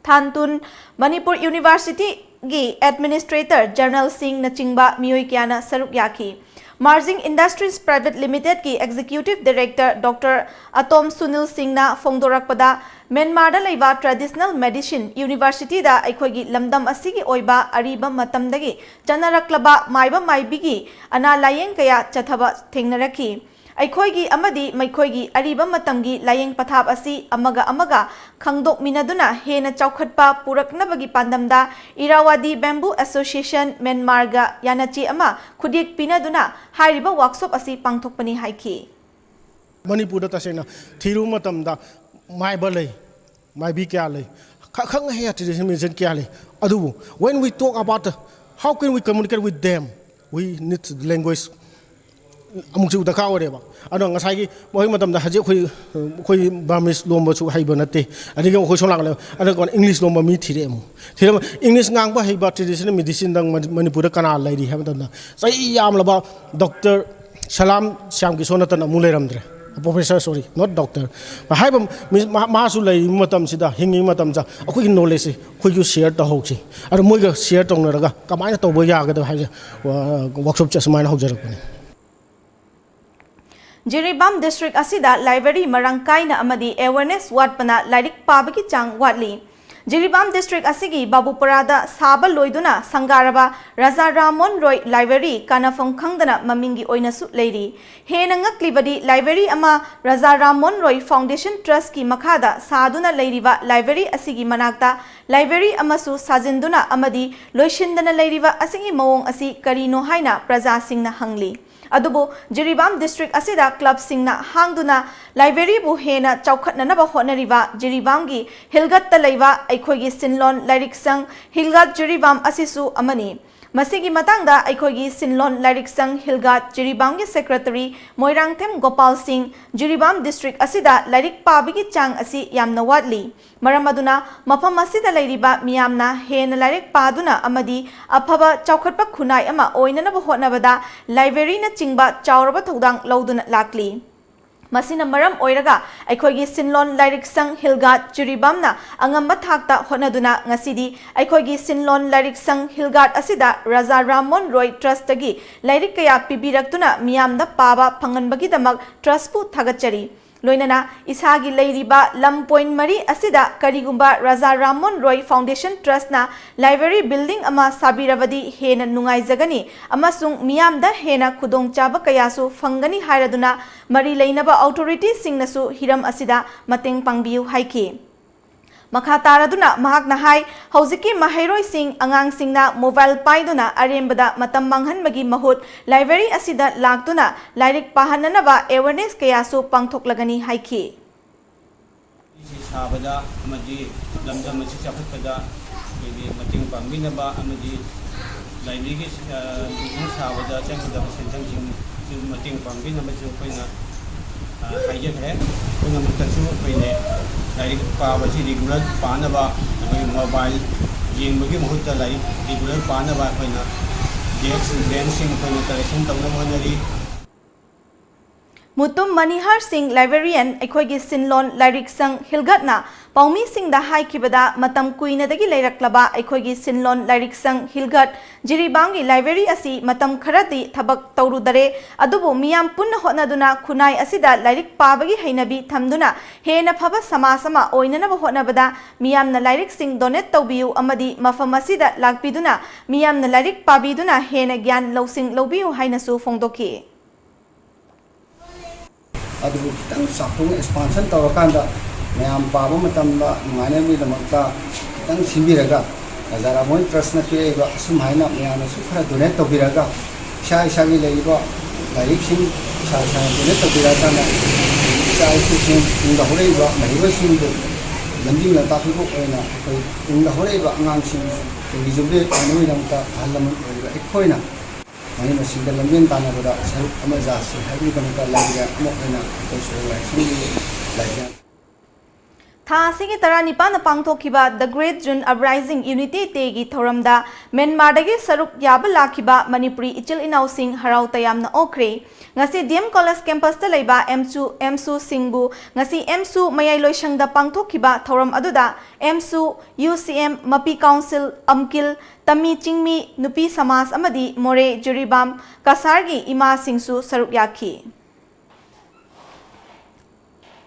ꯊꯥꯟꯇꯨꯟ, Manipur ꯌꯨꯅꯤꯚꯔꯁꯤꯇꯤꯒꯤ ꯑꯦꯗꯃꯤꯅꯤꯁꯇ꯭ꯔꯦꯇꯔ ꯖꯦꯅꯔꯦꯜꯁꯤꯡꯅꯆꯤꯡꯕ ꯃꯤꯑꯣꯏ ꯀꯌꯥꯅ ꯁꯔꯨꯛ ꯌꯥꯈꯤ꯫ Marjing Industries Private Limitedꯀꯤ executive director doctor Atom Sunil ꯁꯤꯡꯅ ꯐꯣꯡꯗꯣꯔꯛꯄꯗ, ꯃ꯭ꯌꯥꯟꯃꯥꯔꯗ ꯂꯩꯕ ꯇ꯭ꯔꯦꯗꯤꯁꯅꯦꯜ ꯃꯦꯗꯤꯁꯤꯟ ꯌꯨꯅꯤꯚꯔꯁꯤꯇꯤꯗ ꯑꯩꯈꯣꯏꯒꯤ ꯂꯝꯗꯝ ꯑꯁꯤꯒꯤ ꯑꯣꯏꯕ ꯑꯔꯤꯕ ꯃꯇꯝꯗꯒꯤ ꯆꯠꯅꯔꯛꯂꯕ ꯃꯥꯏꯕ ꯃꯥꯏꯕꯤꯒꯤ ꯑꯅꯥ ꯂꯥꯌꯦꯡ ꯀꯌꯥ ꯆꯠꯊꯕ ꯊꯦꯡꯅꯔꯛꯈꯤ꯫ ꯑꯩꯈꯣꯏꯒꯤ ꯑꯃꯗꯤ ꯃꯈꯣꯏꯒꯤ ꯑꯔꯤꯕ ꯃꯇꯝꯒꯤ ꯂꯥꯌꯦꯡ ꯄꯊꯥꯞ ꯑꯁꯤ ꯑꯃꯒ ꯑꯃꯒ ꯈꯪꯗꯣꯛꯃꯤꯟꯅꯗꯨꯅ ꯍꯦꯟꯅ ꯆꯥꯎꯈꯠꯄ ꯄꯨꯔꯛꯅꯕꯒꯤ ꯄꯥꯟꯗꯝꯗ ꯏꯔꯥꯋꯥꯗꯤ ꯕꯦꯝꯕꯨ ꯑꯦꯁꯣꯁꯤꯌꯦꯁꯟ ꯃ꯭ꯌꯥꯟꯃꯥꯔꯒ ꯌꯥꯅꯆꯦ ꯑꯃ ꯈꯨꯗꯦꯛ ꯄꯤꯅꯗꯨꯅ ꯍꯥꯏꯔꯤꯕ ꯋꯥꯛꯁꯣꯞ ꯑꯁꯤ ꯄꯥꯡꯊꯣꯛꯄꯅꯤ ꯍꯥꯏꯈꯤ꯫ ꯃꯅꯤꯄꯨꯔꯗ ꯇꯁꯦꯡꯅ ꯊꯤꯔꯨꯕ ꯃꯇꯝꯗ ꯃꯥꯏꯕ ꯂꯩ, ꯃꯥꯏꯕꯤ ꯀꯌꯥ ꯂꯩ, ꯈ- ꯈꯪ ꯍꯩ ꯇ꯭ꯔꯦꯗꯤꯁꯅꯦꯜ ꯃꯦꯗꯤꯁꯤꯟ ꯀꯌꯥ ꯂꯩ꯫ ꯑꯗꯨꯕꯨ when we talk about the, how can we communicate with them, we need language, ꯑꯃꯨꯛꯁꯨ ꯗꯔꯀꯥꯔ ꯑꯣꯏꯔꯦꯕ꯫ ꯑꯗꯣ ꯉꯁꯥꯏꯒꯤ ꯃꯣꯏ ꯃꯇꯝꯗ ꯍꯧꯖꯤꯛ ꯑꯩꯈꯣꯏ ꯑꯩꯈꯣꯏ ꯕꯔꯃꯤꯁ ꯂꯣꯟꯕꯁꯨ ꯍꯩꯕ ꯅꯠꯇꯦ꯫ ꯑꯗꯒꯤ ꯑꯩꯈꯣꯏ ꯁꯣꯝ ꯅꯥꯀꯟꯗ ꯑꯗꯨꯒ ꯏꯪꯂꯤꯁ ꯂꯣꯟꯕ ꯃꯤ ꯊꯤꯔꯛꯑꯦ꯫ ꯑꯃꯨꯛ ꯊꯤꯔꯛꯑꯕ ꯏꯪꯂꯤꯁ ꯉꯥꯡꯕ ꯍꯩꯕ ꯇ꯭ꯔꯦꯗꯤꯁꯅꯦꯜ ꯃꯦꯗꯤꯁꯤꯟꯗꯪ ꯃꯅꯤ- ꯃꯅꯤꯄꯨꯔꯗ ꯀꯅꯥ ꯂꯩꯔꯤ ꯍꯥꯏꯕ ꯃꯇꯝꯗ ꯆꯍꯤ ꯌꯥꯝꯂꯕ ꯗꯣꯛꯇꯔ ꯁꯂꯥꯝ ꯁ꯭ꯌꯥꯝ ꯀꯤꯁꯣꯔ ꯅꯠꯇꯅ ꯑꯃꯨꯛ ꯂꯩꯔꯝꯗ꯭ꯔꯦ꯫ ꯄ꯭ꯔꯣꯐꯦꯁꯔ, ꯁꯣꯔꯤ, ꯅꯣꯠ ꯗꯣꯛꯇꯔ꯫ ꯍꯥꯏꯕ ꯃꯤ- ꯃꯥ- ꯃꯥꯁꯨ ꯂꯩꯔꯤꯕ ꯃꯇꯝꯁꯤꯗ, ꯍꯤꯡꯉꯤꯕ ꯃꯇꯝꯁꯤꯗ ꯑꯩꯈꯣꯏꯒꯤ ꯅꯣꯂꯦꯖꯁꯦ ꯑꯩꯈꯣꯏꯁꯨ ꯁꯤꯌꯔ ꯇꯧꯍꯧꯁꯤ꯫ ꯑꯗꯣ ꯃꯣꯏꯒ ꯁꯤꯌꯔ ꯇꯧꯅꯔꯒ ꯀꯃꯥꯏꯅ ꯇꯧꯕ ꯌꯥꯒꯗꯕ ꯍꯥꯏꯕꯁꯦ, ꯋꯥ- ꯋꯥꯛꯁꯣꯞꯁꯦ ꯑꯁꯨꯃꯥꯏꯅ ꯍꯧꯖꯔꯛꯄꯅꯤ꯫ ꯖꯤꯔꯤꯕꯥꯝ ꯗꯤꯁꯇ꯭ꯔꯤꯛ ꯑꯁꯤꯗ ꯂꯥꯏꯕ꯭ꯔꯦꯔꯤ ꯃꯔꯥꯡ ꯀꯥꯏꯅ ꯑꯃꯗꯤ ꯑꯦꯋꯦꯔꯅꯦꯁ ꯋꯥꯠꯄꯅ ꯂꯥꯏꯔꯤꯛ ꯄꯥꯕꯒꯤ ꯆꯥꯡ ꯋꯥꯠꯂꯤ꯫ ꯖꯤꯔꯤꯕꯥꯝ ꯗꯤꯁꯇ꯭ꯔꯤꯛ ꯑꯁꯤꯒꯤ ꯕꯥꯕꯨꯄꯨꯔꯥꯗ ꯁꯥꯕ ꯂꯣꯏꯗꯨꯅ ꯁꯪꯒꯥꯔꯕ ꯔꯥꯖꯥ ꯔꯥꯝꯃꯣꯍꯟ ꯔꯣꯏ ꯂꯥꯏꯕ꯭ꯔꯦꯔꯤ ꯀꯥꯟꯅꯐꯝ ꯈꯪꯗꯅ ꯃꯃꯤꯡꯒꯤ ꯑꯣꯏꯅꯁꯨ ꯂꯩꯔꯤ꯫ ꯍꯦꯟꯅ ꯉꯛꯂꯤꯕꯗꯤ ꯂꯥꯏꯕ꯭ꯔꯦꯔꯤ ꯑꯃ ꯔꯥꯖꯥ ꯔꯥꯝꯃꯣꯍꯟ ꯔꯣꯏ ꯐꯥꯎꯟꯗꯦꯁꯟ ꯇ꯭ꯔꯁꯀꯤ ꯃꯈꯥꯗ ꯁꯥꯗꯨꯅ ꯂꯩꯔꯤꯕ ꯂꯥꯏꯕ꯭ꯔꯦꯔꯤ ꯑꯁꯤꯒꯤ ꯃꯅꯥꯛꯇ ꯂꯥꯏꯕ꯭ꯔꯦꯔꯤ ꯑꯃꯁꯨ ꯁꯥꯖꯤꯟꯗꯨꯅ ꯑꯃꯗꯤ ꯂꯣꯏꯁꯤꯟꯗꯅ ꯂꯩꯔꯤꯕ ꯑꯁꯤꯒꯤ ꯃꯑꯣꯡ ꯑꯁꯤ ꯀꯔꯤꯅꯣ ꯍꯥꯏꯅ ꯄ꯭ꯔꯖꯥꯁꯤꯡꯅ ꯍꯪꯂꯤ꯫ ꯑꯗꯨꯕꯨ ꯖꯤꯔꯤꯕꯥꯝ ꯗꯤꯁꯇ꯭ꯔꯤꯛ ꯑꯁꯤꯗ ꯀ꯭ꯂꯕꯁꯤꯡꯅ ꯍꯥꯡꯗꯨꯅ ꯂꯥꯏꯕ꯭ꯔꯦꯔꯤꯕꯨ ꯍꯦꯟꯅ ꯆꯥꯎꯈꯠꯅꯅꯕ ꯍꯣꯠꯅꯔꯤꯕ ꯖꯤꯔꯤꯕꯥꯝꯒꯤ ꯍꯤꯜꯒꯠꯇ ꯂꯩꯕ ꯑꯩꯈꯣꯏꯒꯤ ꯁꯤꯟꯂꯣꯟ ꯂꯥꯏꯔꯤꯛ ꯁꯪ ꯍꯤꯜꯒꯥꯠ ꯖꯤꯔꯤꯕꯥꯝ ꯑꯁꯤꯁꯨ ꯑꯃꯅꯤ꯫ ꯃꯁꯤꯒꯤ ꯃꯇꯥꯡꯗ ꯑꯩꯈꯣꯏꯒꯤ ꯁꯤꯟꯂꯣꯟ ꯂꯥꯏꯔꯤꯛ ꯁꯪ ꯍꯤꯜꯒꯥꯠ ꯖꯤꯔꯤꯕꯥꯝꯒꯤ ꯁꯦꯀ꯭ꯔꯦꯇꯔꯤ ꯃꯣꯏꯔꯥꯡꯊꯦꯝ ꯒꯣꯄꯥꯜ ꯁꯤꯡ ꯖꯤꯔꯤꯕꯥꯝ ꯗꯤꯁꯇ꯭ꯔꯤꯛ ꯑꯁꯤꯗ ꯂꯥꯏꯔꯤꯛ ꯄꯥꯕꯒꯤ ꯆꯥꯡ ꯑꯁꯤ ꯌꯥꯝꯅ ꯋꯥꯠꯂꯤ꯫ ꯃꯔꯝ ꯑꯗꯨꯅ ꯃꯐꯝ ꯑꯁꯤꯗ ꯂꯩꯔꯤꯕ ꯃꯤꯌꯥꯝꯅ ꯍꯦꯟꯅ ꯂꯥꯏꯔꯤꯛ ꯄꯥꯗꯨꯅ ꯑꯃꯗꯤ ꯑꯐꯕ ꯆꯥꯎꯈꯠꯄ ꯈꯨꯟꯅꯥꯏ ꯑꯃ ꯑꯣꯏꯅꯅꯕ ꯍꯣꯠꯅꯕꯗ ꯂꯥꯏꯕ꯭ꯔꯦꯔꯤꯅꯆꯤꯡꯕ ꯆꯥꯎꯔꯕ ꯊꯧꯗꯥꯡ ꯂꯧꯗꯨꯅ ꯂꯥꯛꯂꯤ꯫ ꯃꯁꯤꯅ ꯃꯔꯝ ꯑꯣꯏꯔꯒ ꯑꯩꯈꯣꯏꯒꯤ ꯁꯤꯟꯂꯣꯟ ꯂꯥꯏꯔꯤꯛ ꯁꯪ ꯍꯤꯜꯒꯥꯠ ꯖꯤꯔꯤꯕꯥꯝꯅ ꯑꯉꯝꯕ ꯊꯥꯛꯇ ꯍꯣꯠꯅꯗꯨꯅ ꯉꯁꯤꯗꯤ ꯑꯩꯈꯣꯏꯒꯤ ꯁꯤꯟꯂꯣꯟ ꯂꯥꯏꯔꯤꯛ ꯁꯪ ꯍꯤꯜꯒꯥꯠ ꯑꯁꯤꯗ ꯔꯥꯖꯥ ꯔꯥꯝꯃꯣꯍꯟ ꯔꯣꯏ ꯇ꯭ꯔꯁꯇꯒꯤ ꯂꯥꯏꯔꯤꯛ ꯀꯌꯥ ꯄꯤꯕꯤꯔꯛꯇꯨꯅ ꯃꯤꯌꯥꯝꯗ ꯄꯥꯕ ꯐꯪꯍꯟꯕꯒꯤꯗꯃꯛ ꯇ꯭ꯔꯁꯄꯨ ꯊꯥꯒꯠꯆꯔꯤ꯫ ꯂꯣꯏꯅꯅ ꯏꯁꯥꯒꯤ ꯂꯩꯔꯤꯕ ꯂꯝ ꯄꯣꯏꯟ ꯃꯔꯤ ꯑꯁꯤꯗ ꯀꯔꯤꯒꯨꯝꯕ ꯔꯥꯖꯥ ꯔꯥꯝꯃꯣꯍꯟ ꯔꯣꯏ ꯐꯥꯎꯟꯗꯦꯁꯟ ꯇ꯭ꯔꯁꯅ ꯂꯥꯏꯕ꯭ꯔꯦꯔꯤ ꯕꯤꯜꯗꯤꯡ ꯑꯃ ꯁꯥꯕꯤꯔꯕꯗꯤ ꯍꯦꯟꯅ ꯅꯨꯡꯉꯥꯏꯖꯒꯅꯤ ꯑꯃꯁꯨꯡ ꯃꯤꯌꯥꯝꯗ ꯍꯦꯟꯅ ꯈꯨꯗꯣꯡꯆꯥꯕ ꯀꯌꯥꯁꯨ ꯐꯪꯒꯅꯤ ꯍꯥꯏꯔꯗꯨꯅ ꯃꯔꯤ ꯂꯩꯅꯕ ꯑꯣꯊꯣꯔꯤꯇꯤꯁꯤꯡꯅꯁꯨ ꯍꯤꯔꯝ ꯑꯁꯤꯗ ꯃꯇꯦꯡ ꯄꯥꯡꯕꯤꯌꯨ ꯍꯥꯏꯈꯤ꯫ ꯃꯈꯥ ꯇꯥꯔꯗꯨꯅ ꯃꯍꯥꯛꯅ ꯍꯥꯏ, ꯍꯧꯖꯤꯛꯀꯤ ꯃꯍꯩꯔꯣꯏꯁꯤꯡ ꯑꯉꯥꯡꯁꯤꯡꯅ ꯃꯣꯕꯥꯏꯜ ꯄꯥꯏꯗꯨꯅ ꯑꯔꯦꯝꯕꯗ ꯃꯇꯝ ꯃꯥꯡꯍꯟꯕꯒꯤ ꯃꯍꯨꯠ ꯂꯥꯏꯕ꯭ꯔꯦꯔꯤ ꯑꯁꯤꯗ ꯂꯥꯛꯇꯨꯅ ꯂꯥꯏꯔꯤꯛ ꯄꯥꯍꯟꯅꯅꯕ ꯑꯦꯋꯦꯔꯅꯦꯁ ꯀꯌꯥꯁꯨ ꯄꯥꯡꯊꯣꯛꯂꯒꯅꯤ ꯍꯥꯏꯈꯤ꯫ ꯁꯤ ꯁꯥꯕꯗ ꯑꯃꯗꯤ ꯂꯝꯗꯝ ꯑꯁꯤ ꯆꯥꯎꯈꯠꯄꯗ ꯑꯩꯈꯣꯏꯒꯤ ꯃꯇꯦꯡ ꯄꯥꯡꯕꯤꯅꯕ ꯑꯃꯗꯤ ꯂꯥꯏꯕ꯭ꯔꯦꯔꯤꯒꯤ, ꯑ, ꯕꯤꯜꯗꯤꯡ ꯁꯥꯕꯗ ꯆꯪꯒꯗꯕ ꯁꯦꯟꯊꯪꯁꯤꯡ ꯃꯇꯦꯡ ꯄꯥꯡꯕꯤꯅꯕꯁꯨ ꯑꯩꯈꯣꯏꯅ, ꯑ, ꯍꯥꯏꯖꯈ꯭ꯔꯦ꯫ ꯄꯨꯝꯅꯃꯛꯇꯁꯨ ꯑꯩꯈꯣꯏꯅ ꯂꯥꯏꯔꯤꯛ ꯄꯥꯕꯁꯤ ꯔꯤꯒꯨꯂꯔ ꯄꯥꯅꯕ, ꯑꯩꯈꯣꯏ ꯃꯣꯕꯥꯏꯜ ꯌꯦꯡꯕꯒꯤ ꯃꯍꯨꯠꯇ ꯂꯥꯏꯔꯤꯛ ꯔꯤꯒꯨꯂꯔ ꯄꯥꯅꯕ ꯑꯩꯈꯣꯏꯅ ꯗꯦꯁ꯭ꯛ ꯕꯦꯟꯁꯁꯤꯡ ꯑꯩꯈꯣꯏꯅ ꯀꯔꯦꯛꯁꯟ ꯇꯧꯅꯕ ꯍꯣꯠꯅꯔꯤ꯫ ꯃꯨꯇꯨꯝ ꯃꯅꯤꯍꯥꯔ ꯁꯤꯡ ꯂꯥꯏꯕ꯭ꯔꯦꯔꯤꯌꯟ ꯑꯩꯈꯣꯏꯒꯤ ꯁꯤꯟꯂꯣꯟ ꯂꯥꯏꯔꯤꯛ ꯁꯪ ꯍꯤꯜꯒꯠꯅ ꯄꯥꯎꯃꯤꯁꯤꯡꯗ ꯍꯥꯏꯈꯤꯕꯗ, ꯃꯇꯝ ꯀꯨꯏꯅꯗꯒꯤ ꯂꯩꯔꯛꯂꯕ ꯑꯩꯈꯣꯏꯒꯤ ꯁꯤꯟꯂꯣꯟ ꯂꯥꯏꯔꯤꯛ ꯁꯪ ꯍꯤꯜꯒꯠ ꯖꯤꯔꯤꯕꯥꯝꯒꯤ ꯂꯥꯏꯕ꯭ꯔꯦꯔꯤ ꯑꯁꯤ ꯃꯇꯝ ꯈꯔꯗꯤ ꯊꯕꯛ ꯇꯧꯔꯨꯗꯔꯦ, ꯑꯗꯨꯕꯨ ꯃꯤꯌꯥꯝ ꯄꯨꯟꯅ ꯍꯣꯠꯅꯗꯨꯅ ꯈꯨꯟꯅꯥꯏ ꯑꯁꯤꯗ ꯂꯥꯏꯔꯤꯛ ꯄꯥꯕꯒꯤ ꯍꯩꯅꯕꯤ ꯊꯝꯗꯨꯅ ꯍꯦꯟꯅ ꯐꯕ ꯁꯃꯥꯖ ꯑꯃ ꯑꯣꯏꯅꯅꯕ ꯍꯣꯠꯅꯕꯗ ꯃꯤꯌꯥꯝꯅ ꯂꯥꯏꯔꯤꯛꯁꯤꯡ ꯗꯣꯅꯦꯠ ꯇꯧꯕꯤꯌꯨ ꯑꯃꯗꯤ ꯃꯐꯝ ꯑꯁꯤꯗ ꯂꯥꯛꯄꯤꯗꯨꯅ ꯃꯤꯌꯥꯝꯅ ꯂꯥꯏꯔꯤꯛ ꯄꯥꯕꯤꯗꯨꯅ ꯍꯦꯟꯅ ꯒ꯭ꯌꯥꯟ ꯂꯧꯁꯤꯡ ꯂꯧꯕꯤꯌꯨ ꯍꯥꯏꯅꯁꯨ ꯐꯣꯡꯗꯣꯛꯈꯤ꯫ ꯑꯗꯨꯕꯨ ꯈꯤꯇꯪ ꯆꯥꯎꯊꯣꯛꯅ ꯑꯦꯛꯁꯄꯥꯟꯁꯟ ꯇꯧꯔꯀꯥꯟꯗ ꯃꯌꯥꯝ ꯄꯥꯕ ꯃꯇꯝꯗ ꯅꯨꯡꯉꯥꯏꯅꯕꯒꯤꯗꯃꯛꯇ ꯈꯤꯇꯪ ꯁꯤꯟꯕꯤꯔꯒ, ꯔꯥꯖꯥ ꯔꯥꯃꯣꯍꯟ ꯇ꯭ꯔꯁꯅ ꯄꯤꯔꯛꯏꯕ ꯑꯁꯨꯝ ꯍꯥꯏꯅ ꯃꯌꯥꯝꯅꯁꯨ ꯈꯔ ꯗꯣꯅꯦꯠ ꯇꯧꯕꯤꯔꯒ, ꯏꯁꯥ ꯏꯁꯥꯒꯤ ꯂꯩꯔꯤꯕ ꯂꯥꯏꯔꯤꯛꯁꯤꯡ ꯏꯁꯥ ꯏꯁꯥꯅ ꯗꯣꯅꯦꯠ ꯇꯧꯕꯤꯔꯛꯑꯀꯥꯟꯗ, ꯏꯆꯥ ꯏꯁꯨꯁꯤꯡ, ꯇꯨꯡꯗ ꯍꯧꯔꯛꯏꯕ ꯃꯍꯩꯔꯣꯏꯁꯤꯡꯕꯨ ꯂꯝꯖꯤꯡ ꯂꯝꯇꯥꯛꯄꯤꯕ ꯑꯣꯏꯅ ꯑꯩꯈꯣꯏ ꯇꯨꯡꯗ ꯍꯧꯔꯛꯏꯕ ꯑꯉꯥꯡꯁꯤꯡ, ꯇꯨꯡꯒꯤ ꯖꯨꯕꯤꯂꯤ ꯑꯣꯏꯅꯕꯒꯤꯗꯃꯛꯇ ꯑꯍꯜ ꯂꯃꯟ ꯑꯣꯏꯔꯤꯕ ꯑꯩꯈꯣꯏꯅ ꯃꯍꯩ ꯃꯁꯤꯡꯗ ꯂꯝꯖꯦꯟ ꯇꯥꯟꯅꯕꯗ ꯁꯔꯨꯛ ꯑꯃ ꯌꯥꯁꯤ ꯍꯥꯏꯕꯒꯤꯗꯃꯛꯇ ꯂꯥꯏꯔꯤꯛ ꯑꯃ ꯑꯣꯏꯅ ꯑꯩꯈꯣꯏ ꯁꯣꯏ ꯂꯥꯏꯁꯪꯒꯤ ꯂꯥꯏꯔꯤꯛ ꯊꯥ ꯑꯁꯤꯒꯤ ꯇꯔꯥꯅꯤꯄꯥꯟꯗ ꯄꯥꯡꯊꯣꯛꯈꯤꯕ The Great June Uprising Unity Dayꯒꯤ ꯊꯧꯔꯝꯗ ꯃ꯭ꯌꯥꯟꯃꯥꯔꯗꯒꯤ ꯁꯔꯨꯛ ꯌꯥꯕ ꯂꯥꯛꯈꯤꯕ ꯃꯅꯤꯄꯨꯔꯤ ꯏꯆꯤꯜ ꯏꯅꯥꯎꯁꯤꯡ ꯍꯔꯥꯎ ꯇꯌꯥꯝꯅ ꯑꯣꯛꯈ꯭ꯔꯦ꯫ ꯉꯁꯤ ꯗꯤ ꯑꯦꯝ ꯀꯣꯂꯦꯖ ꯀꯦꯝꯄꯁꯇ ꯂꯩꯕ ꯑꯦꯝꯁꯨ, ꯑꯦꯝꯁꯨꯁꯤꯡꯕꯨ ꯉꯁꯤ ꯑꯦꯝꯁꯨ ꯃꯌꯥꯏ ꯂꯣꯏꯁꯪꯗ ꯄꯥꯡꯊꯣꯛꯈꯤꯕ ꯊꯧꯔꯝ ꯑꯗꯨꯗ ꯑꯦꯝꯁꯨ, ꯌꯨ ꯁꯤ ꯑꯦꯝ, ꯃꯄꯤ ꯀꯥꯎꯟꯁꯤꯜ, ꯑꯝꯀꯤꯜ, ꯇꯝꯃꯤ ꯆꯤꯡꯃꯤ, ꯅꯨꯄꯤ ꯁꯃꯥꯖ ꯑꯃꯗꯤ ꯃꯣꯔꯦ, ꯖꯤꯔꯤꯕꯥꯝ, ꯀꯁꯥꯔꯒꯤ ꯏꯃꯥꯁꯤꯡꯁꯨ ꯁꯔꯨꯛ ꯌꯥꯈꯤ꯫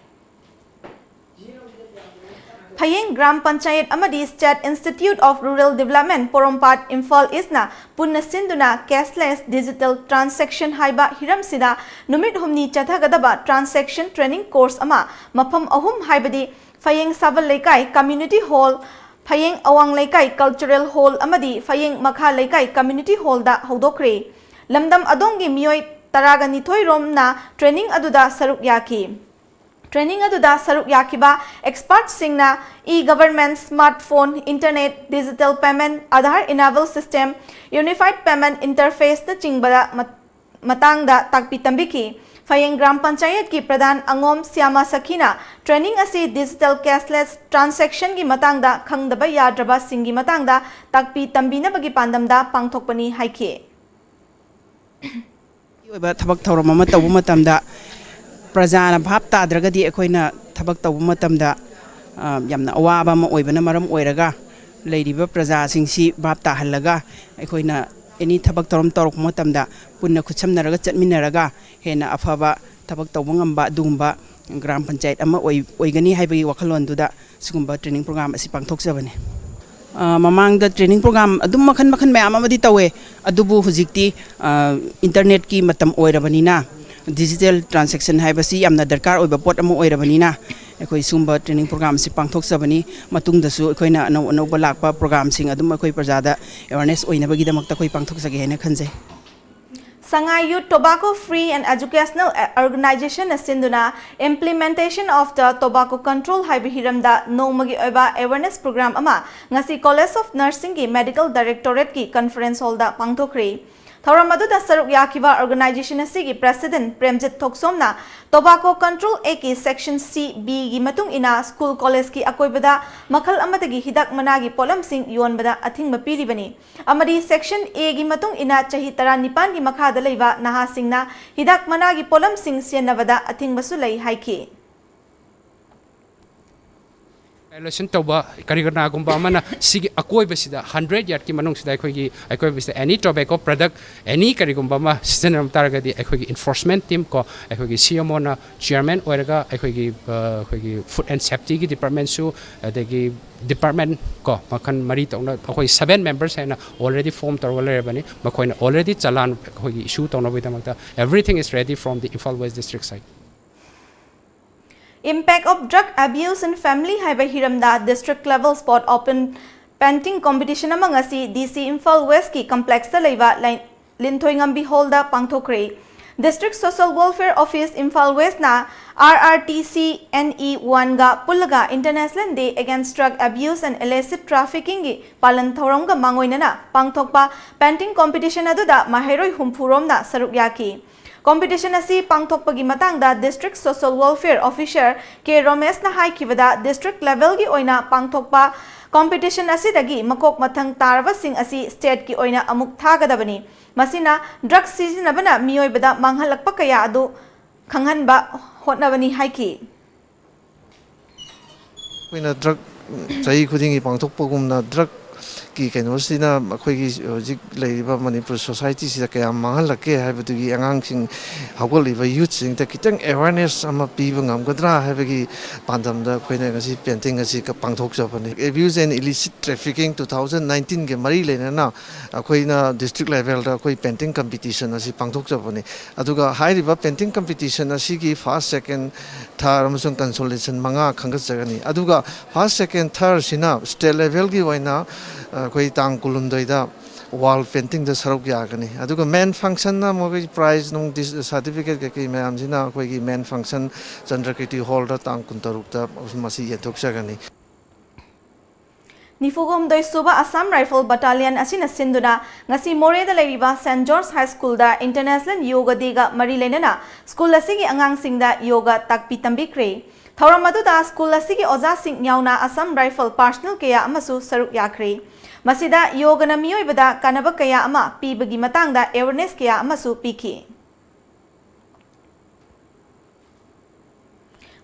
ꯐꯌꯦꯡ ꯒ꯭ꯔꯥꯝ ꯄꯟꯆꯥꯌꯠ ꯑꯃꯗꯤ State Institute of Rural Development, ꯄꯣꯔꯣꯝꯄꯥꯠ, ꯏꯝꯐꯥꯜ ꯏꯁꯅ ꯄꯨꯟꯅ ꯁꯤꯟꯗꯨꯅ Cashless Digital Transaction ꯍꯥꯏꯕ ꯍꯤꯔꯝꯁꯤꯗ ꯅꯨꯃꯤꯠ ꯍꯨꯝꯅꯤ ꯆꯠꯊꯒꯗꯕ transaction training course ꯑꯃ ꯃꯐꯝ ꯑꯍꯨꯝ, ꯍꯥꯏꯕꯗꯤ ꯐꯌꯦꯡ ꯁꯥꯕꯜ ꯂꯩꯀꯥꯏ Community Hall, ꯐꯌꯦꯡ ꯑꯋꯥꯡ ꯂꯩꯀꯥꯏ Cultural Hall ꯑꯃꯗꯤ ꯐꯌꯦꯡ ꯃꯈꯥ ꯂꯩꯀꯥꯏ Community Hallꯗ ꯍꯧꯗꯣꯛꯈ꯭ꯔꯦ꯫ ꯂꯝꯗꯝ ꯑꯗꯣꯝꯒꯤ ꯃꯤꯑꯣꯏ ꯇꯔꯥꯒ ꯅꯤꯊꯣꯏ ꯔꯣꯝꯅ training ꯑꯗꯨꯗ ꯁꯔꯨꯛ ꯌꯥꯈꯤ꯫ Training ꯑꯗꯨꯗ ꯁꯔꯨꯛ ꯌꯥꯈꯤꯕ expertꯁꯤꯡꯅ e-government, smartphone, internet, digital payment, Aadhaar enable system, unified payment interfaceꯅꯆꯤꯡꯕꯗ ꯃꯠ-, ꯃꯇꯥꯡꯗ ꯇꯥꯛꯄꯤ ꯇꯝꯕꯤꯈꯤ꯫ ꯐꯌꯦꯡ ꯒ꯭ꯔꯥꯝ ꯄꯟꯆꯥꯌꯠꯀꯤ ꯄ꯭ꯔꯙꯥꯟ ꯑꯉꯣꯝ ꯁ꯭ꯌꯥꯃ ꯁꯈꯤꯅ training ꯑꯁꯤ digital cashless transaction ꯒꯤ ꯃꯇꯥꯡꯗ, ꯈꯪꯗꯕ ꯌꯥꯗ꯭ꯔꯕꯁꯤꯡꯒꯤ ꯃꯇꯥꯡꯗ ꯇꯥꯛꯄꯤ ꯇꯝꯕꯤꯅꯕꯒꯤ ꯄꯥꯟꯗꯝꯗ ꯄꯥꯡꯊꯣꯛꯄꯅꯤ ꯍꯥꯏꯈꯤ꯫ ꯑꯣꯏꯕ ꯊꯕꯛ ꯊꯧꯔꯝ ꯑꯃ ꯇꯧꯕ ꯃꯇꯝꯗ ꯄ꯭ꯔꯖꯥꯅ ꯚꯥꯞ ꯇꯥꯗ꯭ꯔꯒꯗꯤ ꯑꯩꯈꯣꯏꯅ ꯊꯕꯛ ꯇꯧꯕ ꯃꯇꯝꯗ, ꯑ, ꯌꯥꯝꯅ ꯑꯋꯥꯕ ꯑꯃ ꯑꯣꯏꯕꯅ ꯃꯔꯝ ꯑꯣꯏꯔꯒ, ꯂꯩꯔꯤꯕ ꯄ꯭ꯔꯖꯥꯁꯤꯡꯁꯤ ꯚꯥꯞ ꯇꯥꯍꯜꯂꯒ, ꯑꯩꯈꯣꯏꯅ any ꯊꯕꯛ ꯊꯧꯔꯝ ꯇꯧꯔꯛꯄ ꯃꯇꯝꯗ ꯄꯨꯟꯅ ꯈꯨꯠꯁꯝꯅꯔꯒ ꯆꯠꯃꯤꯟꯅꯔꯒ ꯍꯦꯟꯅ ꯑꯐꯕ ꯊꯕꯛ ꯇꯧꯕ ꯉꯝꯕ ꯑꯗꯨꯒꯨꯝꯕ ꯒ꯭ꯔꯥꯝ ꯄꯟꯆꯥꯌꯠ ꯑꯃ ꯑꯣꯏ-, ꯑꯣꯏꯒꯅꯤ ꯍꯥꯏꯕꯒꯤ ꯋꯥꯈꯜꯂꯣꯟꯗꯨꯗ ꯁꯤꯒꯨꯝꯕ training program ꯑꯁꯤ ꯄꯥꯡꯊꯣꯛꯆꯕꯅꯤ꯫ ꯑ, ꯃꯃꯥꯡꯗ training program ꯑꯗꯨꯝ ꯃꯈꯜ ꯃꯈꯜ ꯃꯌꯥꯝ ꯑꯃꯗꯤ ꯇꯧꯋꯦ, ꯑꯗꯨꯕꯨ ꯍꯧꯖꯤꯛꯇꯤ, ꯑ, internet ꯀꯤ ꯃꯇꯝ ꯑꯣꯏꯔꯕꯅꯤꯅ, digital transaction ꯍꯥꯏꯕꯁꯤ ꯌꯥꯝꯅ ꯗꯔꯀꯥꯔ ꯑꯣꯏꯕ ꯄꯣꯠ ꯑꯃ ꯑꯣꯏꯔꯕꯅꯤꯅ, ꯑꯩꯈꯣꯏ ꯁꯤꯒꯨꯝꯕ training program ꯑꯁꯤ ꯄꯥꯡꯊꯣꯛꯆꯕꯅꯤ꯫ ꯃꯇꯨꯡꯗꯁꯨ ꯑꯩꯈꯣꯏꯅ ꯑꯅꯧ ꯑꯅꯧꯕ ꯂꯥꯛꯄ program ꯁꯤꯡ ꯑꯗꯨꯝ ꯑꯩꯈꯣꯏ ꯄ꯭ꯔꯖꯥꯗ awareness ꯑꯣꯏꯅꯕꯒꯤꯗꯃꯛꯇ ꯑꯩꯈꯣꯏ ꯄꯥꯡꯊꯣꯛꯆꯒꯦ ꯍꯥꯏꯅ ꯈꯟꯖꯩ꯫ Sangai Youth Tobacco Free and Educational Organization ꯅ ꯁꯤꯟꯗꯨꯅ Implementation of the Tobacco Control ꯍꯥꯏꯕ ꯍꯤꯔꯝꯗ ꯅꯣꯡꯃꯒꯤ ꯑꯣꯏꯕ awareness program ꯑꯃ ꯉꯁꯤ College of Nursing ꯒꯤ Medical Directorate ꯀꯤ conference hall ꯗ ꯄꯥꯡꯊꯣꯛꯈ꯭ꯔꯤ꯫ ꯊꯧꯔꯝ ꯑꯗꯨꯗ ꯁꯔꯨꯛ ꯌꯥꯈꯤꯕ organization ꯑꯁꯤꯒꯤ president Premjit ꯊꯣꯛꯁꯣꯝꯅ Tobacco Control Act ꯀꯤ section C B ꯒꯤ ꯃꯇꯨꯡ ꯏꯟꯅ school college ꯀꯤ ꯑꯀꯣꯏꯕꯗ ꯃꯈꯜ ꯑꯃꯗꯒꯤ ꯍꯤꯗꯥꯛ ꯃꯅꯥꯒꯤ ꯄꯣꯠꯂꯝꯁꯤꯡ ꯌꯣꯟꯕꯗ ꯑꯊꯤꯡꯕ ꯄꯤꯔꯤꯕꯅꯤ ꯑꯃꯗꯤ section A ꯒꯤ ꯃꯇꯨꯡ ꯏꯟꯅ ꯆꯍꯤ ꯇꯔꯥꯅꯤꯄꯥꯟꯒꯤ ꯃꯈꯥꯗ ꯂꯩꯕ ꯅꯍꯥꯁꯤꯡꯅ ꯍꯤꯗꯥꯛ ꯃꯅꯥꯒꯤ ꯄꯣꯠꯂꯝꯁꯤꯡ ꯁꯤꯖꯤꯟꯅꯕꯗ ꯑꯊꯤꯡꯕꯁꯨ ꯂꯩ ꯍꯥꯏꯈꯤ꯫ Violation ꯇꯧꯕ ꯀꯔꯤꯒꯨꯝꯕ ꯑꯃꯅ ꯁꯤꯒꯤ ꯑꯀꯣꯏꯕꯁꯤꯗ hundred yard ꯀꯤ ꯃꯅꯨꯡꯁꯤꯗ ꯑꯩꯈꯣꯏꯒꯤ ꯑꯀꯣꯏꯕꯁꯤꯗ any tobacco product, any ꯀꯔꯤꯒꯨꯝꯕ ꯑꯃ ꯁꯤꯖꯤꯟꯅꯔꯝ ꯇꯥꯔꯒꯗꯤ ꯑꯩꯈꯣꯏꯒꯤ enforcement team ꯀꯣ, ꯑꯩꯈꯣꯏꯒꯤ C M O ꯅ chairman ꯑꯣꯏꯔꯒ ꯑꯩꯈꯣꯏꯒꯤ, ꯑ, ꯑꯩꯈꯣꯏꯒꯤ food and safety ꯒꯤ department ꯁꯨ, ꯑꯗꯒꯤ department ꯀꯣ, ꯃꯈꯜ ꯃꯔꯤ ꯇꯧꯅ ꯑꯩꯈꯣꯏ seven members ꯍꯥꯏꯅ already form ꯇꯧꯔꯒ ꯂꯩꯔꯕꯅꯤ꯫ ꯃꯈꯣꯏꯅ already ꯆꯂꯥꯟ ꯑꯩꯈꯣꯏꯒꯤ issue ꯇꯧꯅꯕꯒꯤꯗꯃꯛꯇ everything is ready from the Imphal West district side. Impact of Drug Abuse in Family ꯍꯥꯏꯕ ꯍꯤꯔꯝꯗ district level spot open painting competition ꯑꯃ ꯉꯁꯤ D C Imphal West ꯀꯤ complex ꯇ ꯂꯩꯕ ꯂꯩ-, ꯂꯤꯟꯊꯣꯏꯉꯝꯕꯤ hall ꯗ ꯄꯥꯡꯊꯣꯛꯈ꯭ꯔꯦ꯫ District Social Welfare Office, Imphal West ꯅ R R T C N E one ꯒ ꯄꯨꯜꯂꯒ International Day Against Drug Abuse and Illicit Trafficking ꯒꯤ ꯄꯥꯂꯟ ꯊꯧꯔꯝꯒ ꯃꯥꯡꯑꯣꯏꯅꯅ ꯄꯥꯡꯊꯣꯛꯄ painting competition ꯑꯗꯨꯗ ꯃꯍꯩꯔꯣꯏ ꯍꯨꯝꯐꯨ ꯔꯣꯝꯅ ꯁꯔꯨꯛ ꯌꯥꯈꯤ꯫ Competition ꯑꯁꯤ ꯄꯥꯡꯊꯣꯛꯄꯒꯤ ꯃꯇꯥꯡꯗ District Social Welfare Officer K ꯔꯣꯃꯦꯁꯅ ꯍꯥꯏꯈꯤꯕꯗ, district level ꯒꯤ ꯑꯣꯏꯅ ꯄꯥꯡꯊꯣꯛꯄ competition ꯑꯁꯤꯗꯒꯤ ꯃꯀꯣꯛ ꯃꯊꯪ ꯇꯥꯔꯕꯁꯤꯡ ꯑꯁꯤ state ꯀꯤ ꯑꯣꯏꯅ ꯑꯃꯨꯛ ꯊꯥꯒꯗꯕꯅꯤ꯫ ꯃꯁꯤꯅ drug ꯁꯤꯖꯤꯟꯅꯕꯅ ꯃꯤꯑꯣꯏꯕꯗ ꯃꯥꯡꯍꯜꯂꯛꯄ ꯀꯌꯥ ꯑꯗꯨ ꯈꯪꯍꯟꯕ ꯍꯣꯠꯅꯕꯅꯤ ꯍꯥꯏꯈꯤ꯫ ꯑꯩꯈꯣꯏꯅ drug ꯆꯍꯤ ꯈꯨꯗꯤꯡꯒꯤ ꯄꯥꯡꯊꯣꯛꯄꯒꯨꯝꯅ drug ꯀꯤ ꯀꯩꯅꯣꯁꯤꯅ ꯑꯩꯈꯣꯏꯒꯤ ꯍꯧꯖꯤꯛ ꯂꯩꯔꯤꯕ ꯃꯅꯤꯄꯨꯔ society ꯁꯤꯗ ꯀꯌꯥꯝ ꯃꯥꯡꯍꯜꯂꯛꯀꯦ ꯍꯥꯏꯕꯗꯨꯒꯤ ꯑꯉꯥꯡꯁꯤꯡ ꯍꯧꯒꯠꯂꯤꯕ youth ꯁꯤꯡꯗ ꯈꯤꯇꯪ awareness ꯑꯃ ꯄꯤꯕ ꯉꯝꯒꯗ꯭ꯔꯥ ꯍꯥꯏꯕꯒꯤ ꯄꯥꯟꯗꯝꯗ ꯑꯩꯈꯣꯏꯅ ꯉꯁꯤ painting ꯑꯁꯤ ꯄꯥꯡꯊꯣꯛꯆꯕꯅꯤ꯫ Abuse and Illicit Trafficking two thousand nineteen ꯒꯤ ꯃꯔꯤ ꯂꯩꯅꯅ ꯑꯩꯈꯣꯏꯅ district level ꯗ ꯑꯩꯈꯣꯏ painting competition ꯑꯁꯤ ꯄꯥꯡꯊꯣꯛꯆꯕꯅꯤ꯫ ꯑꯗꯨꯒ ꯍꯥꯏꯔꯤꯕ painting competition ꯑꯁꯤꯒꯤ first, second, third ꯑꯃꯁꯨꯡ consolation ꯃꯉꯥ ꯈꯟꯒꯠꯆꯒꯅꯤ꯫ ꯑꯗꯨꯒ first, second, third ꯁꯤꯅ state level ꯒꯤ ꯑꯣꯏꯅ ꯑꯩꯈꯣꯏ ꯇꯥꯡ ꯀꯨꯟꯍꯨꯝꯗꯣꯏꯗ wall painting ꯗ ꯁꯔꯨꯛ ꯌꯥꯒꯅꯤ꯫ ꯑꯗꯨꯒ main function ꯅ ꯃꯈꯣꯏꯒꯤ prize ꯅꯨꯡ dis-, certificate ꯀꯩꯀꯩ ꯃꯌꯥꯝꯁꯤꯅ ꯑꯩꯈꯣꯏꯒꯤ main function ꯆꯟꯗ꯭ꯔꯀꯤꯔꯇꯤ hall ꯗ ꯇꯥꯡ ꯀꯨꯟꯇꯔꯨꯛꯇ ꯃꯁꯤ ꯌꯦꯟꯊꯣꯛꯆꯒꯅꯤ꯫ ꯅꯤꯐꯨꯍꯨꯝꯗꯣꯏ ꯁꯨꯕ Assam Rifle Battalion ꯑꯁꯤꯅ ꯁꯤꯟꯗꯨꯅ ꯉꯁꯤ ꯃꯣꯔꯦꯗ ꯂꯩꯔꯤꯕ Saint George High School ꯗ International Yoga Day ꯒ ꯃꯔꯤ ꯂꯩꯅꯅ school ꯑꯁꯤꯒꯤ ꯑꯉꯥꯡꯁꯤꯡꯗ yoga ꯇꯥꯛꯄꯤ ꯇꯝꯕꯤꯈ꯭ꯔꯦ꯫ ꯊꯧꯔꯝ ꯑꯗꯨꯗ school ꯑꯁꯤꯒꯤ ꯑꯣꯖꯥꯁꯤꯡ ꯌꯥꯎꯅ Assam Rifle personnel ꯀꯌꯥ ꯑꯃꯁꯨ ꯁꯔꯨꯛ ꯌꯥꯈ꯭ꯔꯦ꯫ ꯃꯁꯤꯗ yoga ꯅ ꯃꯤꯑꯣꯏꯕꯗ ꯀꯥꯟꯅꯕ ꯀꯌꯥ ꯑꯃ ꯄꯤꯕꯒꯤ ꯃꯇꯥꯡꯗ awareness ꯀꯌꯥ ꯑꯃꯁꯨ ꯄꯤꯈꯤ꯫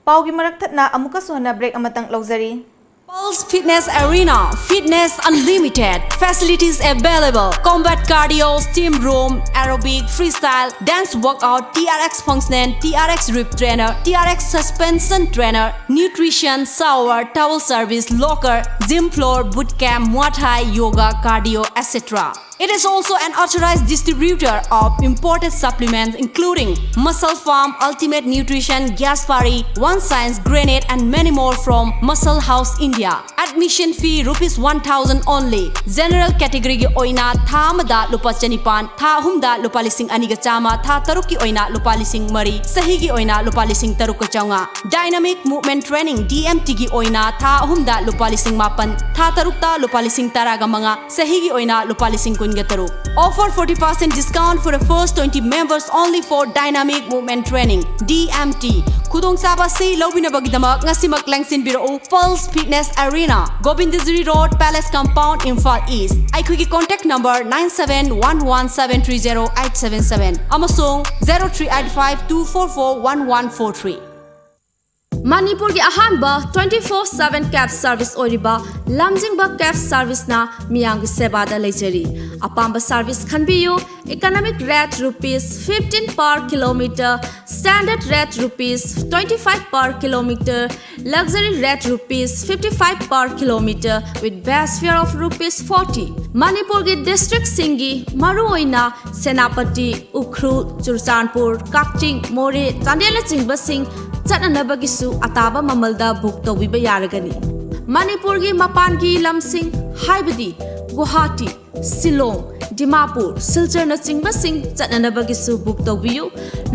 ꯄꯥꯎꯒꯤ ꯃꯔꯛ ꯊꯠꯅ ꯑꯃꯨꯛꯀꯁꯨ ꯍꯟꯅ break ꯑꯃꯇꯪ ꯂꯧꯖꯔꯤ꯫ Pulse Fitness Arena, fitness unlimited, facilities available, combat cardio, steam room, aerobic, freestyle, dance workout, T R X functional, T R X rep trainer, T R X suspension trainer, nutrition, shower, towel service, locker, gym floor, boot camp, Muay Thai, yoga, cardio, et cetera. It is also an authorized distributor of imported supplements including Muscle Farm, Ultimate Nutrition, Gaspari, One Science, Granite, and many more from Muscle House India. Admission fee rupees one thousand only. General category ꯒꯤ ꯑꯣꯏꯅ ꯊꯥ ꯑꯃꯗ ꯂꯨꯄꯥ ꯆꯅꯤꯄꯥꯟ, ꯊꯥ ꯑꯍꯨꯝꯗ ꯂꯨꯄꯥ ꯂꯤꯁꯤꯡ ꯑꯅꯤꯒ ꯆꯥꯝꯃ, ꯊꯥ ꯇꯔꯨꯛꯀꯤ ꯑꯣꯏꯅ ꯂꯨꯄꯥ ꯂꯤꯁꯤꯡ ꯃꯔꯤ, ꯆꯍꯤꯒꯤ ꯑꯣꯏꯅ ꯂꯨꯄꯥ ꯂꯤꯁꯤꯡ ꯇꯔꯨꯛꯀ ꯆꯥꯝꯃꯉꯥ꯫ Dynamic Movement Training, D M T, ꯒꯤ ꯑꯣꯏꯅ ꯊꯥ ꯑꯍꯨꯝꯗ ꯂꯨꯄꯥ ꯂꯤꯁꯤꯡ ꯃꯥꯄꯟ, ꯊꯥ ꯇꯔꯨꯛꯇ ꯂꯨꯄꯥ ꯂꯤꯁꯤꯡ ꯇꯔꯥꯒ ꯃꯉꯥ, ꯆꯍꯤꯒꯤ ꯑꯣꯏꯅ ꯂꯨꯄꯥ ꯂꯤꯁꯤꯡ ꯀꯨꯟꯒ ꯇꯔꯨꯛ꯫ Offer forty percent discount for the first twenty members only for Dynamic Movement Training, D M T. ꯈꯨꯗꯣꯡꯆꯥꯕ ꯑꯁꯤ ꯂꯧꯕꯤꯅꯕꯒꯤꯗꯃꯛ ꯉꯁꯤꯃꯛ ꯂꯦꯡꯁꯤꯟꯕꯤꯔꯛꯎ, Pulse Fitness Arena, Govindagiri Road, Palace Compound, Imphal East. ꯑꯩꯈꯣꯏꯒꯤ contact number nine seven one one seven three zero eight seven seven ꯑꯃꯁꯨꯡ zero three eight five two four four one one four three꯫ ꯃꯅꯤꯄꯨꯔꯒꯤ ꯑꯍꯥꯟꯕ twenty four seven cab service ꯑꯣꯏꯔꯤꯕ ꯂꯝꯖꯤꯡꯕ cab serviceꯅ ꯃꯤꯌꯥꯝꯒꯤ ꯁꯦꯕꯥꯗ ꯂꯩꯖꯔꯤ꯫ ꯑꯄꯥꯝꯕ service ꯈꯟꯕꯤꯌꯨ꯫ Economic rate rupees fifteen per kilometer, standard rate rupees twenty five per kilometer, luxury rate rupees fifty five per kilometer with base fare of rupees forty꯫ ꯃꯅꯤꯄꯨꯔꯒꯤ districtꯁꯤꯡꯒꯤ ꯃꯔꯨꯑꯣꯏꯅ ꯁꯦꯅꯥꯄꯇꯤ, ꯎꯈ꯭ꯔꯨꯜ, ꯆꯨꯔꯆꯥꯟꯄꯨꯔ, ꯀꯛꯆꯤꯡ, ꯃꯣꯔꯦ, ꯆꯥꯟꯗꯦꯜꯅꯆꯤꯡꯕꯁꯤꯡ ꯆꯠꯅꯅꯕꯒꯤꯁꯨ ꯑꯇꯥꯕ ꯃꯃꯜꯗ book ꯇꯧꯕꯤꯕ ꯌꯥꯔꯒꯅꯤ꯫ ꯃꯅꯤꯄꯨꯔꯒꯤ ꯃꯄꯥꯟꯒꯤ ꯂꯝꯁꯤꯡ ꯍꯥꯏꯕꯗꯤ ꯒꯨꯋꯥꯍꯥꯇꯤ, ꯁꯤꯂꯣꯡ, ꯗꯤꯃꯥꯄꯨꯔ, ꯁꯤꯜꯆꯔꯅꯆꯤꯡꯕꯁꯤꯡ ꯆꯠꯅꯅꯕꯒꯤꯁꯨ book ꯇꯧꯕꯤꯌꯨ꯫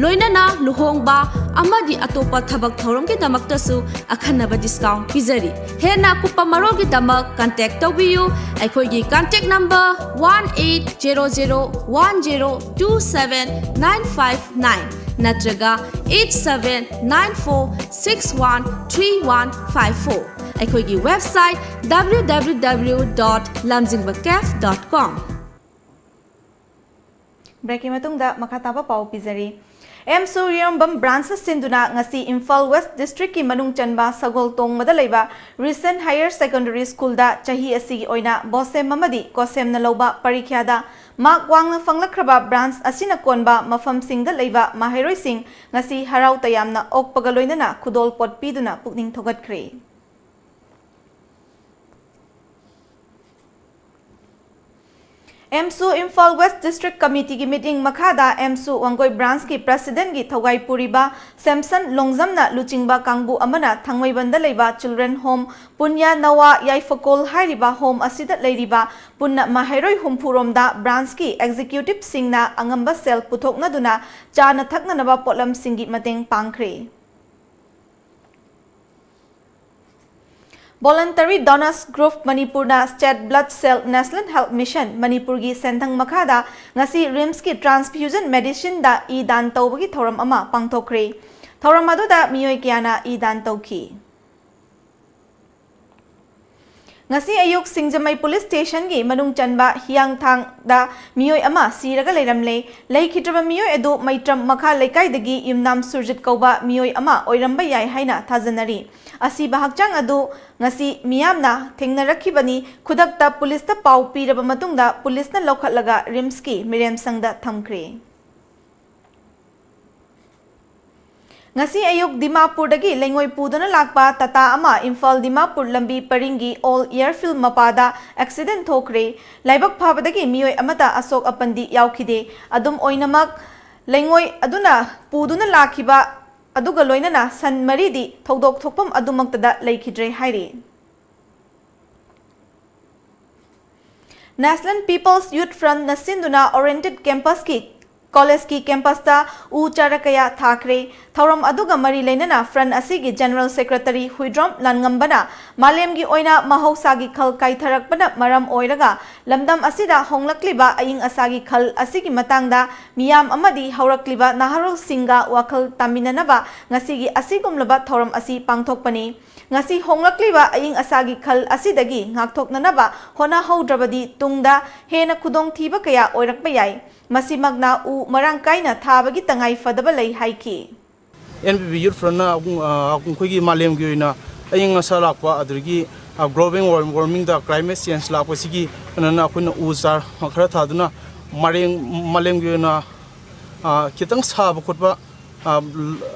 ꯂꯣꯏꯅꯅ ꯂꯨꯍꯣꯡꯕ ꯑꯃꯗꯤ ꯑꯇꯣꯞꯄ ꯊꯕꯛ ꯊꯧꯔꯝꯒꯤꯗꯃꯛꯇꯁꯨ ꯑꯈꯟꯅꯕ discount ꯄꯤꯖꯔꯤ꯫ ꯍꯦꯟꯅ ꯑꯀꯨꯞꯄ ꯃꯔꯣꯜꯒꯤꯗꯃꯛ contact ꯇꯧꯕꯤꯌꯨ꯫ ꯑꯩꯈꯣꯏꯒꯤ contact number one eight zero zero one zero two seven nine five nine ꯅꯠꯇ꯭ꯔꯒ eight seven nine four six one three one five four꯫ ꯑꯩꯈꯣꯏꯒꯤ website W W W dot lamjingba cab dot com꯫ Breakꯀꯤ ꯃꯇꯨꯡꯗ ꯃꯈꯥ ꯇꯥꯕ ꯄꯥꯎ ꯄꯤꯖꯔꯤ꯫ ꯑꯦꯝꯁꯨ ꯌꯦꯔꯝꯕꯝ branchꯅ ꯁꯤꯟꯗꯨꯅ ꯉꯁꯤ ꯏꯝꯐꯥꯜ West districtꯀꯤ ꯃꯅꯨꯡ ꯆꯟꯕ ꯁꯒꯣꯜ ꯇꯣꯡꯃꯗ ꯂꯩꯕ Risen Higher Secondary Schoolꯗ ꯆꯍꯤ ꯑꯁꯤꯒꯤ ꯑꯣꯏꯅ BOSEM ꯑꯃꯗꯤ COSEMꯅ ꯂꯧꯕ ꯄꯔꯤꯈ꯭ꯌꯥꯗ mark ꯋꯥꯡꯅ ꯐꯪꯂꯛꯈ꯭ꯔꯕ branch ꯑꯁꯤꯅ ꯀꯣꯟꯕ ꯃꯐꯝꯁꯤꯡꯗ ꯂꯩꯕ ꯃꯍꯩꯔꯣꯏꯁꯤꯡ ꯉꯁꯤ ꯍꯔꯥꯎ ꯇꯌꯥꯝꯅ ꯑꯣꯛꯄꯒ ꯂꯣꯏꯅꯅ ꯈꯨꯗꯣꯜꯄꯣꯠ ꯄꯤꯗꯨꯅ ꯄꯨꯛꯅꯤꯡ ꯊꯧꯒꯠꯈ꯭ꯔꯦ꯫ ꯑꯦꯝꯁꯨ ꯏꯝꯐꯥꯜ ꯋꯦꯁ ꯗꯤꯁꯇ꯭ꯔꯤꯛ ꯀꯃꯤꯇꯤꯒꯤ ꯃꯤꯠꯌꯦꯡ ꯃꯈꯥꯗ ꯑꯦꯝꯁꯨ ꯋꯥꯡꯒꯣꯏ ꯕ꯭ꯔꯥꯟꯁꯀꯤ ꯄ꯭ꯔꯁꯤꯗꯦꯟꯒꯤ ꯊꯧꯒꯥꯏ ꯄꯨꯔꯤꯕ ꯁꯦꯝꯁꯟ ꯂꯣꯡꯖꯝꯅ ꯂꯨꯆꯤꯡꯕ ꯀꯥꯡꯕꯨ ꯑꯃꯅ ꯊꯥꯡꯃꯩꯕꯟꯗ ꯂꯩꯕ ꯆꯤꯜꯗ꯭ꯔꯦꯟ ꯍꯣꯝ ꯄꯨꯟꯌꯥ ꯅꯋꯥ ꯌꯥꯏꯐꯀꯣꯜ ꯍꯥꯏꯔꯤꯕ ꯍꯣꯝ ꯑꯁꯤꯗ ꯂꯩꯔꯤꯕ ꯄꯨꯟꯅ ꯃꯍꯩꯔꯣꯏ ꯍꯨꯝꯐꯨ ꯔꯣꯝꯗ ꯕ꯭ꯔꯥꯟꯁꯀꯤ ꯑꯦꯛꯖꯤꯀ꯭ꯌꯨꯇꯤꯕꯁꯤꯡꯅ ꯑꯉꯝꯕ ꯁꯦꯜ ꯄꯨꯊꯣꯛꯅꯗꯨꯅ ꯆꯥꯅ ꯊꯛꯅꯅꯕ ꯄꯣꯠꯂꯝꯁꯤꯡꯒꯤ ꯃꯇꯦꯡ ꯄꯥꯡꯈ꯭ꯔꯦ꯫ Voluntary Donors Group ꯃꯅꯤꯄꯨꯔꯅ State Blood Cell National Health Mission ꯃꯅꯤꯄꯨꯔꯒꯤ ꯁꯦꯟꯊꯪ ꯃꯈꯥꯗ ꯉꯁꯤ ꯔꯤꯝꯁꯀꯤ ꯇ꯭ꯔꯥꯟꯁꯐ꯭ꯌꯨꯖꯟ ꯃꯦꯗꯤꯁꯤꯟꯗ ꯏ ꯗꯥꯟ ꯇꯧꯕꯒꯤ ꯊꯧꯔꯝ ꯑꯃ ꯄꯥꯡꯊꯣꯛꯈ꯭ꯔꯦ꯫ ꯊꯧꯔꯝ ꯑꯗꯨꯗ ꯃꯤꯑꯣꯏ ꯀꯌꯥꯅ ꯏ ꯗꯥꯟ ꯇꯧꯈꯤ꯫ ꯉꯁꯤ ꯑꯌꯨꯛ ꯁꯤꯡꯖꯃꯩ ꯄꯨꯂꯤꯁ ꯁ꯭ꯇꯦꯁꯟꯒꯤ ꯃꯅꯨꯡ ꯆꯟꯕ ꯍꯤꯌꯥꯡꯊꯥꯡꯗ ꯃꯤꯑꯣꯏ ꯑꯃ ꯁꯤꯔꯒ ꯂꯩꯔꯝꯂꯦ꯫ ꯂꯩꯈꯤꯗ꯭ꯔꯕ ꯃꯤꯑꯣꯏ ꯑꯗꯨ ꯃꯩꯇ꯭ꯔꯝ ꯃꯈꯥ ꯂꯩꯀꯥꯏꯗꯒꯤ ꯌꯨꯝꯅꯥꯝ ꯁꯨꯔꯖꯤꯠ ꯀꯧꯕ ꯃꯤꯑꯣꯏ ꯑꯃ ꯑꯣꯏꯔꯝꯕ ꯌꯥꯏ ꯍꯥꯏꯅ ꯊꯥꯖꯅꯔꯤ꯫ ꯑꯁꯤꯕ ꯍꯛꯆꯥꯡ ꯑꯗꯨ ꯉꯁꯤ ꯃꯤꯌꯥꯝꯅ ꯊꯦꯡꯅꯔꯛꯈꯤꯕꯅꯤ꯫ ꯈꯨꯗꯛꯇ ꯄꯨꯂꯤꯁꯇ ꯄꯥꯎ ꯄꯤꯔꯕ ꯃꯇꯨꯡꯗ ꯄꯨꯂꯤꯁꯅ ꯂꯧꯈꯠꯂꯒ ꯔꯤꯝꯁꯀꯤ ꯃꯤꯔꯦꯝꯁꯪꯗ ꯊꯝꯈ꯭ꯔꯦ꯫ ꯉꯁꯤ ꯑꯌꯨꯛ ꯗꯤꯃꯥꯄꯨꯔꯗꯒꯤ ꯂꯩꯉꯣꯏ ꯄꯨꯗꯨꯅ ꯂꯥꯛꯄ ꯇꯥꯇꯥ ꯑꯃ ꯏꯝꯐꯥꯜ ꯗꯤꯃꯥꯄꯨꯔ ꯂꯝꯕꯤ ꯄꯔꯤꯡꯒꯤ ꯑꯣꯜ ꯑꯦꯌꯔꯐꯤꯜꯗ ꯃꯄꯥꯗ ꯑꯦꯛꯁꯤꯗꯦꯟ ꯊꯣꯛꯈ꯭ꯔꯦ꯫ ꯂꯥꯏꯕꯛ ꯐꯕꯗꯒꯤ ꯃꯤꯑꯣꯏ ꯑꯃꯠꯇ ꯑꯁꯣꯛ ꯑꯄꯟꯗꯤ ꯌꯥꯎꯈꯤꯗꯦ꯫ ꯑꯗꯨꯝ ꯑꯣꯏꯅꯃꯛ, ꯂꯩꯉꯣꯏ ꯑꯗꯨꯅ ꯄꯨꯗꯨꯅ ꯂꯥꯛꯈꯤꯕ ꯑꯗꯨꯒ ꯂꯣꯏꯅꯅ ꯁꯟ ꯃꯔꯤꯗꯤ ꯊꯧꯗꯣꯛ ꯊꯣꯛꯐꯝ ꯑꯗꯨꯃꯛꯇꯗ ꯂꯩꯈꯤꯗ꯭ꯔꯦ ꯍꯥꯏꯔꯤ꯫ National People's Youth Frontꯅ ꯁꯤꯟꯗꯨꯅ Oriented Campusꯀꯤ ꯀꯣꯂꯦꯖꯀꯤ ꯀꯦꯝꯄꯁꯇ ꯎ ꯆꯥꯔꯥ ꯀꯌꯥ ꯊꯥꯈ꯭ꯔꯦ꯫ ꯊꯧꯔꯝ ꯑꯗꯨꯒ ꯃꯔꯤ ꯂꯩꯅꯅ ꯐ꯭ꯔꯟꯠ ꯑꯁꯤꯒꯤ ꯖꯦꯅꯔꯦꯜ ꯁꯦꯀ꯭ꯔꯦꯇꯔꯤ ꯍꯨꯏꯗ꯭ꯔꯣꯝ ꯂꯥꯟꯉꯝꯕꯅ ꯃꯥꯂꯦꯝꯒꯤ ꯑꯣꯏꯅ ꯃꯍꯧꯁꯥꯒꯤ ꯈꯜ ꯀꯥꯏꯊꯔꯛꯄꯅ ꯃꯔꯝ ꯑꯣꯏꯔꯒ ꯂꯝꯗꯝ ꯑꯁꯤꯗ ꯍꯣꯡꯂꯛꯂꯤꯕ ꯑꯏꯪ ꯑꯁꯥꯒꯤ ꯈꯜ ꯑꯁꯤꯒꯤ ꯃꯇꯥꯡꯗ ꯃꯤꯌꯥꯝ ꯑꯃꯗꯤ ꯍꯧꯔꯛꯂꯤꯕ ꯅꯍꯥꯔꯣꯜꯁꯤꯡꯒ ꯋꯥꯈꯜ ꯇꯥꯃꯤꯟꯅꯅꯕ ꯉꯁꯤꯒꯤ ꯑꯁꯤꯒꯨꯝꯂꯕ ꯊꯧꯔꯝ ꯑꯁꯤ ꯄꯥꯡꯊꯣꯛꯄꯅꯤ꯫ ꯉꯁꯤ ꯍꯣꯡꯂꯛꯂꯤꯕ ꯑꯏꯪ ꯑꯁꯥꯒꯤ ꯈꯜ ꯑꯁꯤꯗꯒꯤ ꯉꯥꯛꯊꯣꯛꯅꯅꯕ ꯍꯣꯠꯅꯍꯧꯗ꯭ꯔꯕꯗꯤ ꯇꯨꯡꯗ ꯍꯦꯟꯅ ꯈꯨꯗꯣꯡꯊꯤꯕ ꯀꯌꯥ ꯑꯣꯏꯔꯛꯄ ꯌꯥꯏ꯫ ꯃꯁꯤꯃꯛꯅ ꯎ ꯃꯔꯥꯡ ꯀꯥꯏꯅ ꯊꯥꯕꯒꯤ ꯇꯉꯥꯏ ꯐꯗꯕ ꯂꯩ ꯍꯥꯏꯈꯤ꯫ ꯑꯦꯟ ꯄꯤ ꯄꯤ ꯌꯨꯠ ꯐ꯭ꯔꯟꯠꯅ ꯑꯩꯈꯣꯏꯒꯤ ꯃꯥꯂꯦꯝꯒꯤ ꯑꯣꯏꯅ ꯑꯏꯪ ꯑꯁꯥ ꯂꯥꯛꯄ, ꯑꯗꯨꯗꯒꯤ ꯒ꯭ꯂꯣꯕꯦꯜ ꯋꯥꯔꯃꯤꯡꯗ, ꯀ꯭ꯂꯥꯏꯃꯦꯠ ꯆꯦꯟꯖ ꯂꯥꯛꯄꯁꯤꯒꯤ ꯀꯩꯅꯣꯅ ꯑꯩꯈꯣꯏꯅ ꯎ ꯆꯥꯔ ꯈꯔ ꯊꯥꯗꯨꯅ ꯃꯥꯂꯦꯝ, ꯃꯥꯂꯦꯝꯒꯤ ꯑꯣꯏꯅ ꯈꯤꯇꯪ ꯁꯥꯕ ꯈꯣꯠꯄ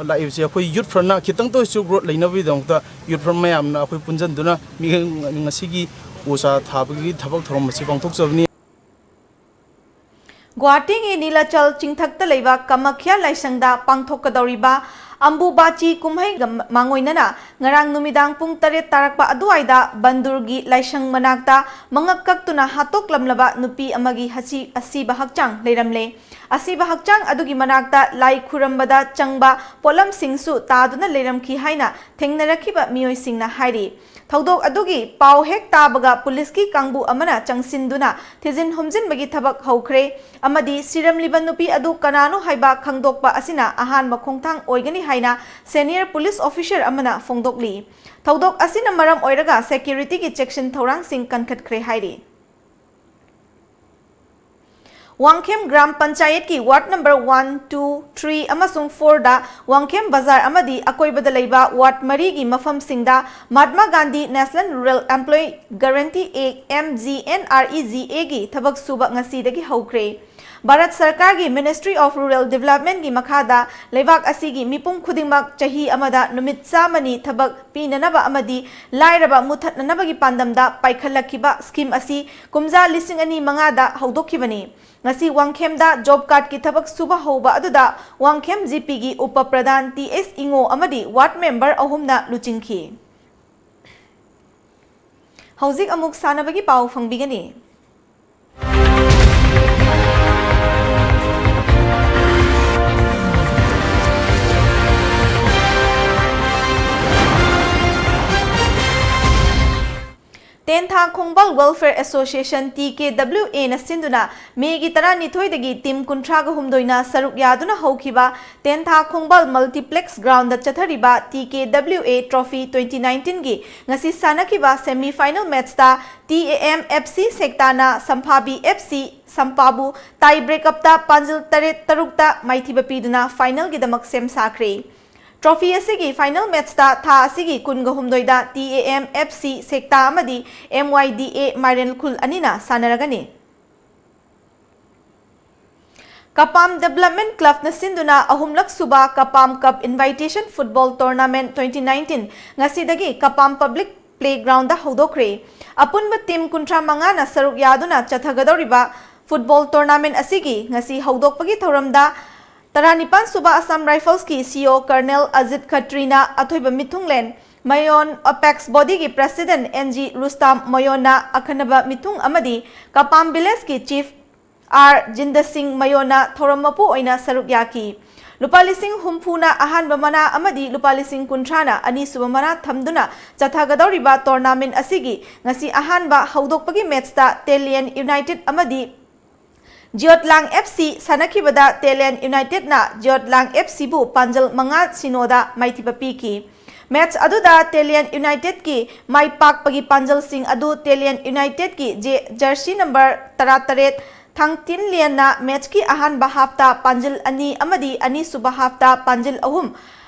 ꯂꯥꯛꯏꯕꯁꯦ ꯑꯩꯈꯣꯏ ꯌꯨꯠ ꯐ꯭ꯔꯟꯠꯅ ꯈꯤꯇꯪꯇ ꯑꯣꯏꯔꯁꯨ ꯒ꯭ꯔꯣꯠ ꯂꯩꯅꯕꯒꯤꯗꯃꯛꯇ ꯌꯨꯠ ꯐ꯭ꯔꯟꯠ ꯃꯌꯥꯝꯅ ꯑꯩꯈꯣꯏ ꯄꯨꯟꯁꯤꯟꯗꯨꯅ ꯉꯁꯤꯒꯤ ꯎ ꯆꯥꯔ ꯊꯥꯕꯒꯤ ꯊꯕꯛ ꯊꯧꯔꯝ ꯑꯁꯤ ꯄꯥꯡꯊꯣꯛꯆꯕꯅꯤ꯫ ꯒꯨꯋꯥꯍꯥꯇꯤꯒꯤ ꯅꯤꯂꯥꯆꯜ ꯆꯤꯡꯊꯛꯇ ꯂꯩꯕ ꯀꯃꯈ꯭ꯌꯥ ꯂꯥꯏꯁꯪꯗ ꯄꯥꯡꯊꯣꯛꯀꯗꯧꯔꯤꯕ ꯑꯝꯕꯨꯕꯥꯆꯤ ꯀꯨꯝꯍꯩꯒ ꯃꯥꯡꯑꯣꯏꯅꯅ ꯉꯔꯥꯡ ꯅꯨꯃꯤꯗꯥꯡ ꯄꯨꯡ ꯇꯔꯦꯠ ꯇꯥꯔꯛꯄ ꯑꯗꯨꯋꯥꯏꯗ ꯕꯟꯗꯨꯔꯒꯤ ꯂꯥꯏꯁꯪ ꯃꯅꯥꯛꯇ ꯃꯉꯛ ꯀꯛꯇꯨꯅ ꯍꯥꯠꯇꯣꯛꯂꯝꯂꯕ ꯅꯨꯄꯤ ꯑꯃꯒꯤ ꯍꯁꯤ-, ꯑꯁꯤꯕ ꯍꯛꯆꯥꯡ ꯂꯩꯔꯝꯂꯦ꯫ ꯑꯁꯤꯕ ꯍꯛꯆꯥꯡ ꯑꯗꯨꯒꯤ ꯃꯅꯥꯛꯇ ꯂꯥꯏ ꯈꯨꯔꯝꯕꯗ ꯆꯪꯕ ꯄꯣꯠꯂꯝꯁꯤꯡꯁꯨ ꯇꯥꯗꯨꯅ ꯂꯩꯔꯝꯈꯤ ꯍꯥꯏꯅ ꯊꯦꯡꯅꯔꯛꯈꯤꯕ ꯃꯤꯑꯣꯏꯁꯤꯡꯅ ꯍꯥꯏꯔꯤ꯫ ꯊꯧꯗꯣꯛ ꯑꯗꯨꯒꯤ ꯄꯥꯎ ꯍꯦꯛ ꯇꯥꯕꯒ ꯄꯨꯂꯤꯁꯀꯤ ꯀꯥꯡꯕꯨ ꯑꯃꯅ ꯆꯪꯁꯤꯟꯗꯨꯅ ꯊꯤꯖꯤꯟ ꯍꯨꯝꯖꯤꯟꯕꯒꯤ ꯊꯕꯛ ꯍꯧꯈ꯭ꯔꯦ ꯑꯃꯗꯤ ꯁꯤꯔꯝꯂꯤꯕ ꯅꯨꯄꯤ ꯑꯗꯨ ꯀꯅꯥꯅꯣ ꯍꯥꯏꯕ ꯈꯪꯗꯣꯛꯄ ꯑꯁꯤꯅ ꯑꯍꯥꯟꯕ ꯈꯣꯡꯊꯥꯡ ꯑꯣꯏꯒꯅꯤ ꯍꯥꯏꯅ senior police officer ꯑꯃꯅ ꯐꯣꯡꯗꯣꯛꯂꯤ꯫ ꯊꯧꯗꯣꯛ ꯑꯁꯤꯅ ꯃꯔꯝ ꯑꯣꯏꯔꯒ securityꯒꯤ ꯆꯦꯛꯁꯤꯟ ꯊꯧꯔꯥꯡꯁꯤꯡ ꯀꯟꯈꯠꯈ꯭ꯔꯦ ꯍꯥꯏꯔꯤ꯫ ꯋꯥꯡꯈꯦꯝ ꯒ꯭ꯔꯥꯝ ꯄꯟꯆꯥꯌꯠꯀꯤ ward number one, two, three ꯑꯃꯁꯨꯡ fourꯗ ꯋꯥꯡꯈꯦꯝ ꯕꯖꯥꯔ ꯑꯃꯗꯤ ꯑꯀꯣꯏꯕꯗ ꯂꯩꯕ ward ꯃꯔꯤꯒꯤ ꯃꯐꯝꯁꯤꯡꯗ Mahatma Gandhi National Rural Employee Guarantee Act, M G N R E G Aꯒꯤ ꯊꯕꯛ ꯁꯨꯕ ꯉꯁꯤꯗꯒꯤ ꯍꯧꯈ꯭ꯔꯦ꯫ ꯚꯥꯔꯠ ꯁꯔꯀꯥꯔꯒꯤ Ministry of Rural Developmentꯀꯤ ꯃꯈꯥꯗ ꯂꯩꯕꯥꯛ ꯑꯁꯤꯒꯤ ꯃꯤꯄꯨꯝ ꯈꯨꯗꯤꯡꯃꯛ ꯆꯍꯤ ꯑꯃꯗ ꯅꯨꯃꯤꯠ ꯆꯥꯝꯃꯅꯤ ꯊꯕꯛ ꯄꯤꯅꯅꯕ ꯑꯃꯗꯤ ꯂꯥꯏꯔꯕ ꯃꯨꯊꯠꯅꯅꯕꯒꯤ ꯄꯥꯟꯗꯝꯗ ꯄꯥꯏꯈꯠꯂꯛꯈꯤꯕ scheme ꯑꯁꯤ ꯀꯨꯝꯖꯥ ꯂꯤꯁꯤꯡ ꯑꯅꯤ ꯃꯉꯥꯗ ꯍꯧꯗꯣꯛꯈꯤꯕꯅꯤ꯫ ꯉꯁꯤ ꯋꯥꯡꯈꯦꯝꯗ job cardꯀꯤ ꯊꯕꯛ ꯁꯨꯕ ꯍꯧꯕ ꯑꯗꯨꯗ ꯋꯥꯡꯈꯦꯝ GPꯒꯤ ꯎꯄ ꯄ꯭ꯔꯙꯥꯟ T S ꯏꯉꯣ ꯑꯃꯗꯤ ward member ꯑꯍꯨꯝꯅ ꯂꯨꯆꯤꯡꯈꯤ꯫ ꯍꯧꯖꯤꯛ ꯑꯃꯨꯛ ꯁꯥꯟꯅꯕꯒꯤ ꯄꯥꯎ ꯐꯪꯕꯤꯒꯅꯤ꯫ ꯇꯦꯟꯊꯥ ꯈꯣꯡꯕꯥꯜ Welfare Association, T K W Aꯅ ꯁꯤꯟꯗꯨꯅ ꯃꯦꯒꯤ ꯇꯔꯥꯅꯤꯊꯣꯏꯗꯒꯤ team ꯀꯨꯟꯊ꯭ꯔꯥꯒ ꯍꯨꯝꯗꯣꯏꯅ ꯁꯔꯨꯛ ꯌꯥꯗꯨꯅ ꯍꯧꯈꯤꯕ ꯇꯦꯟꯊꯥ ꯈꯣꯡꯕꯥꯜ Multiplex Groundꯗ ꯆꯠꯊꯔꯤꯕ T K W A Trophy twenty nineteenꯒꯤ ꯉꯁꯤ ꯁꯥꯟꯅꯈꯤꯕ semi final matchꯇ T A M F C ꯁꯦꯛꯇꯥꯅ ꯁꯝꯐꯥꯕꯤ F C ꯁꯝꯄꯥꯕꯨ tie breakupꯇ ꯄꯥꯟꯖꯤꯜ ꯇꯔꯦꯠ ꯇꯔꯨꯛꯇ ꯃꯥꯏꯊꯤꯕ ꯄꯤꯗꯨꯅ finalꯒꯤꯗꯃꯛ ꯁꯦꯝ ꯁꯥꯈ꯭ꯔꯦ꯫ Trophy ꯑꯁꯤꯒꯤ final matchꯇ ꯊꯥ ꯑꯁꯤꯒꯤ ꯀꯨꯟꯒ ꯍꯨꯝꯗꯣꯏꯗ T A M F C ꯁꯦꯛꯇꯥ ꯑꯃꯗꯤ M Y D A ꯃꯥꯏꯔꯦꯟ ꯈꯨꯜ ꯑꯅꯤꯅ ꯁꯥꯟꯅꯔꯒꯅꯤ꯫ ꯀꯄꯥꯝ Development Clubꯅ ꯁꯤꯟꯗꯨꯅ ꯑꯍꯨꯝꯂꯛ ꯁꯨꯕ ꯀꯄꯥꯝ Cup Invitation Football Tournament twenty nineteen ꯉꯁꯤꯗꯒꯤ ꯀꯄꯥꯝ Public Playgroundꯗ ꯍꯧꯗꯣꯛꯈ꯭ꯔꯦ꯫ ꯑꯄꯨꯟꯕ team ꯀꯨꯟꯊ꯭ꯔꯥ ꯃꯉꯥꯅ ꯁꯔꯨꯛ ꯌꯥꯗꯨꯅ ꯆꯠꯊꯒꯗꯧꯔꯤꯕ Football tournament ꯑꯁꯤꯒꯤ ꯉꯁꯤ ꯍꯧꯗꯣꯛꯄꯒꯤ ꯊꯧꯔꯝꯗ ꯇꯔꯥꯅꯤꯄꯥꯟ ꯁꯨꯕ Assam Riflesꯀꯤ CEO Colonel Ajit Khatrina, ꯑꯊꯣꯏꯕ ꯃꯤꯊꯨꯡꯂꯦꯟ ꯃꯌꯣꯟ, Apex Bodyꯒꯤ President N G Rustam ꯃꯌꯣꯟꯅ, ꯑꯈꯟꯅꯕ ꯃꯤꯊꯨꯡ ꯑꯃꯗꯤ ꯀꯄꯥꯝ Villageꯀꯤ Chief R Jindasing ꯃꯌꯣꯟꯅ ꯊꯧꯔꯝ ꯃꯄꯨ ꯑꯣꯏꯅ ꯁꯔꯨꯛ ꯌꯥꯈꯤ꯫ ꯂꯨꯄꯥ ꯂꯤꯁꯤꯡ ꯍꯨꯝꯐꯨꯅ ꯑꯍꯥꯟꯕ ꯃꯅꯥ ꯑꯃꯗꯤ ꯂꯨꯄꯥ ꯂꯤꯁꯤꯡ ꯀꯨꯟꯊ꯭ꯔꯥꯅ ꯑꯅꯤꯁꯨꯕ ꯃꯅꯥ ꯊꯝꯗꯨꯅ ꯆꯠꯊꯒꯗꯧꯔꯤꯕ tournament ꯑꯁꯤꯒꯤ ꯉꯁꯤ ꯑꯍꯥꯟꯕ ꯍꯧꯗꯣꯛꯄꯒꯤ matchꯇ Telian United ꯑꯃꯗꯤ ꯖꯤꯌꯣꯠꯂꯥꯡ F C ꯁꯥꯟꯅꯈꯤꯕꯗ Telian Unitedꯅ ꯖꯤꯌꯣꯠꯂꯥꯡ F Cꯕꯨ ꯄꯥꯟꯖꯜ ꯃꯉꯥ ꯁꯤꯅꯣꯗ ꯃꯥꯏꯊꯤꯕ ꯄꯤꯈꯤ꯫ Match ꯑꯗꯨꯗ Telian Unitedꯀꯤ ꯃꯥꯏ ꯄꯥꯛꯄꯒꯤ ꯄꯥꯟꯖꯜꯁꯤꯡ ꯑꯗꯨ Telian Unitedꯀꯤ ꯖꯦ-, jersey number ꯇꯔꯥꯇꯔꯦꯠ ꯊꯥꯡꯇꯤꯟꯂꯤꯌꯟꯅ matchꯀꯤ ꯑꯍꯥꯟꯕ halfꯇ ꯄꯥꯟꯖꯤꯜ ꯑꯅꯤ ꯑꯃꯗꯤ ꯑꯅꯤꯁꯨꯕ halfꯇ ꯄꯥꯟꯖꯤꯜ ꯑꯍꯨꯝ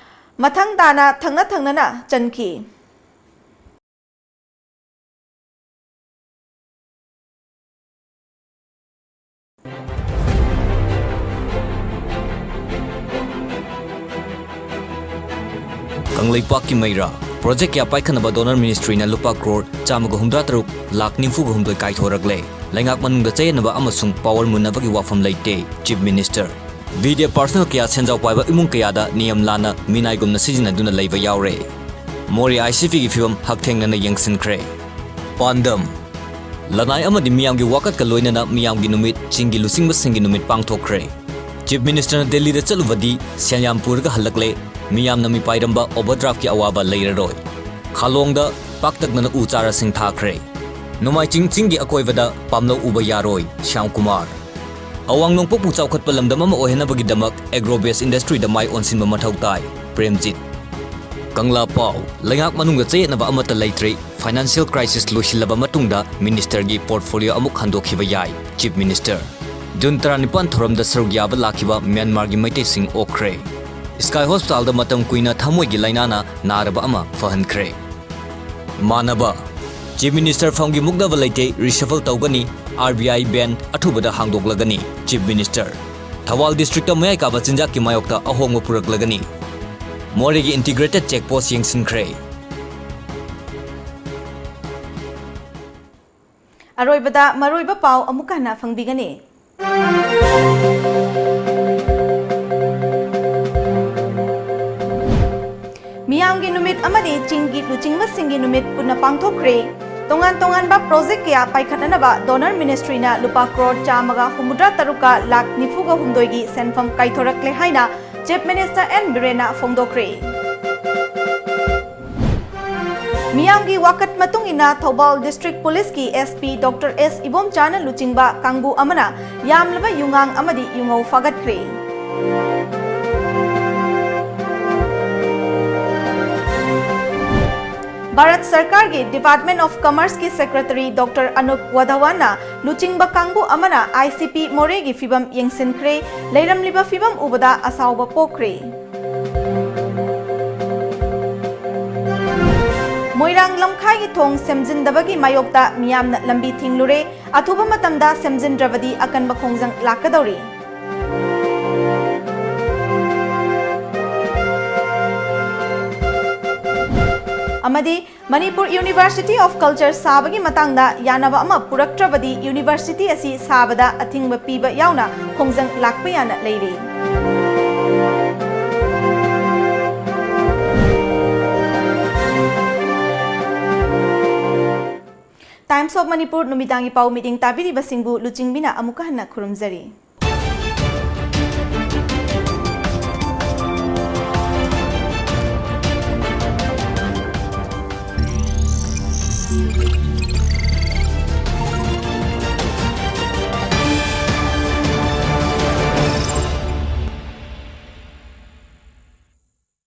ꯃꯊꯪ ꯇꯥꯅ ꯊꯪꯅ ꯊꯪꯅꯅ ꯆꯟꯈꯤ꯫ ꯀꯪꯂꯩꯄꯥꯛꯀꯤ ꯃꯩꯔꯥ꯫ Project ꯀꯌꯥ ꯄꯥꯏꯈꯠꯅꯕ Donor Ministryꯅ ꯂꯨꯄꯥ ꯀ꯭ꯔꯣꯔ ꯆꯥꯝꯃꯒ ꯍꯨꯝꯗ꯭ꯔꯥ ꯇꯔꯨꯛ ꯂꯥꯈ ꯅꯤꯐꯨꯒ ꯍꯨꯝꯗꯣꯏ ꯀꯥꯏꯊꯣꯔꯛꯂꯦ꯫ ꯂꯩꯉꯥꯛ ꯃꯅꯨꯡꯗ ꯆꯌꯦꯠꯅꯕ ꯑꯃꯁꯨꯡ power ꯃꯨꯟꯅꯕꯒꯤ ꯋꯥꯐꯝ ꯂꯩꯇꯦ, Chief Minister꯫ ꯕꯤꯗ꯭ꯌꯥ personal ꯀꯌꯥ ꯁꯦꯟꯖꯥꯎ ꯄꯥꯏꯕ ꯏꯃꯨꯡ ꯀꯌꯥꯗ ꯅꯤꯌꯝ ꯂꯥꯟꯅ ꯃꯤꯅꯥꯏꯒꯨꯝꯅ ꯁꯤꯖꯤꯟꯅꯗꯨꯅ ꯂꯩꯕ ꯌꯥꯎꯔꯦ꯫ ꯃꯣꯔꯦ ICPꯒꯤ ꯐꯤꯕꯝ ꯍꯛꯊꯦꯡꯅꯅ ꯌꯦꯡꯁꯤꯟꯈ꯭ꯔꯦ꯫ ꯄꯥꯟꯗꯝ: ꯂꯅꯥꯏ ꯑꯃꯗꯤ ꯃꯤꯌꯥꯝꯒꯤ ꯋꯥꯀꯠꯀ ꯂꯣꯏꯅꯅ ꯃꯤꯌꯥꯝꯒꯤ ꯅꯨꯃꯤꯠ, ꯆꯤꯡꯒꯤ ꯂꯨꯆꯤꯡꯕꯁꯤꯡꯒꯤ ꯅꯨꯃꯤꯠ ꯄꯥꯡꯊꯣꯛꯈ꯭ꯔꯦ꯫ Chief Ministerꯅ ꯗꯦꯜꯂꯤꯗ ꯆꯠꯂꯨꯕꯗꯤ ꯁꯦꯟ ꯌꯥꯝ ꯄꯨꯔꯒ ꯍꯜꯂꯛꯂꯦ꯫ ꯃꯤꯌꯥꯝꯅ ꯃꯤꯄꯥꯏꯔꯝꯕ overdraftꯀꯤ ꯑꯋꯥꯕ ꯂꯩꯔꯔꯣꯏ꯫ ꯈꯥꯂꯣꯡꯗ ꯄꯥꯛꯇꯛꯅꯅ ꯎ ꯆꯥꯔꯥꯁꯤꯡ ꯊꯥꯈ꯭ꯔꯦ꯫ ꯅꯣꯡꯃꯥꯏꯆꯤꯡ ꯆꯤꯡꯒꯤ ꯑꯀꯣꯏꯕꯗ ꯄꯥꯝꯂꯧ ꯎꯕ ꯌꯥꯔꯣꯏ, ꯁ꯭ꯌꯥꯝ ꯀꯨꯃꯥꯔ꯫ ꯑꯋꯥꯡ ꯅꯣꯡꯄꯣꯛꯄꯨ ꯆꯥꯎꯈꯠꯄ ꯂꯝꯗꯝ ꯑꯃ ꯑꯣꯏꯍꯟꯅꯕꯒꯤꯗꯃꯛ agro based industryꯗ ꯃꯥꯏ ꯑꯣꯟꯁꯤꯟꯕ ꯃꯊꯧ ꯇꯥꯏ, ꯄ꯭ꯔꯦꯝꯖꯤꯠ꯫ ꯀꯪꯂꯥ ꯄꯥꯎ: ꯂꯩꯉꯥꯛ ꯃꯅꯨꯡꯗ ꯆꯌꯦꯠꯅꯕ ꯑꯃꯠꯇ ꯂꯩꯇ꯭ꯔꯦ꯫ Financial crisis ꯂꯣꯏꯁꯤꯜꯂꯕ ꯃꯇꯨꯡꯗ ministerꯒꯤ portfolio ꯑꯃꯨꯛ ꯍꯟꯗꯣꯛꯈꯤꯕ ꯌꯥꯏ, Chief Minister꯫ ꯖꯨꯟ ꯇꯔꯥꯅꯤꯄꯥꯟ ꯊꯧꯔꯝꯗ ꯁꯔꯨꯛ ꯌꯥꯕ ꯂꯥꯛꯈꯤꯕ ꯃ꯭ꯌꯥꯟꯃꯥꯔꯒꯤ ꯃꯩꯇꯩꯁꯤꯡ ꯑꯣꯛꯈ꯭ꯔꯦ꯫ Sky Hospitalꯗ ꯃꯇꯝ ꯀꯨꯏꯅ ꯊꯃꯣꯏꯒꯤ ꯂꯥꯏꯅꯥꯅ ꯅꯥꯔꯕ ꯑꯃ ꯐꯍꯟꯈ꯭ꯔꯦ꯫ ꯃꯥꯟꯅꯕ꯫ Chief Minister ꯐꯝꯒꯤ ꯃꯨꯛꯅꯕ ꯂꯩꯇꯦ, reshuffle ꯇꯧꯒꯅꯤ, RBI bank ꯑꯊꯨꯕꯗ ꯍꯥꯡꯗꯣꯛꯂꯒꯅꯤ, Chief Minister꯫ ꯊꯧꯕꯥꯜ districtꯇ ꯃꯌꯥꯏ ꯀꯥꯕ ꯆꯤꯟꯖꯥꯛꯀꯤ ꯃꯥꯌꯣꯛꯇ ꯑꯍꯣꯡꯕ ꯄꯨꯔꯛꯂꯒꯅꯤ꯫ ꯃꯣꯔꯦꯒꯤ integrated check post ꯌꯦꯡꯁꯤꯟꯈ꯭ꯔꯦ꯫ ꯑꯔꯣꯏꯕꯗ ꯃꯔꯨꯑꯣꯏꯕ ꯄꯥꯎ ꯑꯃꯨꯛꯀ ꯍꯟꯅ ꯐꯪꯕꯤꯒꯅꯤ꯫ ꯃꯤꯌꯥꯝꯒꯤ ꯅꯨꯃꯤꯠ ꯑꯃꯗꯤ ꯆꯤꯡꯒꯤ ꯂꯨꯆꯤꯡꯕꯁꯤꯡꯒꯤ ꯅꯨꯃꯤꯠ ꯄꯨꯟꯅ ꯄꯥꯡꯊꯣꯛꯈ꯭ꯔꯦ꯫ ꯇꯣꯉꯥꯟ ꯇꯣꯉꯥꯟꯕ ꯄ꯭ꯔꯣꯖꯦꯛ ꯀꯌꯥ ꯄꯥꯏꯈꯠꯅꯅꯕ ꯗꯣꯅꯔ ꯃꯤꯅꯤꯁꯇ꯭ꯔꯤꯅ ꯂꯨꯄꯥ ꯀ꯭ꯔꯣꯔ ꯆꯥꯝꯃꯒ ꯍꯨꯝꯐꯨꯇꯔꯥ ꯇꯔꯨꯛꯀ ꯂꯥꯈ ꯅꯤꯐꯨꯒ ꯍꯨꯝꯗꯣꯏꯒꯤ ꯁꯦꯟꯐꯝ ꯀꯥꯏꯊꯣꯔꯛꯂꯦ ꯍꯥꯏꯅ ꯆꯤꯐ ꯃꯤꯅꯤꯁꯇꯔ ꯑꯦꯟ ꯕꯤꯔꯦꯟꯅ ꯐꯣꯡꯗꯣꯛꯈ꯭ꯔꯦ꯫ ꯃꯤꯌꯥꯝꯒꯤ ꯋꯥꯀꯠ ꯃꯇꯨꯡ ꯏꯟꯅ ꯊꯧꯕꯥꯜ ꯗꯤꯁꯇ꯭ꯔꯤꯛ ꯄꯨꯂꯤꯁꯀꯤ ꯑꯦꯁ ꯄꯤ ꯗꯣꯛꯇꯔ ꯑꯦꯁ ꯏꯕꯣꯝꯆꯥꯅ ꯂꯨꯆꯤꯡꯕ ꯀꯥꯡꯕꯨ ꯑꯃꯅ ꯌꯥꯝꯂꯕ ꯌꯨꯉꯥꯡ ꯑꯃꯗꯤ ꯌꯨꯉꯧ ꯐꯥꯒꯠꯈ꯭ꯔꯦ꯫ ꯚꯥꯔꯠ ꯁꯔꯀꯥꯔꯒꯤ Department of Commerceꯀꯤ secretary doctor Anup ꯋꯥꯙꯋꯥꯟꯅ ꯂꯨꯆꯤꯡꯕ ꯀꯥꯡꯕꯨ ꯑꯃꯅ ꯑꯥꯏ ꯁꯤ ꯄꯤ ꯃꯣꯔꯦꯒꯤ ꯐꯤꯚꯝ ꯌꯦꯡꯁꯤꯟꯈ꯭ꯔꯦ, ꯂꯩꯔꯝꯂꯤꯕ ꯐꯤꯚꯝ ꯎꯕꯗ ꯑꯁꯥꯎꯕ ꯄꯣꯛꯈ꯭ꯔꯦ꯫ ꯃꯣꯏꯔꯥꯡ ꯂꯝꯈꯥꯏꯒꯤ ꯊꯣꯡ ꯁꯦꯝꯖꯤꯟꯗꯕꯒꯤ ꯃꯥꯌꯣꯛꯇ ꯃꯤꯌꯥꯝꯅ ꯂꯝꯕꯤ ꯊꯤꯡꯂꯨꯔꯦ, ꯑꯊꯨꯕ ꯃꯇꯝꯗ ꯁꯦꯝꯖꯤꯟꯗ꯭ꯔꯕꯗꯤ ꯑꯀꯟꯕ ꯈꯣꯡꯖꯪ ꯂꯥꯛꯀꯗꯧꯔꯤ꯫ ꯑꯃꯗꯤ Manipur University of Culture ꯁꯥꯕꯒꯤ ꯃꯇꯥꯡꯗ ꯌꯥꯅꯕ ꯑꯃ ꯄꯨꯔꯛꯇ꯭ꯔꯕꯗꯤ university ꯑꯁꯤ ꯁꯥꯕꯗ ꯑꯊꯤꯡꯕ ꯄꯤꯕ ꯌꯥꯎꯅ ꯈꯣꯡꯖꯪ ꯂꯥꯛꯄ ꯌꯥꯅ ꯂꯩꯔꯤ꯫ Times of Manipur ꯅꯨꯃꯤꯗꯥꯡꯒꯤ ꯄꯥꯎ ꯃꯤꯠꯌꯦꯡ ꯇꯥꯕꯤꯔꯤꯕꯁꯤꯡꯕꯨ ꯂꯨꯆꯤꯡꯕꯤꯅ ꯑꯃꯨꯛꯀ ꯍꯟꯅ ꯈꯨꯔꯨꯝꯖꯔꯤ꯫